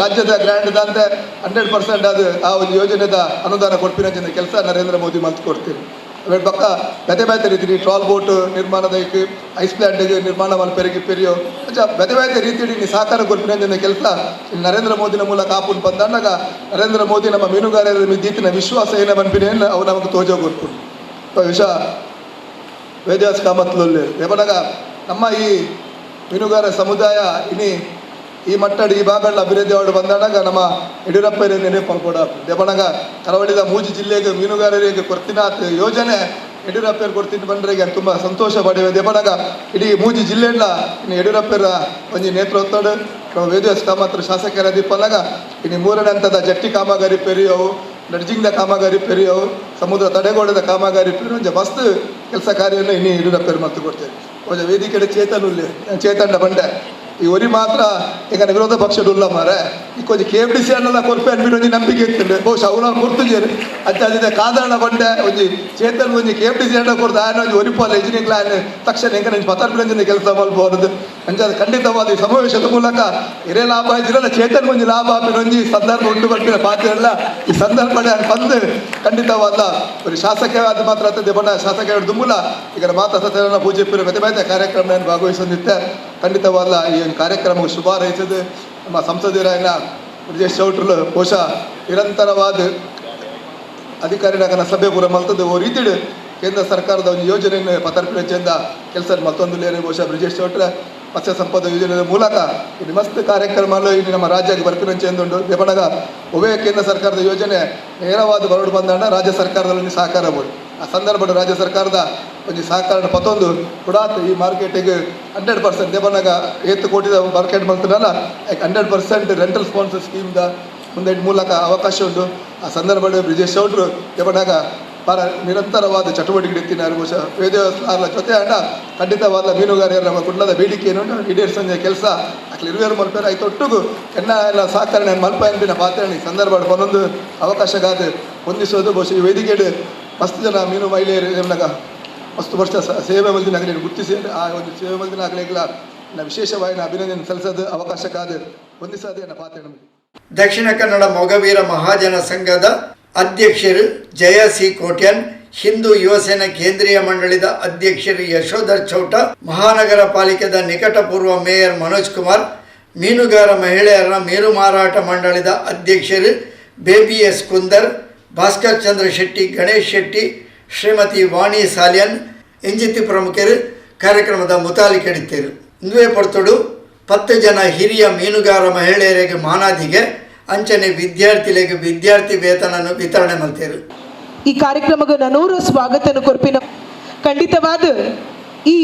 ರಾಜ್ಯದ ಗ್ರ್ಯಾಂಡ್ ದಂತೆ 100% ಅದು ಆ ಒಂದು ಯೋಜನೆದ ಅನುದಾನ ಕೊಡ್ಪಿನ ಕೆಲಸ ನರೇಂದ್ರ ಮೋದಿ ಮಲ್ತು ಕೊಡ್ತೀನಿ. ಅವೆರಡು ಪಕ್ಕ ಬೇತೆ ಬೇತೆ ರೀತಿ ಟ್ರಾಲ್ ಬೋಟ್ ನಿರ್ಮಾಣದ ಐಸ್ ಪ್ಲಾಂಟ್ ನಿರ್ಮಾಣ ಮಲ್ಪೆರಿಗೆ ಪೆರಿಯೋ ಅಂಚ ಬೇತೆ ಬೇತೆ ರೀತಿಯಲ್ಲಿ ನೀ ಸಹಕಾರ ಕೊಡ್ಪಿನ ಕೆಲಸ ನರೇಂದ್ರ ಮೋದಿನ ಮೂಲಕ ಆಪುನ್ ಬಂದಾಗ ನರೇಂದ್ರ ಮೋದಿ ನಮ್ಮ ಮೀನುಗಾರರ ದೀತಿನ ವಿಶ್ವಾಸ ಏನ ಬನ್ಪಿನ ಅವು ನಮಗೆ ತೋಜೋ ಕೊಡ್ಪುಂಡು. ವಿಷ ವೇದವ್ಯಾಸ ಕಾಮತ್ಲಲ್ಲಿ ದೇವನಾಗ ನಮ್ಮ ಈ ಮೀನುಗಾರ ಸಮುದಾಯ ಇನಿ ಈ ಮಟ್ಟಡಿ ಈ ಭಾಗಗಳ ಅಭಿವೃದ್ಧಿ ಅವರು ಬಂದಾಗ ನಮ್ಮ ಯಡಿಯೂರಪ್ಪ ನೆನಪು ಕೂಡ ದೇವನಾಗ ಕರಾವಳಿದ ಮೂಜಿ ಜಿಲ್ಲೆಗೆ ಮೀನುಗಾರರಿಗೆ ಕೊರ್ತಿನಾಥ್ ಯೋಜನೆ ಯಡಿಯೂರಪ್ಪರು ಕೊಡ್ತೀನಿ ಬಂದ್ರಿಗೆ ತುಂಬ ಸಂತೋಷ ಪಡೆಯುವ. ದೇವನಾಗ ಇಡೀ ಮೂಜಿ ಜಿಲ್ಲೆಲ್ಲ ಇನ್ನು ಯಡಿಯೂರಪ್ಪರ ಒಂಜಿ ನೇತೃತ್ವದ ನಮ್ಮ ವೇದವ್ಯಾಸ ಕಾಮತ್ರ ಶಾಸಕರ ದೀಪನಾಗ ಇನ್ನು ಮೂರನೇ ಹಂತದ ಜಟ್ಟಿ ಕಾಮಗಾರಿ ಪೆರಿಯವು, ನಡ್ಜಿಂಗ್ದ ಕಾಮಗಾರಿ ಪೆರಿಯವು, ಸಮುದ್ರ ತಡೆಗೋಡದ ಕಾಮಗಾರಿ ಪೆರಿಯೋ ಒಂಜಿ ಮಸ್ತ್ ಕೆಲಸ ಕಾರ್ಯವನ್ನು ಇನ್ನು ಯಡಿಯೂರಪ್ಪರು ಮತ್ತು ಕೊಡ್ತೇವೆ. ಒಂಜಿ ವೇದಿಕೆ ಚೇತನ್ ಉಲ್ಲೆ ಚೇತಣ್ಣ ಬಂಡೆ ಈ ಒರಿ ಮಾತ್ರ ಈಗ ವಿರೋಧ ಪಕ್ಷದ ಉಲ್ಲ ಮಾರೆ ಈ ಕೊಂಚ ಕೆ ಎಫ್ ಡಿ ಸಿ ಅನ್ನೆಲ್ಲ ಕೊರ್ಪೆ ಅನ್ಬಿಟ್ಟು ಒಂಜಿ ನಂಬಿಕೆ ಇತ್ತು ಬಹುಶಃ ಅವನ ಕೊರ್ತುಜೇರು ಅಂಚ ಕಾದಾರಣ ಬಂಡೆ ಒಂಜಿ ಚೇತನ್ ಒಂಜಿ ಕೆ ಎಫ್ ಡಿ ಸಿ ಅಣ್ಣ ಕೊಡ್ದು ಆಯನ ಒಂಜಿ ಒರಿಪಾಲ ಇಂಜಿನಿಯರಿಂಗ್ ಆಯನ ತಕ್ಷಣ ಹೆಂಗೆ ನಂಗೆ ಪತರ್ಪಿನ ಕೆಲಸ ಮಲ್ಬೋದು ಅಂಚ ಖಂಡಿತವಾದ ಈ ಸಮಾವೇಶದ ಮೂಲಕ ಹಿರೇ ಲಾಭ ಇದ್ರಲ್ಲ ಚೇತನ್ ಒಂಜಿ ಲಾಭ ಆಪಿನ ಒಂಜಿ ಸಂದರ್ಭ ಉಂಟು ಬರ್ಪಿನ ಪಾತ್ರ ಎಲ್ಲ ಈ ಸಂದರ್ಭ ಬಂದು ಖಂಡಿತವಾದ ಒಂದು ಶಾಸಕ ಅದು ಮಾತ್ರ ಆಗ್ತದೆ ಬಣ್ಣ ಶಾಸಕ ದುಂಬುಲ ಈಗ ಮಾತಾ ಸತ್ಯನಾರಾಯಣ ಪೂಜೆ ಬೇತೆ ಬೇತೆ ಕಾರ್ಯಕ್ರಮ ಭಾಗವಹಿಸೊಂದಿತ್ತೆ. ಖಂಡಿತವಾದ ಈ ಒಂದು ಕಾರ್ಯಕ್ರಮಕ್ಕೆ ಶುಭ ಹಾರೈಸೋದು ನಮ್ಮ ಸಂಸದರಾಯನ ಬ್ರಿಜೇಶ್ ಚೌಟ್ರಲು ಬಹುಶಃ ನಿರಂತರವಾದ ಅಧಿಕಾರಿಗಳ ಸಭೆ ಪೂರ ಮಲ್ತದ್ದು ಓ ರೀತಿಡು ಕೇಂದ್ರ ಸರ್ಕಾರದ ಒಂದು ಯೋಜನೆಯನ್ನು ಪತರ್ಪಿನ ಕೆಲಸ ಮತ್ತೊಂದು ಬಹುಶಃ ಬ್ರಿಜೇಶ್ ಚೌಟ್ರ ಮತ್ಸ್ಯ ಸಂಪದ ಯೋಜನೆಯ ಮೂಲಕ ಇಲ್ಲಿ ಮಸ್ತ್ ಕಾರ್ಯಕ್ರಮ ಇಲ್ಲಿ ನಮ್ಮ ರಾಜ್ಯಕ್ಕೆ ಬರ್ಪಿನ ಚೆಂದುಂಡು. ದೇಪಣಗ ಉಭಯ ಕೇಂದ್ರ ಸರ್ಕಾರದ ಯೋಜನೆ ನೇರವಾದ ಬರಡು ಬಂದಾಗ ರಾಜ್ಯ ಸರ್ಕಾರದಲ್ಲಿ ಸಹಕಾರ ಬೋದು. ಆ ಸಂದರ್ಭದ ರಾಜ್ಯ ಸರ್ಕಾರದ ಒಂದು ಸಹಕಾರ ಪತ್ತೊಂದು ಕುಡಾತ್ ಈ ಮಾರ್ಕೆಟಿಗೆ 100% ದೇಪಣಗ 8 ಕೋಟಿದ ಮಾರ್ಕೆಟ್ ಬಂತನಲ್ಲ 100% ರೆಂಟಲ್ ಸ್ಪಾನ್ಸರ್ ಸ್ಕೀಮ್ದ ಮುಂದೆ ಮೂಲಕ ಅವಕಾಶ ಉಂಟು. ಆ ಸಂದರ್ಭದಲ್ಲಿ ಬ್ರಿಜೇಶ್ ಚೌಟ್ರು ದೇಪಣಗ ಪರ ನಿರಂತರವಾದ ಚಟುವಟಿಕೆ ಇತ್ತಿನಾರು ಬಹುಶಃ ವೇದವ್ಯಾಸರ ಜೊತೆ ಅಣ್ಣ ಖಂಡಿತವಾದ ಮೀನುಗಾರರ ನಮ್ಮ ಕುಡ್ಲದ ಬೇಡಿಕೆಯನ್ನು ಈಡೇರಿಸೋ ಕೆಲಸ ಅಕ್ಲಿ ಇರುವೇರು ಮಲ್ಪೇರು ಆಯ್ತು ಒಟ್ಟಿಗೂ ಎನ್ನ ಎಲ್ಲ ಸಹಕರಣೆ ಮಲ್ಪ ಎನ್ಪಿನ ಪಾತ್ರ ಈ ಸಂದರ್ಭ ಒಂದೊಂದು ಅವಕಾಶಗಾದ ಹೊಂದಿಸೋದು ಬಹುಶಃ ಈ ವೇದಿಕೆಡು ಮಸ್ತ್ ಜನ ಮೀನು ಮಹಿಳೆಯರು ಎನ್ನಗ ಮಸ್ತ್ ವರ್ಷ ಸೇವೆ ಮಲ್ದಿನ ಆಗಲಿ ಗುರುತಿಸಿ ಆ ಒಂದು ಸೇವೆ ಮಲ್ದಿನ ಆಗಲಿಲ್ಲ ವಿಶೇಷವಾಗಿ ಅಭಿನಂದನೆ ಸಲ್ಲಿಸೋದು ಅವಕಾಶಕ್ಕಾದ ಹೊಂದಿಸೋದೇ ನನ್ನ ಪಾತ್ರ. ದಕ್ಷಿಣ ಕನ್ನಡ ಮೊಗವೀರ ಮಹಾಜನ ಸಂಘದ ಅಧ್ಯಕ್ಷರು ಜಯ ಸಿ ಕೋಟ್ಯನ್, ಹಿಂದೂ ಯುವಸೇನೆ ಕೇಂದ್ರೀಯ ಮಂಡಳಿದ ಅಧ್ಯಕ್ಷರು ಯಶೋಧರ್ ಚೌಟ, ಮಹಾನಗರ ಪಾಲಿಕೆದ ನಿಕಟಪೂರ್ವ ಮೇಯರ್ ಮನೋಜ್ ಕುಮಾರ್, ಮೀನುಗಾರ ಮಹಿಳೆಯರ ಮೀನು ಮಾರಾಟ ಮಂಡಳಿದ ಅಧ್ಯಕ್ಷರು ಬೇಬಿ ಎಸ್ ಕುಂದರ್, ಭಾಸ್ಕರ್ ಚಂದ್ರ ಶೆಟ್ಟಿ, ಗಣೇಶ್ ಶೆಟ್ಟಿ, ಶ್ರೀಮತಿ ವಾಣಿ ಸಾಲಿಯನ್ ಇಂಜಿತಿ ಪ್ರಮುಖರು ಕಾರ್ಯಕ್ರಮದ ಮುತಾಲಿಕೆಡಿದ್ದರು. ಇಂದುವೆ ಪೊರ್ತುಡು 10 ಜನ ಹಿರಿಯ ಮೀನುಗಾರ ಮಹಿಳೆಯರಿಗೆ ಮಾನಾದಿಗೆ ಅಂಚನೆ ವಿದ್ಯಾರ್ಥಿಗಳಿಗೆ ವಿದ್ಯಾರ್ಥಿ ವೇತನ ವಿತರಣೆ ಮಾಡ್ತೇವೆ. ಈ ಕಾರ್ಯಕ್ರಮಕ್ಕೆ ನನೂರು ಸ್ವಾಗತನ ಕೊರ್ಪಿನ ಖಂಡಿತವಾದ ಈ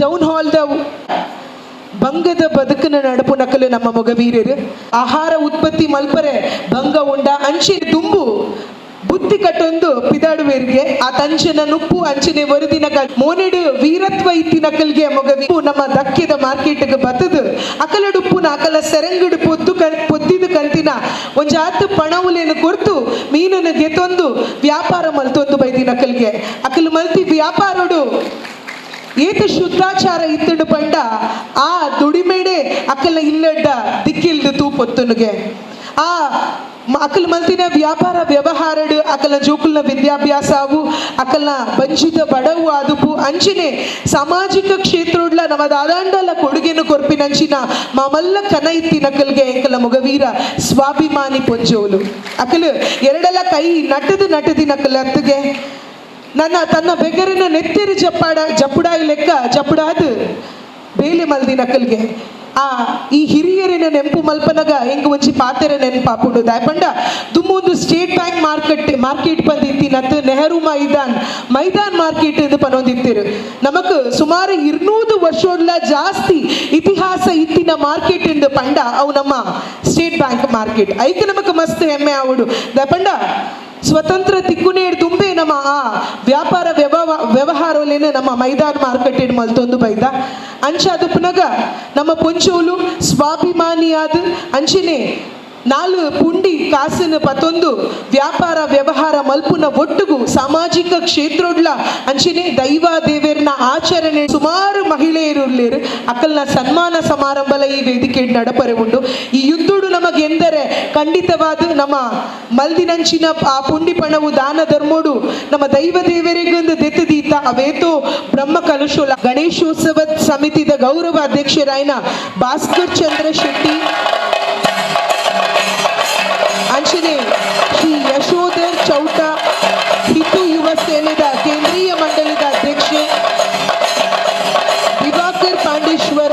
ಟೌನ್ ಹಾಲ್ದ ಬಂಗದ ಬದುಕಿನ ನಡಪು ನಕಲು ನಮ್ಮ ಮೊಗವೀರರು ಆಹಾರ ಉತ್ಪತ್ತಿ ಮಲ್ಪರೆ ಬಂಗ ಉಂಡ ಅಂಚೆ ತುಂಬು ಬುತ್ತಿ ಕಟ್ಟೊಂದು ಪಿದಾಡುವೇರಿಗೆ ಆ ತಂಚನ ನುಪ್ಪು ಅಂಚನೆ ವರುದಿನ ಮೋನೆಡು ವೀರತ್ವ ಇತ್ತಿನ ಕಲ್ಗೆ ಮೊಗವಿ ನಮ್ಮ ದಕ್ಕಿದ ಮಾರ್ಕೆಟ್ಗೆ ಬತ್ತದು ಅಕಲಡುಪ್ಪುನ ಅಕಲ ಸೆರಂಗುಡು ಪೊದ್ದು ಪೊದ್ದಿದು ಕಂತಿನ ಒಂಜಾತು ಪಣವುಲೇನು ಕೊರ್ತು ಮೀನನ್ನು ಗೆತೊಂದು ವ್ಯಾಪಾರ ಮಲ್ತೊಂದು ಬೈದಿನ ಕಲ್ಗೆ ಅಕಲು ಮಲ್ತಿ ವ್ಯಾಪಾರಡು ಏತ ಶುದ್ಧಾಚಾರ ಇತ್ತಡು ಪಂಡ ಆ ದುಡಿಮೇಡೆ ಅಕಲ ಇಲ್ಲಡ್ಡ ದಿಕ್ಕಿಲ್ದು ತೂಪೊತ್ತುನುಗೆ ಆ ಅಕಲ್ ಮಲ್ತಿನ ವ್ಯಾಪಾರ ವ್ಯವಹಾರಡು ಅಕಲ ಜೋಕುಲ್ನ ವಿದ್ಯಾಭ್ಯಾಸವು ಅಕಲ್ನ ಬಂಜಿತ ಬಡವು ಆದುಪು ಅಂಚಿನೆ ಸಾಮಾಜಿಕ ಕ್ಷೇತ್ರೋಡ್ಲ ನಮ್ಮ ದಾದಾಂಡಲ ಕೊಡುಗೆನು ಕೊರ್ಪಿನಂಚಿನ ಮಾಮಲ್ಲ ಕನ ಇತ್ತಿನ ಅಕಲ್ಗೆ ಎಂಕಲ ಮೊಗವೀರ ಸ್ವಾಭಿಮಾನಿ ಪೊಂಜೋಲು ಅಕಲು ಎರಡೆಲ್ಲ ಕೈ ನಟದು ನಟದಿನ ಅಕಲ್ ಅತ್ತಿಗೆ ನನ್ನ ತನ್ನ ಬೆಗರಿನ ನೆತ್ತಿರು ಜಪ್ಪಾಡ ಜಪ್ಪುಡಾಯಿ ಲೆಕ್ಕ ಜಪ್ಪುಡಾದು ಬೇಲೆ ಮಲ್ದಿನ ಅಕಲ್ಗೆ ಆ ಈ ಹಿರಿಯರಿನ ನೆಂಪು ಮಲ್ಪನಗ ಎಂಕ್ ಒಂಜಿ ಪಾತೆರ ನೆನಪಾಪುಂಡು. ದಾಯಪಂಡ ದುಮ್ಮೊಂದು state bank market market ಬಂದಿತ್ತಿನತ್ತು Nehru ಮೈದಾನ್ ಮೈದಾನ್ market ಇದು ಪನೊಂದಿತ್ತಿರು. ನಮಕ್ ಸುಮಾರು 200 ವರ್ಷೋಡ್ಲ ಜಾಸ್ತಿ ಇತಿಹಾಸ ಇತ್ತಿನ ಮಾರ್ಕೆಟ್ ಎಂದು ಪಂಡ ಅವು ನಮ್ಮ state bank market. ಐಕ್ ನಮಕ್ ಮಸ್ತ್ ಹೆಮ್ಮೆ ಆವಡು. ದಾಯಪಂಡ ಸ್ವತಂತ್ರ ತಿಕ್ಕುನೇಡ್ ತುಂಬೆ ನಮ್ಮ ಆ ವ್ಯಾಪಾರ ವ್ಯವಹಾರಲೇನೆ ನಮ್ಮ ಮೈದಾನ್ ಮಾರ್ಕೆಟ್ ಮಲ್ತೊಂದು ಬೈದ. ಅಂಚ ಅದು ಪುನಗ ನಮ್ಮ ಪೊಂಚೋಲು ಸ್ವಾಭಿಮಾನಿಯಾದ ಅಂಚನೆ 4 ಪುಂಡಿ ಕಾಸಿನ ಪತ್ತೊಂದು ವ್ಯಾಪಾರ ವ್ಯವಹಾರ ಮಲ್ಪುನ ಒಟ್ಟುಗು ಸಾಮಾಜಿಕ ಕ್ಷೇತ್ರೋಡ್ಲ ಅಂಚನೆ ದೈವ ದೇವೇರ್ನ ಆಚರಣೆ ಸುಮಾರು ಮಹಿಳೆಯರು ಅಕಲ್ನ ಸನ್ಮಾನ ಸಮಾರಂಭಲ ಈ ವೇದಿಕೆ ನಡಪರೆ ಉಂಡು. ಈ ಯುದ್ಧಡು ನಮಗೆಂದರೆ ಖಂಡಿತವಾದ ನಮ್ಮ ಮಲ್ದಿನಂಚಿನ ಆ ಪುಂಡಿ ಪಣವು ದಾನ ಧರ್ಮೋಡು ನಮ್ಮ ದೈವ ದೇವರಿಗೊಂದು ದೆತ್ತದೀತ ಅವೇತೋ ಬ್ರಹ್ಮ ಕಲಶೋಲ ಗಣೇಶೋತ್ಸವ ಸಮಿತಿದ ಗೌರವ ಅಧ್ಯಕ್ಷರಾಯನ ಭಾಸ್ಕರ್ ಚಂದ್ರ ಶೆಟ್ಟಿ, ಅಂಚನೆ ಶ್ರೀ ಯಶೋಧರ್ ಚೌಟ ಹಿಂದೂ ಯುವ ಸೇನೆದ ಕೇಂದ್ರೀಯ ಮಂಡಳಿದ ಅಧ್ಯಕ್ಷೆ ದಿವಾಕರ್ ಪಾಂಡೇಶ್ವರ,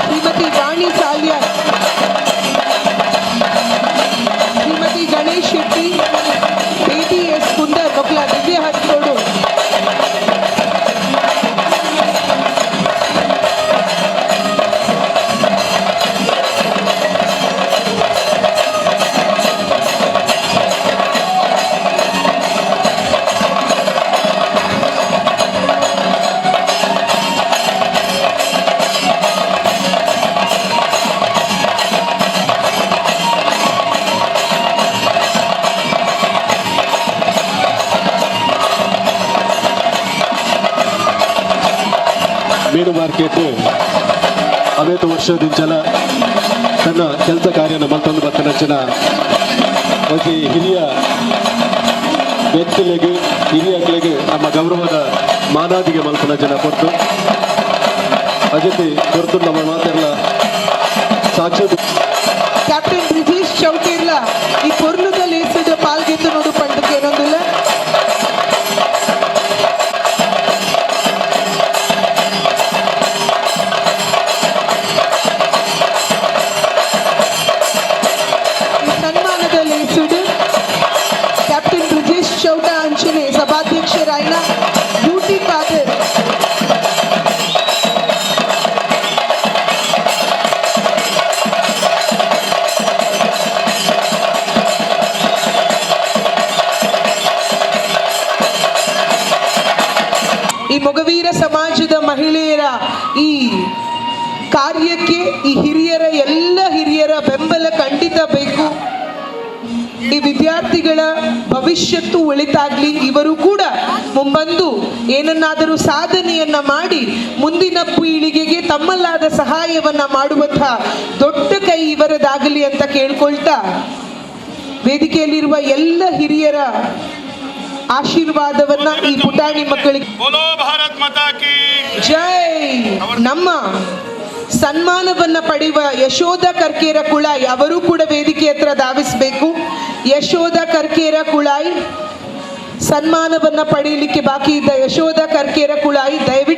ಶ್ರೀಮತಿ ವಾಣಿ ಸಾಲ್ಯ, ಶ್ರೀಮತಿ ಗಣೇಶ್ ಶೆಟ್ಟಿ, ಬೇಬಿ ಎಸ್ ಕುಂದರ್ ಮಕ್ಕಳ ದಿವ್ಯ ಹಸ್ತೋಡು ಮೀನು ಮಾರ್ಕೆಟ್ ಅವೇತು ವರ್ಷದಿಂಚಲ ತನ್ನ ಕೆಲಸ ಕಾರ್ಯನ ಮತ್ತೊಂದು ಬತ್ತನಂಚಿನ ಒಂಜಿ ಹಿರಿಯ ವ್ಯಕ್ತಿಲೆಗ್ ಹಿರಿಯಕ್ಲೆಗ್ ನಮ್ಮ ಗೌರವದ ಮಾನಾದಿಗೆ ಮಲ್ಪುನ ಜನ ಕೊರ್ತು ಅಜತಿ ಕೊರ್ತು ನಮ್ಮ ಮಾತೆಲ್ಲ ಸಾಕ್ಷಿ ಕ್ಯಾಪ್ಟನ್ ಬ್ರಿಜೇಶ್ ಚೌಟೇರ್ಲ ಈ ಪೊರ್ಲುದ ಲೇಸದ ಪಾಲ್ಗೆತ್ತು ನೋಡು ಪಂಡಕ್ಕೆ ಏನೊಂದಿಲ್ಲ. ಈ ಸನ್ಮಾನದ ಲೇಸುಡು ಕ್ಯಾಪ್ಟನ್ ಬ್ರಿಜೇಶ್ ಚೌಟ ಅಂಚನೆ ಸಭಾಧ್ಯಕ್ಷರಾಯನ ಯುಟಿ ಖಾದರ್, ಈ ಮೊಗವೀರ ಸಮಾಜದ ಮಹಿಳೆಯರ ಈ ಕಾರ್ಯಕ್ಕೆ ಈ ಹಿರಿಯರ ಎಲ್ಲ ಹಿರಿಯರ ಬೆಂಬಲ ಖಂಡಿತ ಬೇಕು. ಈ ವಿದ್ಯಾರ್ಥಿಗಳ ಭವಿಷ್ಯತ್ತು ಒಳಿತಾಗ್ಲಿ, ಇವರು ಕೂಡ ಮುಂಬಂದು ಏನನ್ನಾದರೂ ಸಾಧನೆಯನ್ನ ಮಾಡಿ ಮುಂದಿನ ಪೀಳಿಗೆಗೆ ತಮ್ಮಲ್ಲಾದ ಸಹಾಯವನ್ನ ಮಾಡುವಂತಹ ದೊಡ್ಡ ಕೈ ಇವರದಾಗಲಿ ಅಂತ ಕೇಳ್ಕೊಳ್ತಾ ವೇದಿಕೆಯಲ್ಲಿರುವ ಎಲ್ಲ ಹಿರಿಯರ ಆಶೀರ್ವಾದವನ್ನ ಈ ಪುಟಾಣಿ ಮಕ್ಕಳಿಗೆ ಜೈ. ನಮ್ಮ ಸನ್ಮಾನವನ್ನ ಪಡೆಯುವ ಯಶೋಧ ಕರ್ಕೇರ ಕುಳಾಯಿ ಅವರು ಕೂಡ ವೇದಿಕೆ ಹತ್ರ ಧಾವಿಸಬೇಕು. ಯಶೋಧ ಕರ್ಕೇರ ಕುಳಾಯಿ ಸನ್ಮಾನವನ್ನ ಪಡೆಯಲಿಕ್ಕೆ ಬಾಕಿ ಇದ್ದ ಯಶೋಧ ಕರ್ಕೇರ ಕುಳಾಯಿ ದಯವಿಟ್ಟು